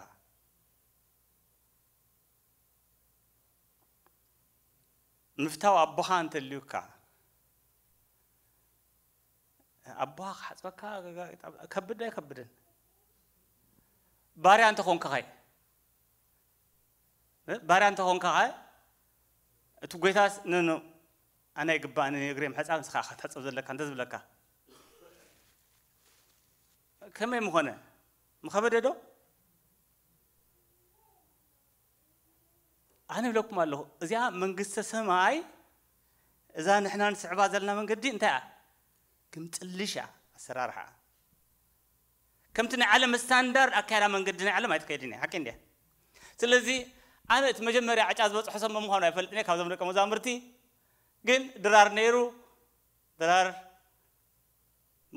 ምፍታው ኣቦኻ እንተልዩካ ኣቦኻ ክሓፅበካ ከብድ ኣይከብድን ባርያ እንተኾንካ ኸ ባርያ እንተኾንካ ኸ እቲ ጎይታስ ንኑ ኣነ ይግባእኒ እግሪ ምሕፃብ ንስኻ ክትሕፀብ ዘለካ እንተ ዝብለካ ከመይ ምኾነ ምኸበደ ዶ ኣነ ይብለኩም ኣለኹ እዚኣ መንግስተ ሰማይ እዛ ንሕና ንስዕባ ዘለና መንገዲ እንታይ እያ ግምጥልሽ እያ ኣሰራርሓ ከምቲ ናይ ዓለም ስታንዳርድ ኣካያዳ መንገዲ ናይ ዓለም ኣይትከይድን እያ ሓቂ እንዲያ ስለዚ ኣነ እቲ መጀመርያ ዕጫ ዝበፅሖ ሰብ ምዃኑ ኣይፈልጥን እየ ካብዞም ደቂ መዛምርቲ ግን ድራር ነይሩ ድራር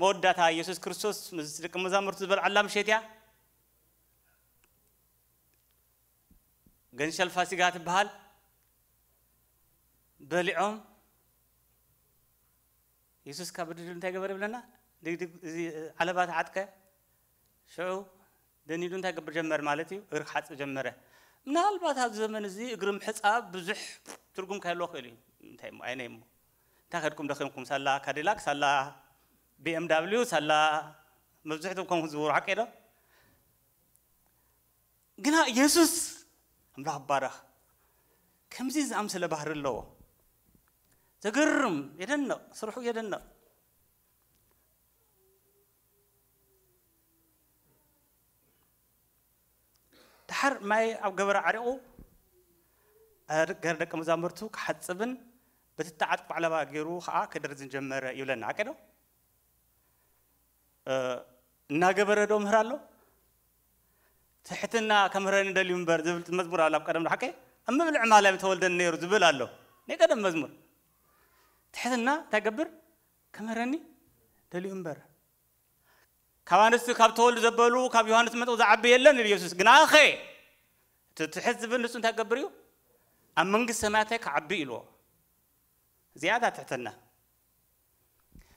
መወዳእታ ኢየሱስ ክርስቶስ ምስ ደቂ መዛምርቱ ዝበልዓላ ምሸት እያ ገንሸል ፋሲጋ ትበሃል በሊዖም የሱስ ካብ ድድል እንታይ ገበረ ይብለና ድግድግ እዚ ዓለባ ተዓጥቀ ሽዑ ደኒዱ እንታይ ገብር ጀመር ማለት እዩ እግሪ ክሓፅብ ጀመረ ምናልባት ኣብዚ ዘመን እዚ እግሪ ምሕፃብ ብዙሕ ትርጉም ከየልዎ ክእል እዩ እንታይ እሞ ኣይነ እሞ እንታይ ከድኩም ደኺምኩም ሳላ ካዲላክ ሳላ ቢኤምዳብሊዩ ሳላ መብዝሕትኩም ከምኡ ዝብሩ ሓቂ ዶ ግና ኢየሱስ ኣምላኽ ባረኽ ከምዚ ዝኣምሰለ ባህሪ ኣለዎ ዘገርም የደንቕ ስርሑ የደንቕ ድሓር ማይ ኣብ ገበረ ዓሪቑ ገር ደቂ መዛምርቱ ክሓፅብን በቲ ተዓጥቁ ዓለባ ገይሩ ከዓ ክደርዝን ጀመረ ይብለና ሓቂ ዶ እናገበረ ዶ ምህር ኣሎ ትሕትና ከምህረኒ ደልዩ እምበር ዝብል መዝሙር ኣሎ ኣብ ቀደም ሓቂ ኣብ ምብልዕ ማላይ ተወልደን ነይሩ ዝብል ኣሎ ናይ ቀደም መዝሙር ትሕትና እንታይ ገብር ከምህረኒ ደልዩ እምበር ካብ ኣንስቲ ካብ ተወልዱ ዘበሉ ካብ ዮሃንስ መጥምቕ ዝዓቢ የለን ኢሉ የሱስ ግናኸ እቲ ትሕት ዝብል ንሱ እንታይ ክገብር እዩ ኣብ መንግስቲ ሰማያት እንታይ ክዓቢ ኢልዎ እዚኣ እታ ትሕትና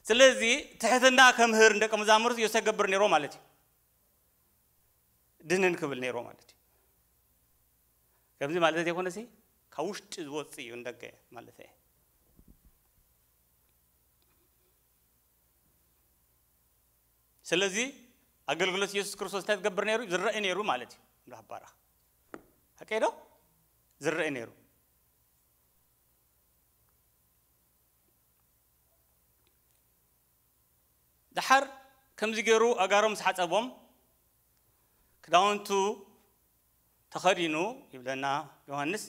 ስለዚ ትሕትና ከምህር ንደቂ መዛሙርቱ የሱስ ክገብር ነይርዎ ማለት እዩ ድንን ክብል ነይርዎ ማለት እዩ ከምዚ ማለት ዘይኮነሲ ካብ ውሽጢ ዝወፅእ እዩ ንደገ ማለት እየ ስለዚ ኣገልግሎት ኢየሱስ ክርስቶስ እንታይ ዝገብር ነይሩ ዝረአ ነይሩ ማለት እዩ ኣምላኽ ባረኽ ሓቀይ ዶ ዝረአ ነይሩ ድሓር ከምዚ ገይሩ ኣጋሮም ዝሓፀቦም ክዳውንቱ ተኸዲኑ ይብለና ዮሃንስ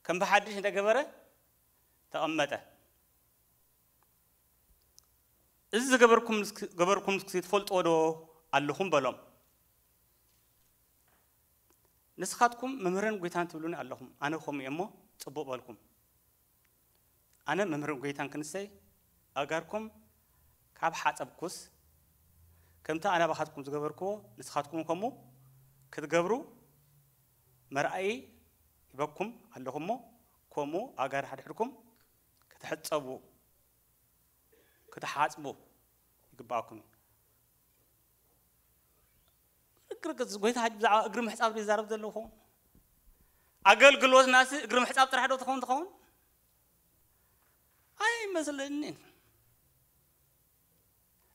ከም ብሓድሽ እንተገበረ ተቐመጠ እዚ ዝገበርኩም ገበርኩም ትፈልጥዎ ዶ ኣለኹም በሎም ንስኻትኩም መምህርን ጎይታን ትብሉኒ ኣለኹም ኣነ ከምኡ እየ እሞ ፅቡቕ በልኩም ኣነ መምህርን ጎይታን ክንሰይ ኣጋርኩም ካብ ሓፀብኩስ ከምቲ ኣነ ኣባኻትኩም ዝገበርክዎ ንስኻትኩም ከምኡ ክትገብሩ መርኣይ ሂበኩም ኣለኹ እሞ ከምኡ ኣጋር ሓድሕድኩም ክትሕፀቡ ክትሓፅቡ ይግባኣኩም እዩ። ርግርግ ጎይታ ሓጂ ብዛዕባ እግሪ ምሕፃብ ይዛረብ ዘሎ ይኸውን። ኣገልግሎትናሲ እግሪ ምሕፃብ ጥራሕ ዶ ትኸውን ትኸውን? ኣይመስለኒን።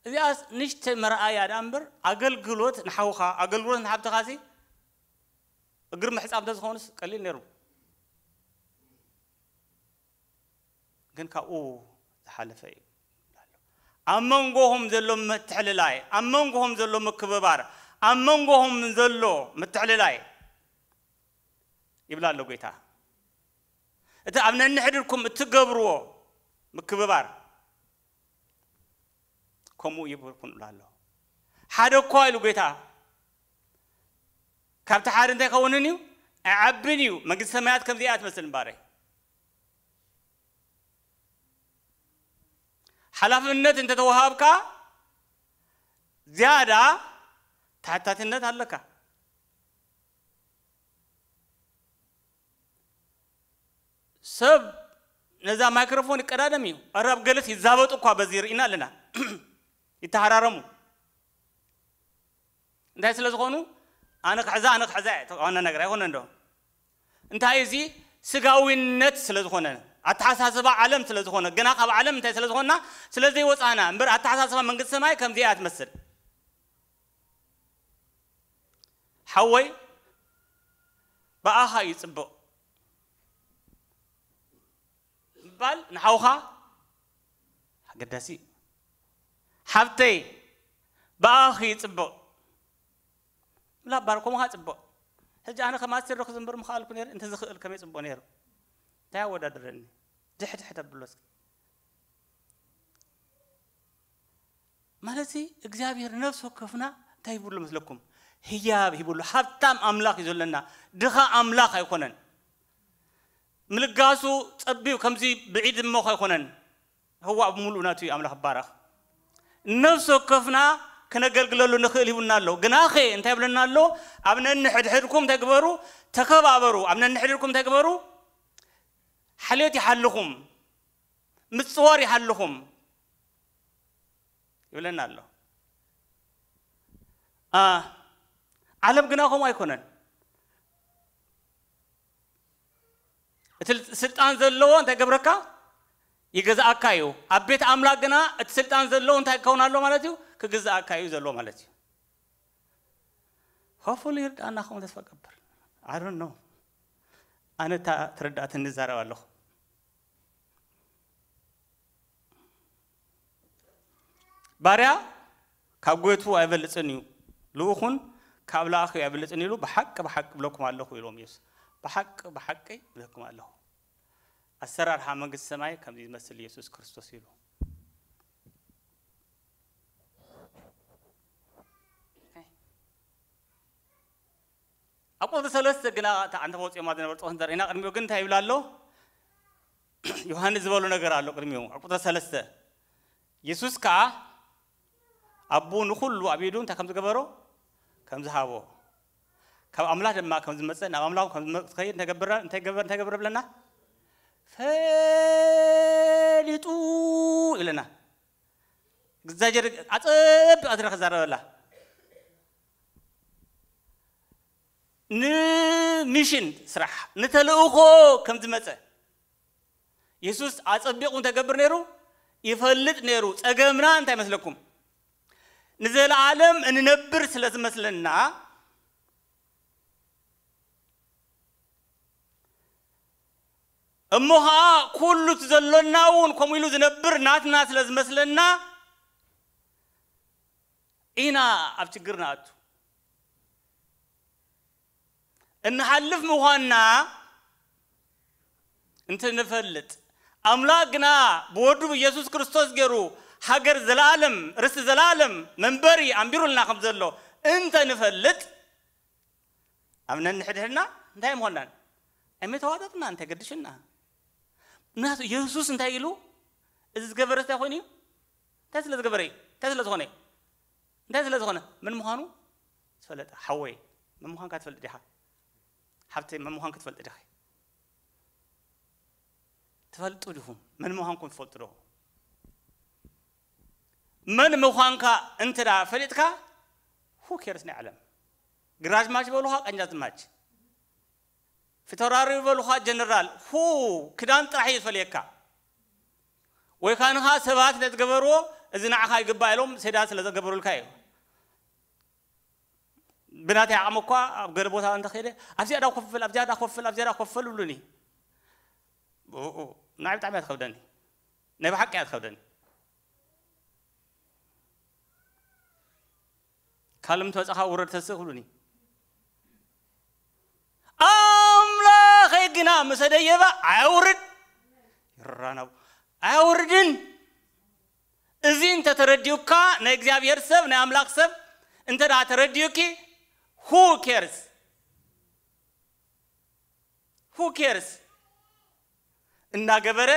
እዚኣስ ንሽተ መርኣያ ደኣ እምበር ኣገልግሎት ንሓውኻ ኣገልግሎት ንሓብትኻሲ እግሪ ምሕፃብ እንተዝኾኑስ ቀሊል ነይሩ። ግን ካብኡ ዝሓለፈ እዩ። ኣብ መንጎኹም ዘሎ ምትሕልላይ፣ ኣብ መንጎኹም ዘሎ ምክብባር፣ ኣብ መንጎኹም ዘሎ ምትሕልላይ ይብላ ኣሎ ጎይታ። እቲ ኣብ ነንሕድርኩም እትገብርዎ ምክብባር ከምኡ ይብልኩም ኣሎ። ሓደ እኳ ኢሉ ጎይታ ካብቲ ሓደ እንታይ ከውንን እዩ? ኣዓብን እዩ። መንግስቲ ሰማያት ከምዚኣ ትመስል እምባረይ። ሓላፍነት እንተተዋሃብካ ዝያዳ ተሓታትነት ኣለካ። ሰብ ነዛ ማይክሮፎን ይቀዳደም እዩ። ኣራብ ገለስ ይዛበጡ እኳ በዚ ርኢና ኣለና። ይተሃራረሙ። እንታይ ስለ ዝኾኑ? ኣነ ክሕዛ፣ ኣነ ክሕዛ እየ። ዋና ነገር ኣይኮነን ዶ? እንታይ እዚ? ስጋዊነት ስለ ዝኾነ፣ ኣተሓሳስባ ዓለም ስለ ዝኾነ፣ ግና ካብ ዓለም እንታይ ስለ ዝኾንና፣ ስለ ዘይወጻና እምበር፣ ኣተሓሳስባ መንግስቲ ሰማይ ከምዚ እያ ትመስል። ሓወይ፣ ብኣኻ እዩ ጽቡቕ ምባል ንሓውኻ ኣገዳሲ እዩ። ሓብተይ፣ ብኣኺ ጽቡቕ ላባር ኮምኻ ጽቡቕ። ሕጂ ኣነ ከም ኣስቴር ዶ ክዝምር ምኽኣልኩ ነይሩ? እንተ ዝኽእል ከመይ ጽቡቕ ነይሩ። እንታይ ኣወዳድረኒ? ድሕድሕድ ኣብሎ እስኪ። ማለት እግዚኣብሔር ነፍሲ ወከፍና እንታይ ይብሉ መስለኩም? ህያብ ይብሉ። ሃብታም ኣምላኽ እዩ ዘለና፣ ድኻ ኣምላኽ ኣይኮነን። ምልጋሱ ጸቢብ ከምዚ ብዒድ እሞኽ ኣይኮነን። ህዋእ ብምሉእ ናቱ እዩ ኣምላኽ ይባረኽ። ነፍሲ ወከፍና ክነገልግለሉ ንኽእል ሂቡና ኣሎ። ግናኸ እንታይ ይብለና ኣሎ? ኣብ ነንሕድሕድኩም እንታይ ግበሩ? ተከባበሩ። ኣብ ነንሕድሕድኩም እንታይ ግበሩ? ሓልዮት ይሓልኹም፣ ምጽዋር ይሓልኹም ይብለና ኣሎ። አ፣ ዓለም ግና ከምኡ ኣይኮነን። እቲ ስልጣን ዘለዎ እንታይ ገብረካ? ይገዝኣካ እዩ። ኣብ ቤት ኣምላኽ ግና እቲ ስልጣን ዘለዎ እንታይ ክኸውን ኣሎ ማለት እዩ? ክግዝኣካ እዩ ዘለዎ ማለት እዩ። ሆፉል ይርዳእና ከምኡ ተስፋ ገብር። I don't know። ኣነ እታ ተረዳእትኒ ዝዛረብ ኣለኹ። ባርያ ካብ ጎይቱ ኣይበልጽን እዩ፣ ልኡኹን ካብ ለኣኺ ኣይበልጽን ኢሉ ብሓቂ ብሓቂ እብለኩም ኣለኹ ኢሎም ኢየሱስ። ብሓቂ ብሓቂ እብለኩም ኣለኹ። ኣሰራርሓ መንግስቲ ሰማይ ከምዚ ዝመስል ኢየሱስ ክርስቶስ ኢሉ። ኣብ ቁጽሪ ሰለስተ ግና እታ ኣንተ ወፂኦማ ዝነበረ ጥቕስ እንተርኢና ቅድሚኡ ግን እንታይ ይብል ኣሎ? ዮሃንስ ዝበሎ ነገር ኣሎ ቅድሚኡ ኣብ ቁጽሪ ሰለስተ። የሱስ ከዓ ኣቦኡ ንኹሉ ኣብ ኢዱ እንታይ ከም ዝገበሮ ከም ዝሃቦ፣ ካብ ኣምላኽ ድማ ከም ዝመፀ፣ ናብ ኣምላኽ ከም ዝመ- ዝኸይድ እንታይ ገብር እንታይ ገበር እንታይ ገበር ብለና? ፈሊጡ ኢለና። እግዚኣብሔር ኣፀቢቓ ዝረ ክዛረበላ ንሚሽን ስራሕ ንተልእኾ ከም ዝመፀ የሱስ ኣጸቢቑ እንተገብር ነይሩ ይፈልጥ ነይሩ። ጸገምና እንታይ መስለኩም? ንዘለኣለም እንነብር ስለ ዝመስለና፣ እሞ ኸኣ ኩሉ እቲ ዘሎና እውን ከምኡ ኢሉ ዝነብር ናትና ስለ ዝመስለና ኢና ኣብ ችግር ንኣቱ። እንሓልፍ ምዃንና እንትንፈልጥ፣ ኣምላኽ ግና ብወዱ ብኢየሱስ ክርስቶስ ገይሩ ሃገር ዘለኣለም፣ ርስቲ ዘለኣለም መንበሪ ኣንቢሩልና ከም ዘሎ እንተ ንፈልጥ፣ ኣብ ነንሕድሕድና እንታይ ምኾንናን? ኣይመተዋጠጥና፣ እንታይ ገድሽና? ምክንያቱ የሱስ እንታይ ኢሉ? እዚ ዝገበረ እንታይ ኮይኑ እዩ? እንታይ ስለ ዝገበረ እዩ? እንታይ ስለ ዝኾነ እዩ? እንታይ ስለ ዝኾነ? መን ምዃኑ ዝፈለጠ ሓወይ፣ መን ምዃንካ ትፈልጥ ዲኻ? ሓብተይ፣ መን ምዃንክ ትፈልጥ ዲኺ? ትፈልጡ ዲኹም? መን ምዃንኩም ትፈልጡ ዶ? መን ምዃንካ እንተ ደኣ ፈሊጥካ፣ who cares ናይ ዓለም? ግራዝማች በሉኻ፣ ቀኛዝማች፣ ፊተውራሪ በሉኻ፣ ጀነራል፣ who ክዳን ጥራሕ እዩ ዝፈልየካ። ወይ ካንኻ ሰባት ነቲ ገበርዎ፣ እዚ ንዓኻ ይግባእ ኢሎም ሴዳ ስለ ዘገበሩልካ እዩ። ብናተይ ዓቕሚ እኳ ኣብ ገለ ቦታ እንተኸይደ፣ ኣብዚኣ ዳ ኮፍል፣ ኣብዚኣ ዳ ኮፍል፣ ኣብዚኣ ዳ ኮፍል ይብሉኒ። ብኡ፣ ንዓይ ብጣዕሚ እያ ትኸብደኒ። ናይ ብሓቂ እያ ትኸብደኒ። ካልእ ምስ መጻኻ ውረድ ተስእ ክብሉኒ። ኣምላኸይ ግና ምስ ኣደየበ ኣየውርድ። ይራናው። ኣየውርድን። እዚ እንተ ተረዲኡካ፣ ናይ እግዚኣብሔር ሰብ፣ ናይ ኣምላኽ ሰብ እንተ ደኣ ተረዲኡኪ፣ who cares? Who cares? እናገበረ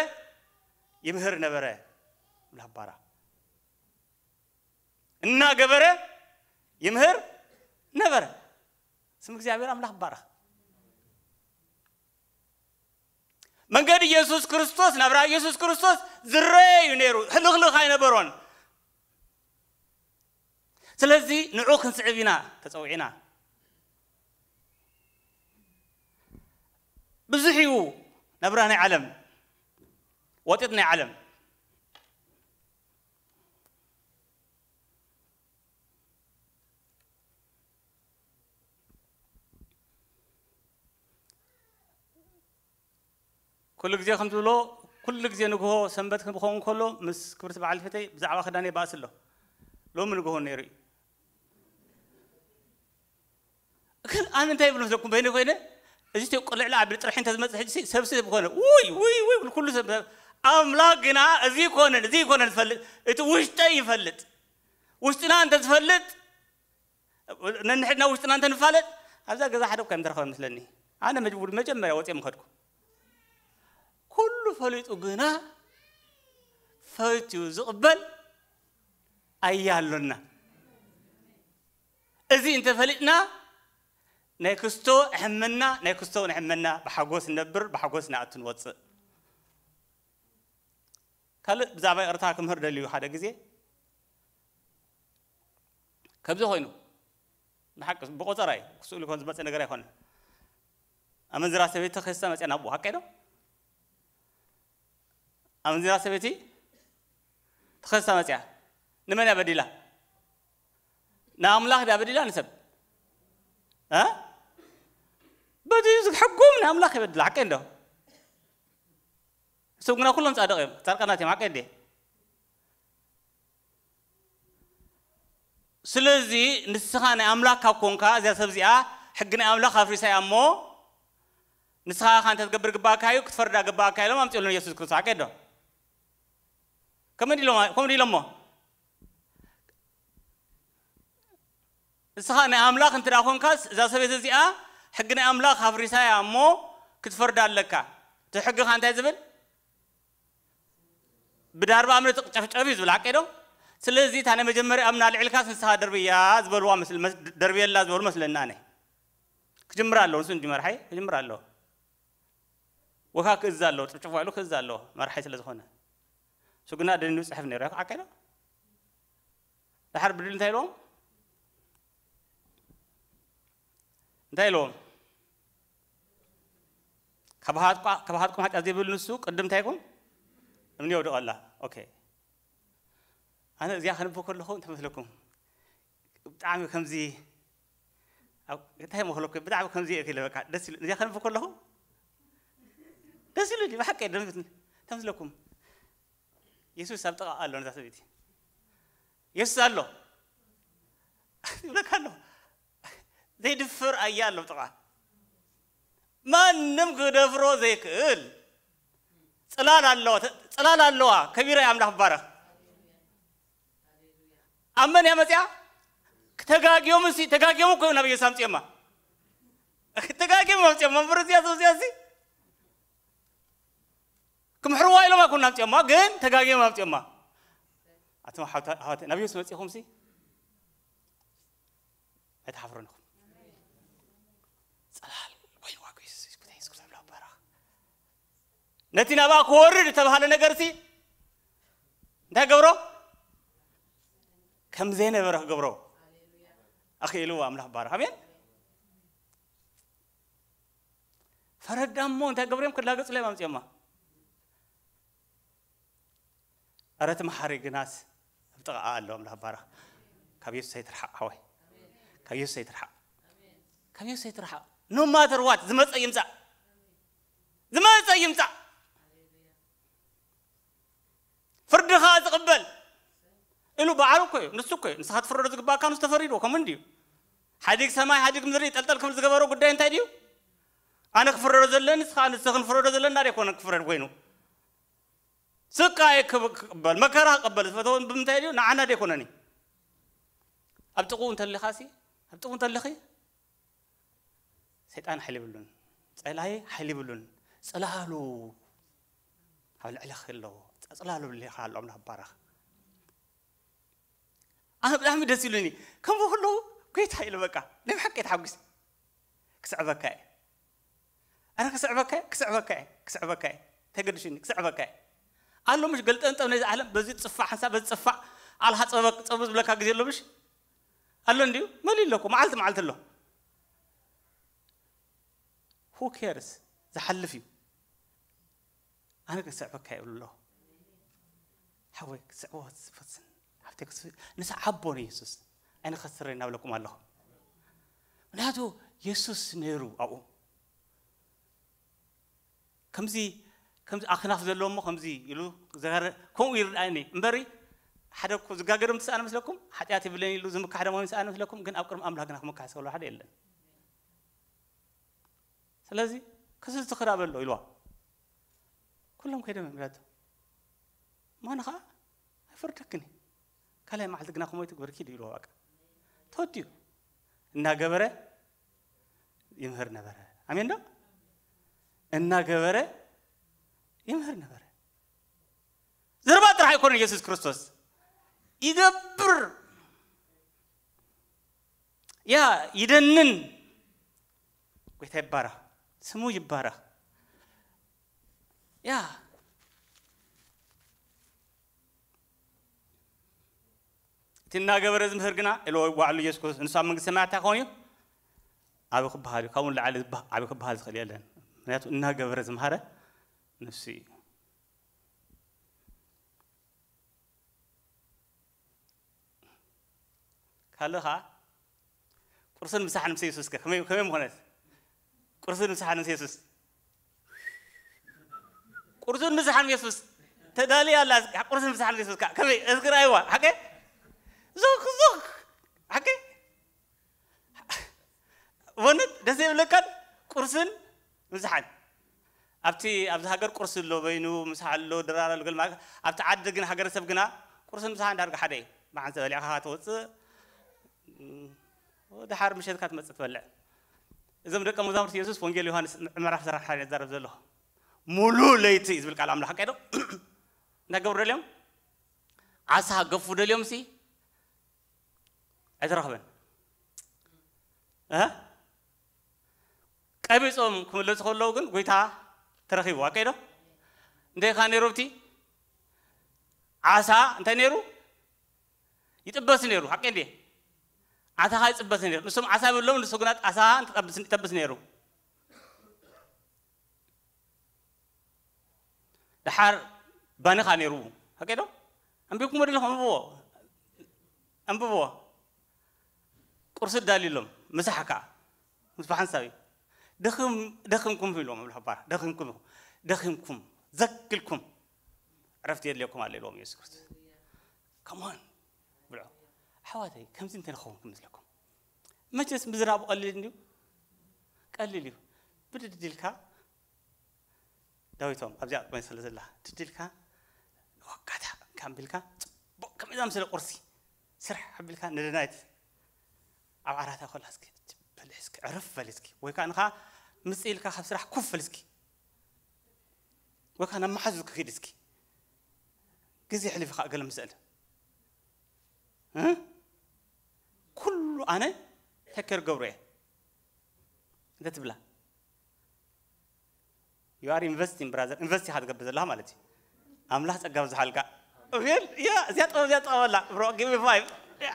ይምህር ነበረ። ኣምላኽ ባራ እናገበረ ይምህር ነበረ። ስም እግዚኣብሔር ኣምላኽ ባራ። መንገዲ ኢየሱስ ክርስቶስ፣ ናብራ ኢየሱስ ክርስቶስ ዝረአ እዩ ነይሩ። ህልኽልኽ ኣይነበሮን። ስለዚ ንዑ ክንስዕብ ኢና ተጸዊዕና። ብዙሕ እዩ ናብራ ናይ ዓለም፣ ወጢጥ ናይ ዓለም። ኩሉ ግዜ ከም ዝብሎ፣ ኩሉ ግዜ ንግሆ ሰንበት ክኸውን ከሎ ምስ ክብርቲ በዓል ፈተይ ብዛዕባ ክዳነይ ባእሲ ኣሎ። ሎሚ ንግሆ ነይሩ እዩ። ግን ኣነ እንታይ ይብል መስለኩም? በይነ ኮይነ፣ እዚ ተቆልዕ ዓቢ ጥርሒ እንተዝመጽእ ሕጂ ሰብሲ ሰብ ኮነ። ውይ፣ ውይ፣ ውይ፣ ኩሉ ሰብ። ኣምላኽ ግና እዚ ይኮነን፣ እዚ ይኮነን ዝፈልጥ፣ እቲ ውሽጠይ ይፈልጥ። ውሽጥና እንተዝፈልጥ፣ ነንሕድና ውሽጥና እንተንፋለጥ፣ ኣብዛ ገዛ ሓደ እኳ ምተረኸበ መስለኒ። ኣነ መጅቡር መጀመርያ ወፅየ ምኸድኩ። ኩሉ ፈሊጡ ግና ፈትዩ ዝቕበል ኣያ ኣሎና። እዚ እንተፈሊጥና፣ ናይ ክስቶ ሕመና፣ ናይ ክስቶ ንሕመና ብሓጎስ ንነብር፣ ብሓጎስ ንኣቱ ንወፅእ። ካልእ ብዛዕባ ይቕርታ ክምህር ደልዩ ሓደ ግዜ ከምዚ ኮይኑ፣ ንሓቂ ብቆፀራ እዩ፣ ክስእሉ ይኮን ዝመፀ ነገር ኣይኮነን። ኣመንዝራ ሰበይቲ ተኸሲሳ መፅያ ናብኡ፣ ሓቀይ ዶ? ኣመንዝራ ሰበይቲ ተኸሲሳ መፅያ። ንመን እያ በዲላ? ንኣምላኽ ድያ በዲላ ንሰብ? እ? በቲ ዝሕጉም ንኣምላኽ ይበድል፣ ሓቀይ እንዶ? እሶም ግና ኩሎም ጻድቕ እዮም፣ ጻድቃናት እዮም፣ ሓቀይ እንዴ? ስለዚ ንስኻ ናይ ኣምላኽ ካብ ኮንካ፣ እዚኣ ሰብ እዚኣ ሕጊ ናይ ኣምላኽ ኣፍሪሳ እያ እሞ፣ ንስኻ ኸኣ እንተ ትገብር ግባእካ እዩ፣ ክትፈርዳ ግባእካ ኢሎም ኣምጺኦሎም የሱስ ክርስቶስ፣ ሓቀይ ዶ? ከምኡ ድኢሎሞ? ከምኡ ድኢሎሞ? ንስኻ ናይ ኣምላኽ እንተ ደኣ ኾንካስ፣ እዛ ሰበይቲ እዚኣ ሕጊ ናይ ኣምላኽ ኣፍሪሳ እያ እሞ ክትፈርዳ ኣለካ። እቲ ሕጊ ኸኣ እንታይ ዝብል? ብዳርባ እምኒ ትጨፍጨፍ እዩ ዝብል፣ ሓቀይ ዶ? ስለዚ እታ ናይ መጀመርያ እምኒ ኣልዒልካስ ንስኻ ደርብያ ዝበልዋ መስል-፣ መስ-፣ ደርብየላ ዝበሉ መስለኒ ኣነ። ክጅምር ኣለዎ፣ ንሱ እንጂ መርሓይ ክጅምር ኣለዎ። ወካ ክእዝ ኣለዎ፣ ጭፍጭፍ ዋኢሉ ክእዝ ኣለዎ፣ መርሓይ ስለ ዝኾነ። እሱ ግና ደኒኑ ዝጽሕፍ ነይሩ፣ ሓቀይ ዶ? ደሓር ብድል እንታይ ኢልዎም? እንታይ ኢልዎም? ካብ ሃጥቋ-፣ ካብ ሃጥቁም ሓጢኣት ዘይብል ንሱ ቅድም እንታይ ይኹን? እምኒ የውድቐላ። ኦኬ። ኣነ እዚኣ ከንብብ ከለኹ እንታይ መስለኩም? ብጣዕሚ ከምዚ፣ ኣብ፣ እንታይ መኽለኩም? ብጣዕሚ ከምዚ እየ ክኢለ፣ በቃ፣ ደስ ኢሉ፣ እዚኣ ከንብብ ከለኹ ደስ ኢሉ፣ ብሓቂ ደስ፣ እንታይ መስለኩም? የሱስ ኣብ ጥቓ ኣሎ፣ ነዛ ሰበይቲ። የሱስ ኣሎ። ይብለካ ኣሎ። ዘይድፍር ኣያ ኣሎ ጥቓ። ማንም ክደፍሮ ዘይክእል ጽላል ኣለዋ፣ ጽላል ኣለዋ። ከቢራ እያ፣ ኣምላኽ ይባረኽ። ኣብ መን እያ መጽያ? ተጋግዮም፣ እሲ ተጋግዮም እኮ እዮም ናብ ኢየሱስ ኣምጽዮማ። ተጋግዮም ኣምጽዮማ። እምበር እዚኣ፣ እዚኣ፣ እዚ ክምሕርዋ ኢሎም ኣይኮኑን ኣምጽዮማ፣ ግን ተጋግዮም ኣምጽዮማ። ኣቶም ኣሕዋት፣ ኣሕዋት፣ ናብ ኢየሱስ መጺኹምሲ ኣይትሓፍሩን ኢኹም። ጽላል ኮይኑ ዋጋ የሱስ፣ ጎይታ የሱስ ክርስቶስ ኣምላኽ ይባረኽ። ነቲ ናብኣ ክወርድ ዝተባህለ ነገርሲ እንታይ ገብሮ? ከም ዘይነበረ ክገብሮ ኣኽኢልዎ ኣምላኽ ይባረኽ። ኣሜን። ፈረዳ እሞ እንታይ ገብሮም? ክላገጹ ላይ ኣምጽዮማ። ኧረ እቲ መሓሪ ግናስ ኣብ ጥቓኣ ኣሎ። ኣምላኽ ይባረኽ። ካብ የሱስ ኣይትርሓቕ ሓወይ። ካብ የሱስ ኣይትርሓቕ። ካብ የሱስ ኣይትርሓቕ። No matter what፣ ዝመጸ ይምጻእ። ዝመጸ ይምጻእ። ፍርድኻ ዝቕበል ኢሉ በዓሉ እኮ እዩ። ንሱ እኮ እዩ። ንስኻ ትፍረዶ ዝግባእካ ንሱ ተፈሪድዎ። ከምኡ እንድዩ። ሓዲግ ሰማይ፣ ሓዲግ ምድሪ ጠልጠል ክብል ዝገበሮ ጉዳይ እንታይ ድዩ? ኣነ ክፍረዶ ዘለኒ፣ ንስኻ፣ ንስኽን ክፍረዶ ዘለና ደይኮነ ክፍረድ ኮይኑ። ስቃይ ክብ-፣ ክቕበል፣ መከራ ክቕበል ዝፈተወ ብምንታይ ድዩ? ንዓና ደይኮነን እዩ። ኣብ ጥቕኡ እንተለኻሲ፣ ኣብ ጥቕኡ እንተለኺ፣ ሰይጣን ሓይሊ የብሉን። ጸላኢ ሓይሊ የብሉን። ጽላሉ። ኣብ ልዕለኺ ኣለዎ። ጸጽላሉ ብሌኻ ኣሎ ኣምላኽ ባረኽ። ኣነ ብጣዕሚ ደስ ኢሉኒ። ከምኡ ከለዉ ጎይታ ኢሉ በቃ ናይ ብሓቂ ተሓጒሰ። ክስዕበካ እየ። ኣነ ክስዕበካ እየ፣ ክስዕበካ እየ፣ ክስዕበካ እየ። ተገድሽኒ፣ ክስዕበካ እየ። ኣሎ ምሽ ገልጠንጠብ ነዚ ዓለም በዚ ጽፋዕ ሓንሳብ በዚ ጽፋዕ ኣልሃ ጸበ-፣ ጸቡ ዝብለካ ግዜ ኣሎ ምሽ? ኣሎ እንድዩ? መሊኡ ኣሎ እኮ፣ መዓልቲ መዓልቲ ኣሎ። Who cares? ዝሓልፍ እዩ። ኣነ ግን ክስዕበካ እየ ይብሉ ኣለኹ። ሓወይ፣ ክትስዕቦ ትፈትን። ሓፍተይ፣ ክትስ-፣ ንስዓቦ ንየሱስ። ኣይንኸስርን እናብለኩም ኣለኹ። ምክንያቱ የሱስ ነይሩ ኣብኡ። ከምዚ፣ ከምዚ ኣኽናፍ ዘለዎ እሞ ከምዚ ኢሉ ዝጋረ-፣ ከምኡ ይርድኣኒ። እምበሪ፣ ሓደ እኮ ዝጋገርም ትስኣነ መስለኩም? ሓጢኣት የብለይን ኢሉ ዝምካሕ ደሞ ይስኣነ መስለኩም? ግን ኣብ ቅድሚ ኣምላኽ ግና ክምካሕ ዝኽእሎ ሓደ የለን። ስለዚ፣ ክስቲ ክዳ በሎ ኢልዋ። ኩሎም ከይዶም እዮም ኢላቶ። ማን ኸዓ? ኣይፈርደክን እዩ። ካልኣይ መዓልቲ ግና ከመይ ትግበርኪ ኢልዋ በቃ። ተወዲኡ። እናገበረ ይምህር ነበረ። ኣሜን ዶ? እናገበረ ይምህር ነበረ። ዘረባ ጥራሕ ኣይኮነን ኢየሱስ ክርስቶስ። ይገብር። ያ ይደንን። ጎይታ ይባረኽ። ስሙ ይባረኽ። ያ እቲ እናገበረ ዝምህር ግና ኢልዎ ባዕሉ ኢየሱስ ክርስቶስ፣ ንሱ ኣብ መንግስቲ ሰማያት እንታይ ክኸውን እዩ? ዓቢ ክበሃል እዩ። ካብኡ ንላዕሊ ዝበ-፣ ዓቢ ክበሃል ዝኽእል የለን። ምክንያቱ እናገበረ ዝምሃረ ንሱ እዩ። ካልእ ኸዓ ቁርስን ምሳሕን ምስ የሱስ ከ ከመይ፣ ከመይ ምኾነት? ቁርስን ምሳሕን ምስ የሱስ። ቁርስን ምሳሕን ምስ የሱስ። ተዳልያ ኣላ። ቁርስን ምሳሕን ምስ የሱስ ከ ከመይ? እስኪ ርኣይዋ። ሓቀ? ዞክ፣ ዞክ። ሓቀ? ወነት ደስ ይብለካን? ቁርስን ምሳሕን። ኣብቲ፣ ኣብዚ ሃገር ቁርሲ ኣሎ በይኑ፣ ምሳሕ ኣሎ፣ ድራር ኣሎ፣ ገለ ማለት፣ ኣብቲ ዓዲ ግን ሃገረሰብ ግና ቁርስን ምሳሕን ዳርጋ ሓደ እዩ። ብሓንሳብ በሊዕካ ትወጽእ፣ እም፣ ደሓር ምሸትካ ትመጽእ ትበልዕ። እዞም ደቀ መዛሙርቲ የሱስ ወንጌል ዮሃንስ ምዕራፍ ዕስራን ሓደን ይዛረብ ዘሎ። ሙሉ ለይቲ እዩ ዝብል ቃል ኣምላኽ፣ ቀዶ እንታይ ገብሩ ደልዮም? ዓሳ ገፉ ደልዮም ሲ ኣይተረኽበን። እ? ቀቢጾም ክምለሱ ከለዉ ግን ጎይታ ተረኺቡ። ኣቀይ ዶ? እንታይ ኻ ነይሩ ኣብቲ ዓሳ? እንታይ ነይሩ? ይጥበስ ነይሩ። ሓቀይ እንዴ? ዓሳ ኻ ይጥበስ ነይሩ። ንሶም ዓሳ ይብሎም፣ ንሱ ግና ዓሳ ይጠብስ፣ ይጠብስ ነይሩ። ደሓር ባኒ ኻ ነይሩ። ሓቀይ ዶ? ኣንቢብኩሞ ዲኹም? ኣንብብዎ። ኣንብብዎ። ቁርሲ ዳልዩሎም፣ ምሳሕ ከኣ። ምስ ብሓንሳብ እዩ። ደኺም-፣ ደኺምኩም ኢልዎም፣ እብሉ ሓባር። ደኺምኩም ኢኹም። ደኺምኩም። ዘክልኩም። ዕረፍቲ የድልየኩም ኣሎ ኢልዎም የሱስ ክርስቶስ። Come on። ብልዑ። ኣሕዋተይ፣ ከምዚ እንተ ንኸውን ክመስለኩም። መቸስ ምዝራቡ ቀሊል እንድዩ? ቀሊል እዩ። ብድድ ኢልካ ዳዊቶም ኣብዚኣ ቆመ ስለ ዘላ፣ ድድልካ ንወጋታ እንካ ኣንቢልካ፣ ጽቡቕ ከመይ ዝኣመሰለ ቁርሲ ስራሕ ኣቢልካ ንደናይት ኣብ ዓራታ ኮላ እስኪ በሊ እስኪ ዕረፍ በሊ እስኪ፣ ወይ ከዓ ንኻ ምጽእ ኢልካ ካብ ስራሕ ኮፍ በል እስኪ፣ ወይ ከዓ ናብ መሓዙ ክኺድ እስኪ፣ ግዜ ሕሊፊ ከዓ ገለ ምስእል። እ? ኩሉ ኣነ ተከር ገብሮ እየ እንተ ትብላ፣ you are investing brother፣ ኢንቨስት ኢኻ ትገብር ዘለኻ ማለት እዩ። ኣምላኽ ጸጋ ብዝሓልካ። ኦኬ፣ ያ፣ እዚኣ ጥበብ፣ እዚኣ ጥበብ ኣላ፣ ብሮ፣ give me five። ያ፣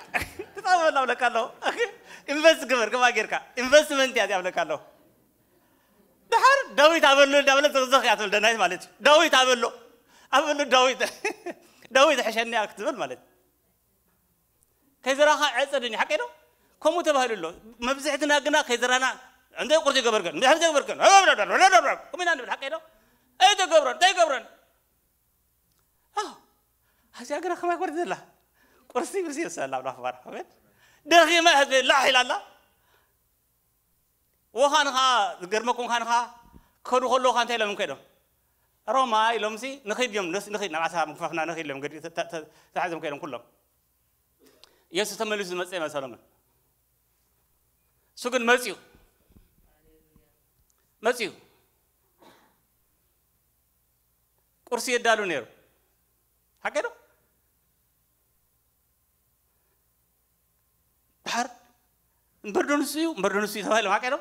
ትጠበብ ኣላ ብለካ ኣለኹ። ኦኬ፣ ኢንቨስት ግበር፣ ከማ ጌርካ። ኢንቨስትመንት እያ እዚኣ ብለካ ኣለኹ። ድሓር ዳዊት ኣበሉ እንዳበለ ዘኽዘኽ እያ ትብል ደናይት ማለት እዩ። ዳዊት ኣበሉ፣ ኣበሉ ዳዊት፣ ዳዊት ሕሸኒ እያ ክትብል ማለት እዩ። ከይዘራኻ ዕጸ ድንዩ፣ ሓቀይ ዶ? ከምኡ ተባሂሉ ኣሎ። መብዝሕትና ግና ከይዘራና፣ እንታይ ቁርሲ ይገበርከን? እንታይ ቁርሲ ይገበርከን? ከምኡ ኢና ንብል፣ ሓቀይ ዶ? ኣይተገብረን፣ እንታይ ይገብረን? ኣዎ። ኣዚኣ ግና ከማይ ኮር ዘላ። ቁርሲ፣ ቁርሲ የሳላ፣ ኣብ ላፍ ባር። ኣሜን። ደኺመ ህዝቢ ላሕ ኢላ ኣላ። ወኻን ኸዓ፣ ዝገርመኩም ኻን ኸዓ፣ ክኸዱ ከለዉ ኸዓ እንታይ ኢሎም ከይዶም? ሮማ ኢሎምሲ፣ ንኺድ እዮም፣ ንስ-፣ ንኺድ፣ ናብ ዓሳ ምግፋፍና ንኺድ ኢሎም፣ ገዲ-፣ ተ-፣ ተ-፣ ተ-፣ ተታሒዞም ከይዶም ኩሎም። ኢየሱስ ተመሊሱ ዝመጸ ይመሰሎም። እሱ ግን መጺኡ። መጺኡ። ቁርሲ የዳሉ ነይሩ። ሓቂ ዶ? ድሓር እምበር ዶ ንሱ እዩ፣ እምበር ዶ ንሱ እዩ ተባሂሎም። ሓቂ ዶ?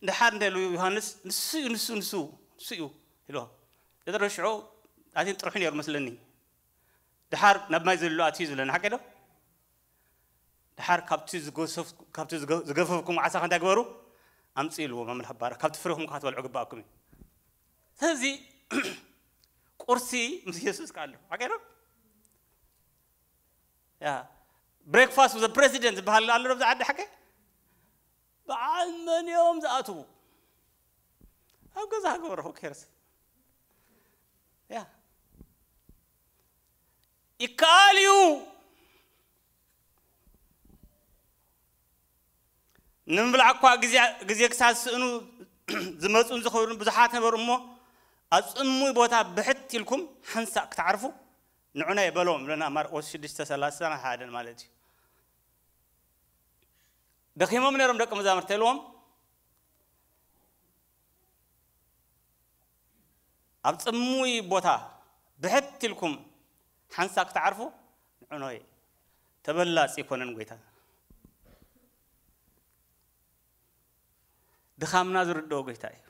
ድሓር እንተ ኢሉ ዮሃንስ፣ "ንሱ እዩ፣ ንሱ፣ ንሱ፣ ንሱ እዩ" ኢልዎ። ጴጥሮስ ሽዑ ኣትዩ ጥርሑ ነይሩ መስለኒ። ድሓር ናብ ማይ ዘሎ ኣትዩ ዝብለና። ሓቂ ዶ? ድሓር ካብቲ ዝገሰፍ-፣ ካብቲ ዝገ-፣ ዝገፈፍኩም ዓሳ እንታይ ግበሩ? ኣምጽኡ ኢልዎም ኣምላኽ ባርያ። "ካብቲ ፍሬኹም ከኣ ክትበልዑ ግባኣኩም እዩ።" ስለዚ ቁርሲ ምስ የሱስ ከኣ ኣሎ። ሓቂ ዶ? ያ፣ breakfast with the president ዝበሃል ኣሎ ዶ ብዛ ዓዲ ሓቂ? በዓል መን እዮም ዝኣትዉ? ኣብ ገዛ ሃገር፣ who cares? ያ። ይከኣል እዩ። ንምብላዕ እኳ ግዜ፣ ግዜ ክሳብ ዝስእኑ ዝመጹን ዝኸዱን ብዙሓት ነበሩ እሞ፣ ኣብ ጽሙይ ቦታ ብሕት ኢልኩም ሓንሳእ ክትዓርፉ ንዑናይ በሎም፣ ብለና ማርቆስ ሽዱሽተ ሰላሳ ሓደን ማለት እዩ። ደኺሞም ነይሮም ደቂ መዛሙርተ ኢልዎም፣ ኣብ ጽሙይ ቦታ ብሕት ኢልኩም ሓንሳእ ክትዓርፉ ንዑናይ፣ ተበላጺ ኣይኮነን ጎይታ። ድኻምና ዝርድኦ ጎይታ እዩ።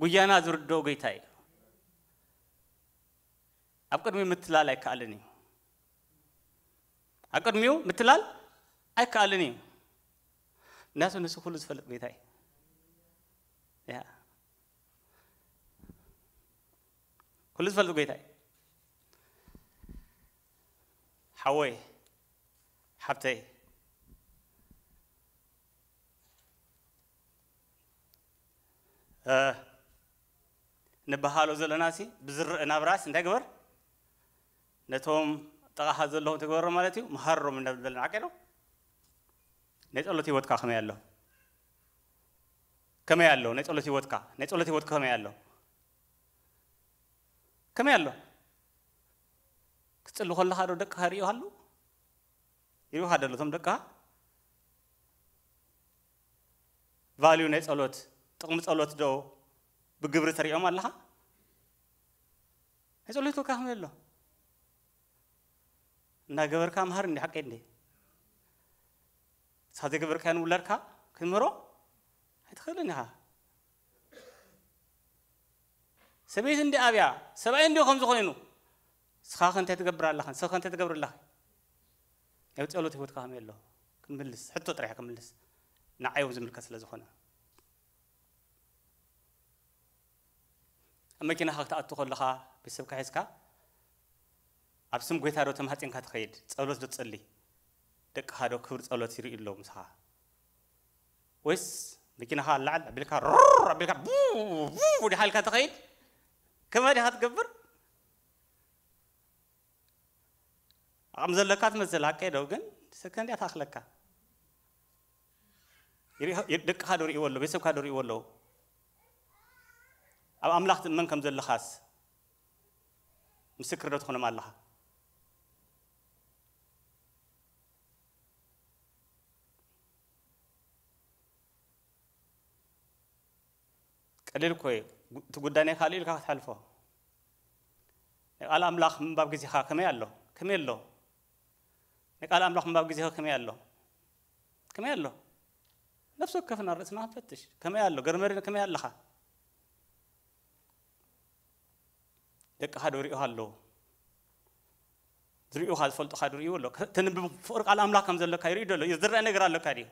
ጉያና ዝርድኦ ጎይታ እዩ። ኣብ ቅድሚኡ ምትላል ኣይከኣልን እዩ። ኣብ ቅድሚኡ ምትላል ኣይከኣልን እዩ። ምክንያቱ ንሱ ኩሉ ዝፈልጥ ጎይታ እዩ። ያ። ኩሉ ዝፈልጥ ጎይታ እዩ። ሓወይ፣ ሓብተይ፣ እ፣ ንበሃሎ ዘለናሲ ብዝረአ ናብራስ እንታይ ግበር? ነቶም ጥቓኻ ዘለዉ ትግበሮ ማለት እዩ፣ መሃሮም እንዳበልና። ሓቂ ዶ? ናይ ጸሎት ህይወትካ ከመይ ኣሎ? ከመይ ኣሎ ናይ ጸሎት ህይወትካ? ናይ ጸሎት ህይወትካ ከመይ ኣሎ? ከመይ ኣሎ? ክትጽሊ ከለኻ ዶ ደቅኻ ይርእዩኻ ኣለዉ? ይርእዩኻ ዶ ኣለዉ እቶም ደቅኻ? ቫልዩ ናይ ጸሎት፣ ጥቕሚ ጸሎት ዶ ብግብሪ ተሪኦም ኣለኻ? ናይ ጸሎት ህይወትካ ከመይ ኣሎ? እናገበርካ ምሃር እንዲ ሓቀይ እንዲ። ንስኻ ዘይገበርካዮ ንውላድካ ክትምህሮ ኣይትኽእልን ኢኻ። ሰበይቲ እንዲ ኣብያ፣ ሰብኣይ እንዲ ከምዚ ኮይኑ፣ ንስኻ ከ እንታይ ትገብር ኣለኻ? ንስኻ ከ እንታይ ትገብር ኣለኻ? ናይ ጸሎት ህይወትካ ከመይ ኣሎ? ክንምልስ፣ ሕቶ ጥራሕ ክንምልስ። ንዓዮም ዝምልከት ስለ ዝኾነ። ኣብ መኪናኻ ክትኣቱ ከለኻ፣ ቤተሰብካ ሒዝካ፣ ኣብ ስም ጎይታ ዶ ተማሕጺንካ ትኸይድ? ጸሎት ዶ ትጸሊ? ደቅኻ ዶ ክብሪ ጸሎት ይርእዩ ኣለዉ ምሳኻ? ወይስ መኪናኻ ላዕል ኣቢልካ፣ ሩር ኣቢልካ፣ ቡ፣ ቡ ዲኻ ኢልካ ትኸይድ? ከመይ ዲኻ ትገብር? ዓቕሚ ዘለካ ትመስል፣ ሓቀይ ዶ? ግን ሰከንድ እያ ትኣኽለካ። ይርኢ-፣ ደቅኻ ዶ ርእይዎ ኣለዉ? ቤተሰብካ ዶ ርእይዎ ኣለዉ? ኣብ ኣምላኽ ትእመን ከም ዘለኻስ ምስክር ዶ ትኾኖም ኣለኻ? ቀሊል እኮ እዩ። ጉ-፣ እቲ ጉዳይ ናይ ካልእ ኢልካ ክትሓልፎ። ናይ ቃል ኣምላኽ ምንባብ ግዜኻ ከመይ ኣሎ? ከመይ ኣሎ? ናይ ቃል ኣምላኽ ምንባብ ግዜኻ ከመይ ኣሎ? ከመይ ኣሎ? ነፍሲ ወከፍና ርእስና ክንፈትሽ። ከመይ ኣሎ? ገርመሪ ከመይ ኣለኻ? ደቅኻ ዶ ሪእኻ ኣለዉ? ዝርእዩኻ ዝፈልጡኻ ዶ ሪእዩ ኣሎ? ከ-፣ ተንብብ ፍቕሪ ቃል ኣምላኽ ከም ዘለካ ይርእዩ ዶ ኣሎ? ዝረአ ነገር ኣለካ ድዩ?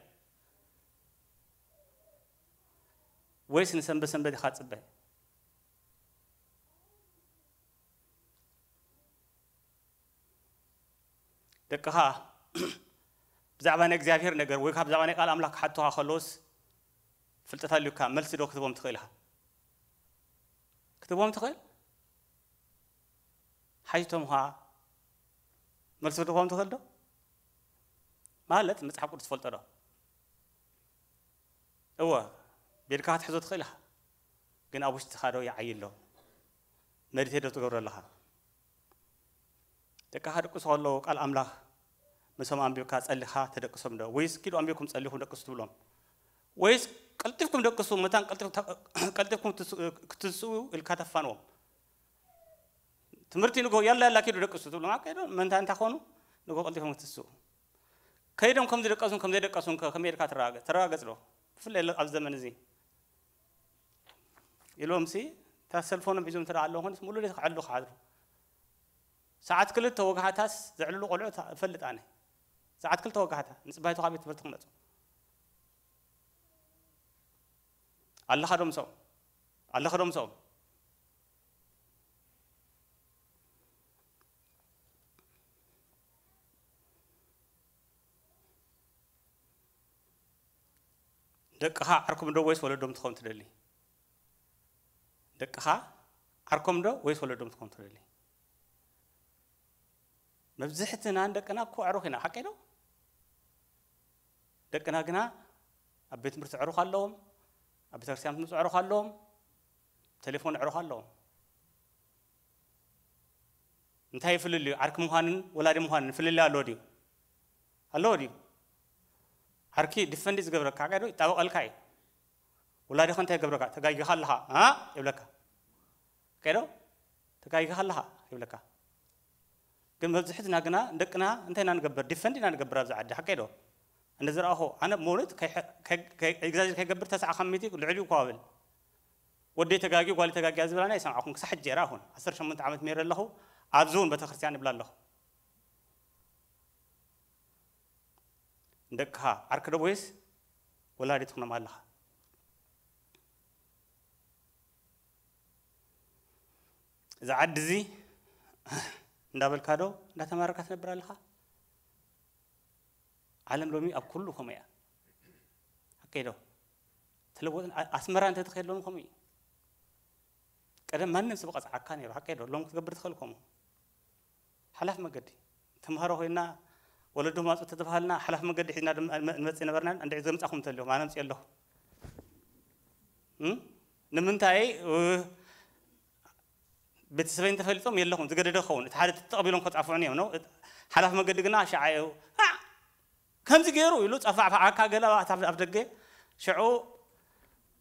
ወይስ ንሰንበት ሰንበት ኢኻ ትጽበ? ደቅኻ ብዛዕባ ናይ እግዚኣብሔር ነገር ወይ ካብ ብዛዕባ ናይ ቃል ኣምላኽ ክሓቱኻ ከለዉስ ፍልጠት ኣልዩካ መልሲ ዶ ክትቦም ትኽእል ኢኻ? ክትቦም ትኽእል? ሓቲቶም ኸዓ መልሲ ክትቦም ትኽእል ዶ? ማለት መጽሓፍ ቅዱስ ትፈልጦ ዶ? እወ፣ ቤድካ ክትሕዞ ትኽእል ኢኻ። ግን ኣብ ውሽጥኻ ዶ ይዓዪ ኣሎ? መዲቴት ዶ ትገብሮ ኣለኻ? ደቅኻ ክድቅሱ ከለዉ ቃል ኣምላኽ ምስኦም ኣንቢብካ ጸሊኻ ተደቅሶም ዶ? ወይስ ኪዱ ኣንቢብኩም ጸሊኹም ደቅሱ ትብሎም? ወይስ ቀልጢፍኩም ደቅሱ፣ መታን ቀልጢፍ-፣ ቀልጢፍኩም ክትስ-፣ ክትስኡ ኢልካ ተፋንዎም? ትምህርቲ ንጎ ያላ ያላ ኪዱ ደቅሱ ትብሉ ማለት ከይዶ መንታ እንታ ኾኑ ንጎ ቀልጢፎም ክትስኡ ከይዶም ከም ዝደቀሱን ከም ዘይደቀሱን ከ- ከመይ ኢልካ ትረጋገጽ ትረጋገጽ ዶ? ብፍላይ ኣብ ዘመን እዚ ኢሎም ሲ እታ ሰልፎኖም ሒዞም ትረኣ ኣለኹን ሙሉ ሌት ክዕሉ ክሓድሩ ሰዓት ክልተ ወግሓታስ ዘዕልሉ ቆልዑ እፈልጥ ኣነ ሰዓት ክልተ ወግሓታ ንፅባይቱ ካብ ቤት ትምህርቲ ክመፁ ኣለኻ ዶ ምስኦም ኣለኻ ዶ ምስኦም ደቅኻ ዓርኩም ዶ ወይስ ወለዶም ትኸውን ትደሊ ደቅኻ ዓርኮም ዶ ወይስ ወለዶም ትኾኑ ትደሊ? መብዝሕትና ንደቅና እኮ ኣዕሩኽ ኢና፣ ሓቀይ ዶ? ደቅና ግና ኣብ ቤት ትምህርቲ ዕሩኽ ኣለዎም፣ ኣብ ቤተክርስትያን ትምህርቲ ዕሩኽ ኣለዎም፣ ቴሌፎን ዕሩኽ ኣለዎም። እንታይ ፍልልዩ? ዓርኪ ምዃንን ወላዲ ምዃንን ፍልልዩ ኣለዎ ድዩ? ኣለዎ ድዩ? ዓርኪ ዲፈንድ ዝገብረካ ሓቀይ ዶ? ይጣበቐልካ እዩ። ወላዲኻ እንታይ ይገብረካ? ተጋጊኻ ኣለኻ እ ይብለካ። ሓቀይ ዶ? ተጋጊኻ ኣለኻ ይብለካ። ግን መብዝሕትና ግና ደቅና እንታይ ኢና ንገብር? ዲፈንድ ኢና ንገብር ኣብዚ ዓዲ። ሓቀይ ዶ? እንደ ዝረኣኹ ኣነ ማለት ኤግዛጅር ከይገብር ተስዓ ካብ ሚእቲ ልዕሊኡ እኳ ብል ወደይ ተጋጊ ጓል ተጋጊያ ዝብላና ይሰምዓኹም ክሳብ ሕጂ የራ ኣኹን ዓሰርተ ሸሞንተ ዓመት ሜረ ኣለኹ ኣብዚ እውን ቤተክርስትያን ይብላ ኣለኹ ንደቅኻ ዓርኪ ዶ ወይስ ወላዲ ትኹኖም ኣለኻ እዚ ዓዲ እዚ እንዳበልካ ዶ እንዳተማረርካ ትነብር ኣለኻ ዓለም ሎሚ ኣብ ኩሉ ከምኡ እያ ሓቀይ ዶ ተለወጥን ኣስመራ እንተትኸይድ ሎሚ ከምኡ እዩ ቀደም ማንም ሰብ ቀፅዓካ ነይሩ ሓቀይ ዶ ሎም ክትገብር ትኽእል ከምኡ ሓላፍ መገዲ ተምሃሮ ኮይና ወለዶ ማፁ ተተባሃልና ሓላፍ መገዲ ሒዝና ንመፅእ ነበርና እንድዒ ዘምፃኹም እንተልዮም ኣነ ምፅእ ኣለኹ ንምንታይ ቤተሰበይ እንተፈሊጦም የለኹም ዝገደደ ክኸውን እቲ ሓደ ተቐቢሎም ከፃፍዑኒ እዮም ሓላፍ መገዲ ግና ሸዓ ከምዚ ገይሩ ኢሉ ጸፋዕፋዓካ ገለ ኣብ ደገ ሽዑ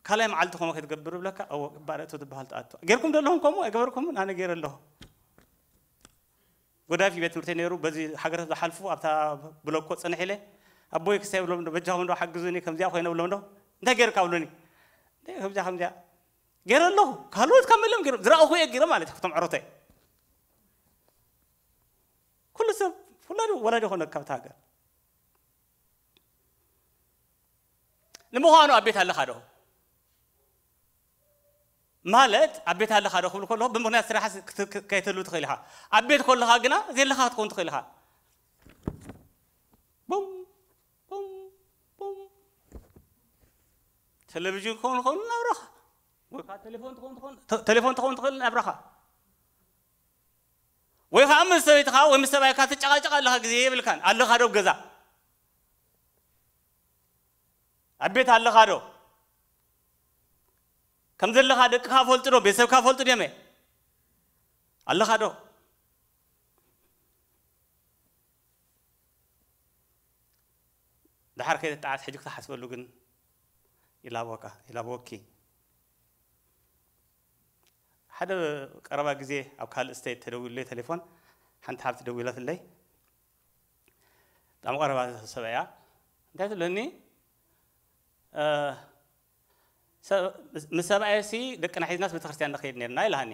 ካልኣይ መዓልቲ ከምኡ ክትገብር ብለካ እወ ባረእቶ ትበሃል ትኣቱ ጌርኩም ዘለኹም ከምኡ ኣይገበርኩምን ኣነ ገይረ ኣለኹ ጎዳፊ ቤት ትምህርቲ ነይሩ በዚ ሃገር ዝሓልፉ ኣብታ ብለኮ ጽንሕ ኢለ ኣቦይ ክሳይ ብሎም ዶ በጃኹም ዶ ሓግዙኒ ከምዚኣ ኮይነ ብሎም ዶ እንታይ ገይርካ ብሉኒ ከምዚኣ ከምዚኣ ገይረ ኣለኹ ካልኦት ካብ መለም ገይሮም ዝረኣኹ እየ ገይረ ማለት እዩ ክቶም ዕሮተይ ኩሉ ሰብ ውላድ ወላድ ይኾነ ካብታ ሃገር ንምዃኑ ኣብ ቤት ኣለኻ ዶ ማለት ኣብ ቤት ኣለኻ ዶ ክብል ከለኹ ብምኽንያት ስራሕ ከይተሉ ትኽእል ኢኻ ኣብ ቤት ከለኻ ግና ዘለኻ ክትከውን ትኽእል ኢኻ ቡም ቡም ቡም ቴሌቪዥን ክኸውን ይኸውን ናብራኻ ወይ ከዓ ቴሌፎን ትኸውን ትኸውን ቴሌፎን ትኸውን ትኽእል ናብራኻ ወይ ከዓ ምስ ሰበይትኻ ወይ ምስ ሰብኣይካ ትጨቃጨቅ ኣለኻ ግዜ የብልካን ኣለኻ ዶ ገዛ ኣብ ቤት ኣለኻ ዶ ከም ዘለኻ ደቅኻ ፈልጡ ዶ ቤተሰብካ ፈልጡ ድዮም ኣለኻ ዶ ድሓር ከይተጣዓስ ሕጂ ክትሓስበሉ ግን ይላቦካ ይላቦኪ ሓደ ቀረባ ግዜ ኣብ ካልእ ስቴት ተደዊሉለይ ቴሌፎን ሓንቲ ሓብቲ ደዊላትለይ ብጣዕሚ ቀረባ ሰብ እያ እንታይ ትብለኒ ምስ ሰብኣየሲ ደቅና ሒዝናስ ቤተክርስትያን ንኸይድ ነርና ኢልሃኒ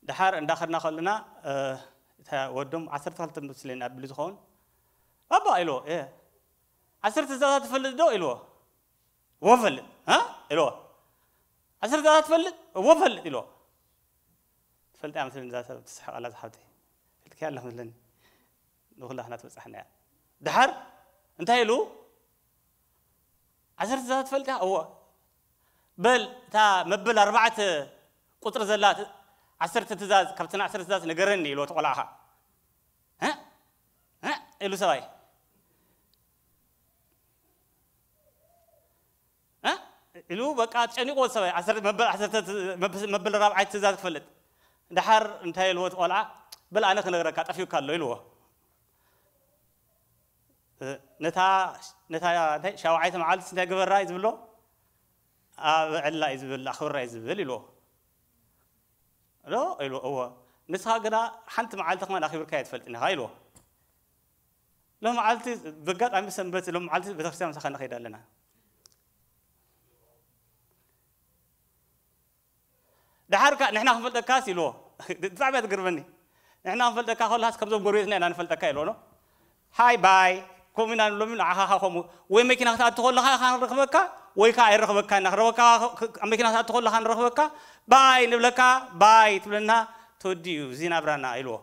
ድሓር እንዳኸድና ከለና ወዶም ዓሰርተ ክልተ ምስለኒ ኣብሉ ዝኸውን ባባ ኢልዎ ዓሰርተ ዛዛ ትፈልጥ ዶ ኢልዎ እዎ ፈልጥ ኢልዎ ዓሰርተ ዛዛ ትፈልጥ እዎ ፈልጥ ኢልዎ ትፈልጥ እያ መስለኒ እዛ ሰብ ትስሕቕ ኣላ ዝሓብተይ ፈልጥኪ ኣለኽ መስለኒ ንኹላህና ትበጻሕና እያ ድሓር እንታይ ኢሉ ዓሰርተ ትእዛዝ ትፈልጥ እያ እወ በል እታ መበል ኣርባዕተ ቁፅሪ ዘላ ዓሰርተ ትእዛዝ ካብተን ዓሰርተ ትእዛዝ ንገረኒ ኢልዎ እቲ ቆልዓ ኢሉ ሰብኣይ ኢሉ በቃ ጨኒቆ ሰብኣይ መበል ራብዓይ ትእዛዝ ክፈልጥ ድሓር እንታይ ኢልዎ እቲ ቆልዓ በል ኣነ ክነግረካ ጠፊኡካ ኣሎ ኢልዎ ነታ ነታ እንታይ ሻውዓይቲ መዓልቲ እንታይ ግበራ እዩ ዝብሎ ኣበዕላ እዩ ዝብል ኣኽብራ እዩ ዝብል ኢልዎ ዶ ኢልዎ እወ ንስኻ ግና ሓንቲ መዓልቲ ከማን ኣኺብርካ ኣይትፈልጥን ኢኻ ኢልዎ። ሎም መዓልቲ ብጋጣሚ ሰንበት ሎም መዓልቲ ቤተክርስትያን ምሳኻ ንኸይድ ኣለና። ደሓርካ ንሕና ክንፈልጠካስ ኢልዎ። ብጣዕሚ እያ ትገርመኒ። ንሕና ክንፈልጠካ ከላስ ከምዞም ጎረቤትና ኢና ንፈልጠካ ኢልዎ። ኖ ሃይ ባይ፣ ከምኡ ኢና ንብሎም። ንዓኻ ኸዓ ከምኡ። ወይ መኪና ክትኣቱ ከለኻ ኢኻ ንረኽበካ፣ ወይ ከዓ ኣይረኽበካ ኢና። ክረኽበካ፣ ኣብ መኪና ክትኣቱ ከለኻ ንረኽበካ፣ ባይ ንብለካ፣ ባይ ትብለና፣ ተወዲኡ እዚ ናብራና ኢልዎ።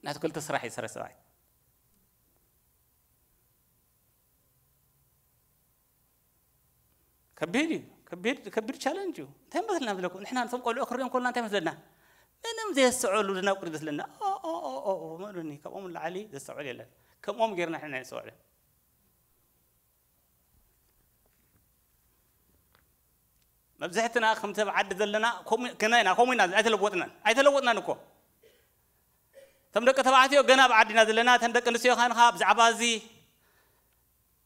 ናቱ ክልተ ስራሕ እዩ ሰረ ሰብኣይ። ከቢድ እዩ። ከቢድ ከቢድ ቻለንጅ እዩ። እንታይ መስለና ብለኩም ንሕና ነቶም ቆልዑ ክሪኦም ከለና እንታይ መስለና? ምንም ዘየስዐሉ ድናቁር ይመስለና። ኦ ኦ ኦ ኦ ኦ መኑኒ ካብኦም ላዕሊ ዘስተውዕል የለን። ከምኦም ጌርና ንሕና ነስተውዕል። መብዝሕትና ከምቲ ኣብ ዓዲ ዘለና ከምኡ- ከና ኢና ከምኡ ኢና ኣይተለወጥናን ኣይተለወጥናን እኮ። እቶም ደቂ ተባዕትዮ ገና ኣብ ዓዲና ዘለና እተን ደቂ ኣንስትዮ ካንኻ ብዛዕባ እዚ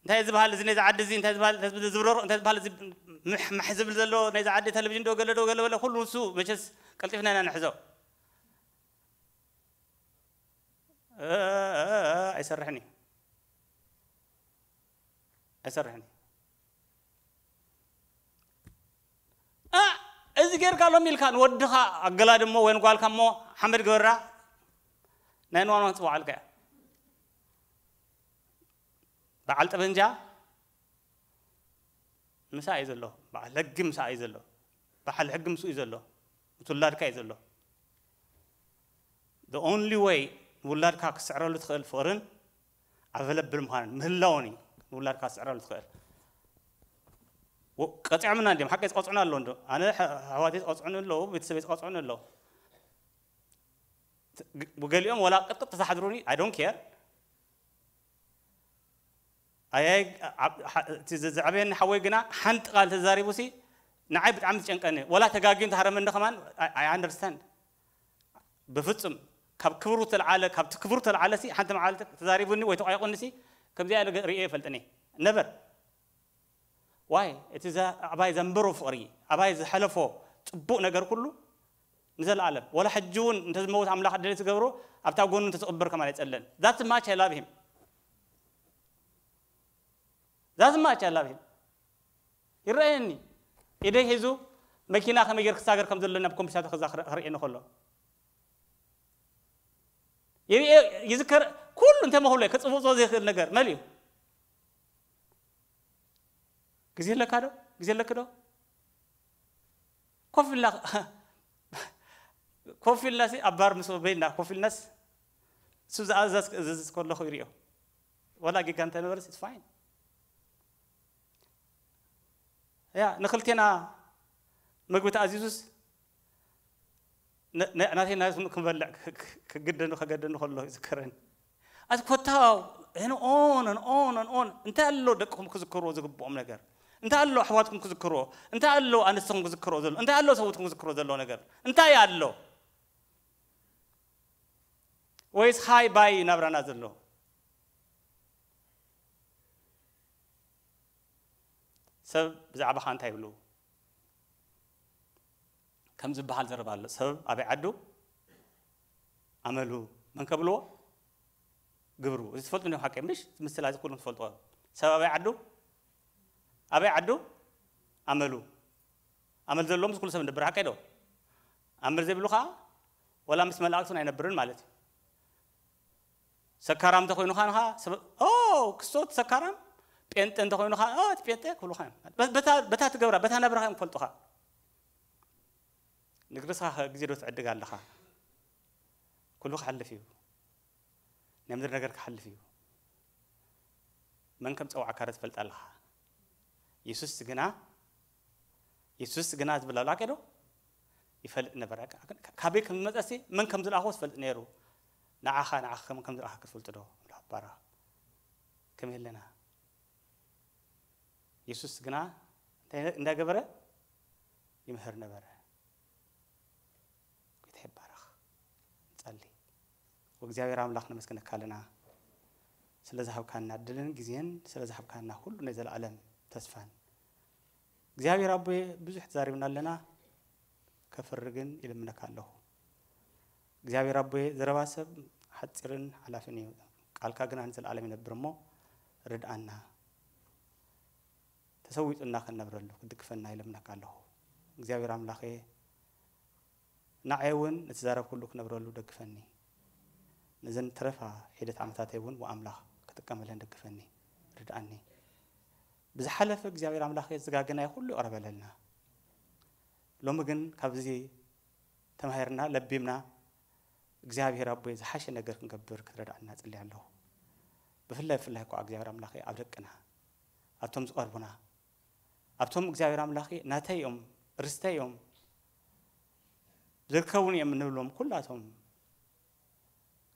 እንታይ ዝበሃል እዚ ነዚ ዓዲ እዚ እንታይ ዝበሃል ህዝቢ ዝብረሮ እንታይ ዝበሃል እዚ ምሕ- ምሕ ዝብል ዘሎ ነዚ ዓዲ ቴሌቪዥን ዶ ገለ ዶ ገለ በለ ኩሉ ንሱ መቸስ ቀልጢፍና ኢና ንሕዞ። እ- እ- እ- እ- ኣይሰርሕን እዩ ኣይሰርሕን እዩ። እ፣ እዚ ጌርካ ሎም ኢልካ ንወድኻ ኣገላድሞ ወይ ንጓልካ እሞ ሓመድ ግበራ ናይ ንዋን ዋን ጽዋዓልካ እያ። በዓል ጠበንጃ ምሳ እዩ ዘሎ። በዓል ሕጊ ምሳ እዩ ዘሎ። በዓል ሕጊ ምስኡ እዩ ዘሎ። ምስ ውላድካ እዩ ዘሎ። The only way ንውላድካ ክትስዕረሉ ትኽእል ፍቕርን ኣቨለብል ምዃንን ምህላውን እዩ። ንውላድካ ክትስዕረሉ ትኽእል። ወ- ቀፂዖምና እንዲም ሓቂ ዝቀፅዑና ኣለዉ እንዶ ኣነ ኣሕዋተይ ዝቀፅዑኒ ኣለዉ ቤተሰበይ ዝቀፅዑኒ ኣለዉ። ገሊኦም ወላ ቅጥቅጥ ተሳሕድሩኒ I don't care። ኣያይ እቲ ዘዕበየኒ ሓወይ ግና ሓንቲ ቃል ተዛሪቡ ሲ ንዓይ ብጣዕሚ ትጨንቀኒ። ወላ ተጋግዩ እንተሃረመኒ ከማን I understand። ብፍጹም ካብ ክብሩ ተልዓለ ካብቲ ክብሩ ተልዓለ ሲ ሓንቲ መዓልቲ ተዛሪቡኒ ወይ ተቋይቁኒ ሲ ከምዚኣ ኢለ ርእየ ይፈልጥኒ ነበር። ዋይ እቲ ኣባይ ዘንበሮ ፍቕሪ ኣባይ ዝሓለፎ ጽቡቕ ነገር ኩሉ ንዘለኣለም ወላ ሕጂ እውን እንተዝመውት ኣምላኽ ዕድል ትገብሮ ኣብታ ጎኑ እንተትቕበር ከማን ኣይጸለን። That's much I love him። That's much I love him። ይረኣየኒ ኢደይ ሒዙ መኪና ከመይ ገይር ክሳገር ከም ዘሎ ናብ ኮምፒውተር ከዛ ክርእየኒ ከሎ ይዝከር። ኩሉ እንተ መክብሎ ከፅብፆ ዘይክእል ነገር መን እዩ? ግዜ ኣለካ ዶ? ግዜ ኣለክ ዶ? ኮፍ ኢልና ኮፍ ኢልና ኣብ ባር ምስ በይና ኮፍ ኢልናስ እሱ ዝኣዘዝ ክእዝዝ ከለኹ ይሪኦ። ወላ ጌጋ እንተነበረስ it's fine። ያ ንክልቴና ምግቢ ተኣዚዙስ ናተይ ናቱ ክንበልዕ ክግደኑ ከገደኑ ከሎ ይዝከረኒ። ኣቲ ኮታው ኦን ኦን ኦን እንታይ ኣሎ ደቅኹም ክዝከርዎ ዝግብኦም ነገር እንታይ ኣሎ ኣሕዋትኩም ክዝከርዎ እንታይ ኣሎ ኣንስትኹም ክዝከርዎ ዘሎ እንታይ ኣሎ ሰብትኩም ክዝከርዎ ዘለዎ ነገር እንታይ ኣሎ? ወይስ ሃይ ባይ ናብራና ዘሎ? ሰብ ብዛዕባኻ እንታይ ይብሉ ከም ዝበሃል ዘረባ ኣሎ። ሰብ ኣበይ ዓዱ ኣመሉ መን ከብልዎ ግብሩ። እዚ ትፈልጡ እንዲኹም ሓቀይ ምሽ ምስላ እዚ ኩሉም ትፈልጥዎ። ሰብ ኣበይ ዓዱ ኣበይ ዓዱ ኣመሉ ኣመል ዘሎ ምስ ኩሉ ሰብ ንድብር ሓቀይ ዶ? ኣመል ዘይብሉ ከዓ ወላ ምስ መላእክቱን ኣይነብርን ማለት እዩ። ሰካራም እንተኮይኑ ከዓ ንኻ ክስቶ ሰካራም ጴንጤ እንተኮይኑ ከዓ እቲ ጴንጤ ክብሉኻ እዮም። በታ ትገብራ በታ ነብራኻ እዮም ክፈልጡኻ። ንግርስኻ ግዜ ዶ ትዕድግ ኣለኻ? ኩሉ ክሓልፍ እዩ። ናይ ምድሪ ነገር ክሓልፍ እዩ። መን ከም ጸውዓካ ዶ ትፈልጥ ኣለኻ? የሱስ ግና የሱስ ግና ዝብል ኣሎ ኣኬዶ ይፈልጥ ነበረ። ካበይ ከም ዝመጸሲ መን ከም ዝለኣኽዎ ትፈልጥ ነይሩ። ንዓኻ ንዓኻ ከም ከም ዝለኣኻ ክትፈልጡ ዶ? ባራ ከመይ ኣለና? የሱስ ግና እንታይ እንዳገበረ ይምህር ነበረ። ጌታ ይባረኽ። ንጸሊ። ወእግዚኣብሔር ኣምላኽ ነመስግነካ ኣለና ስለ ዝሃብካና እድልን ግዜን ስለ ዝሃብካና ኩሉ ናይ ዘለኣለም ተስፋን እግዚኣብሔር ኣቦ ብዙሕ ተዛሪብና ኣለና። ከፍሪ ግን ይልምነካ ኣለኹ። እግዚኣብሔር ኣቦየ፣ ዘረባ ሰብ ሓጺርን ሓላፍን እዩ፣ ቃልካ ግና ንዘለኣለም ይነብር እሞ ርድኣና። ተሰዊጡና ክንነብረሉ ክትድግፈና ይለምነካ ኣለኹ። እግዚኣብሔር ኣምላኸ፣ ንዓይ እውን ንዝዛረብ ኩሉ ክነብረሉ ደግፈኒ። ነዘን ተረፋ ሒደት ዓመታተይ እውን ብኣምላኽ ክጥቀመለን ደግፈኒ፣ ርድኣኒ። ብዝሓለፈ እግዚኣብሔር ኣምላኸ፣ ዝጋገናይ ኩሉ ይቕረ በለልና። ሎሚ ግን ካብዚ ተማሂርና ለቢምና እግዚኣብሔር ኣቦይ ዝሓሸ ነገር ክንገብር ክትረድኣና ጽልያ ኣለኹ። ብፍላይ ብፍላይ እኳ እግዚኣብሔር ኣምላኸ ኣብ ደቅና፣ ኣብቶም ዝቐርቡና፣ ኣብቶም እግዚኣብሔር ኣምላኸ ናተይ እዮም፣ ርስተይ እዮም፣ ዝርከቡን እዮም እንብሎም ኩላቶም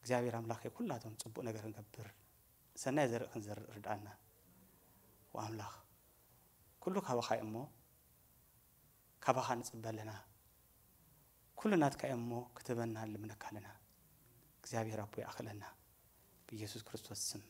እግዚኣብሔር ኣምላኸ ኩላቶም ጽቡቕ ነገር ክንገብር፣ ሰናይ ዘርኢ ክንዘርእ ርድኣና። ወኣምላኽ፣ ኩሉ ካባኻ እዩ እሞ፣ ካባኻ ንጽበ ኣለና። ኩሉ ናትካ እዩ እሞ፣ ክትበና ንልምነካ ኣለና። እግዚኣብሔር ኣቦ ይኣኽለና። ብኢየሱስ ክርስቶስ ስም፣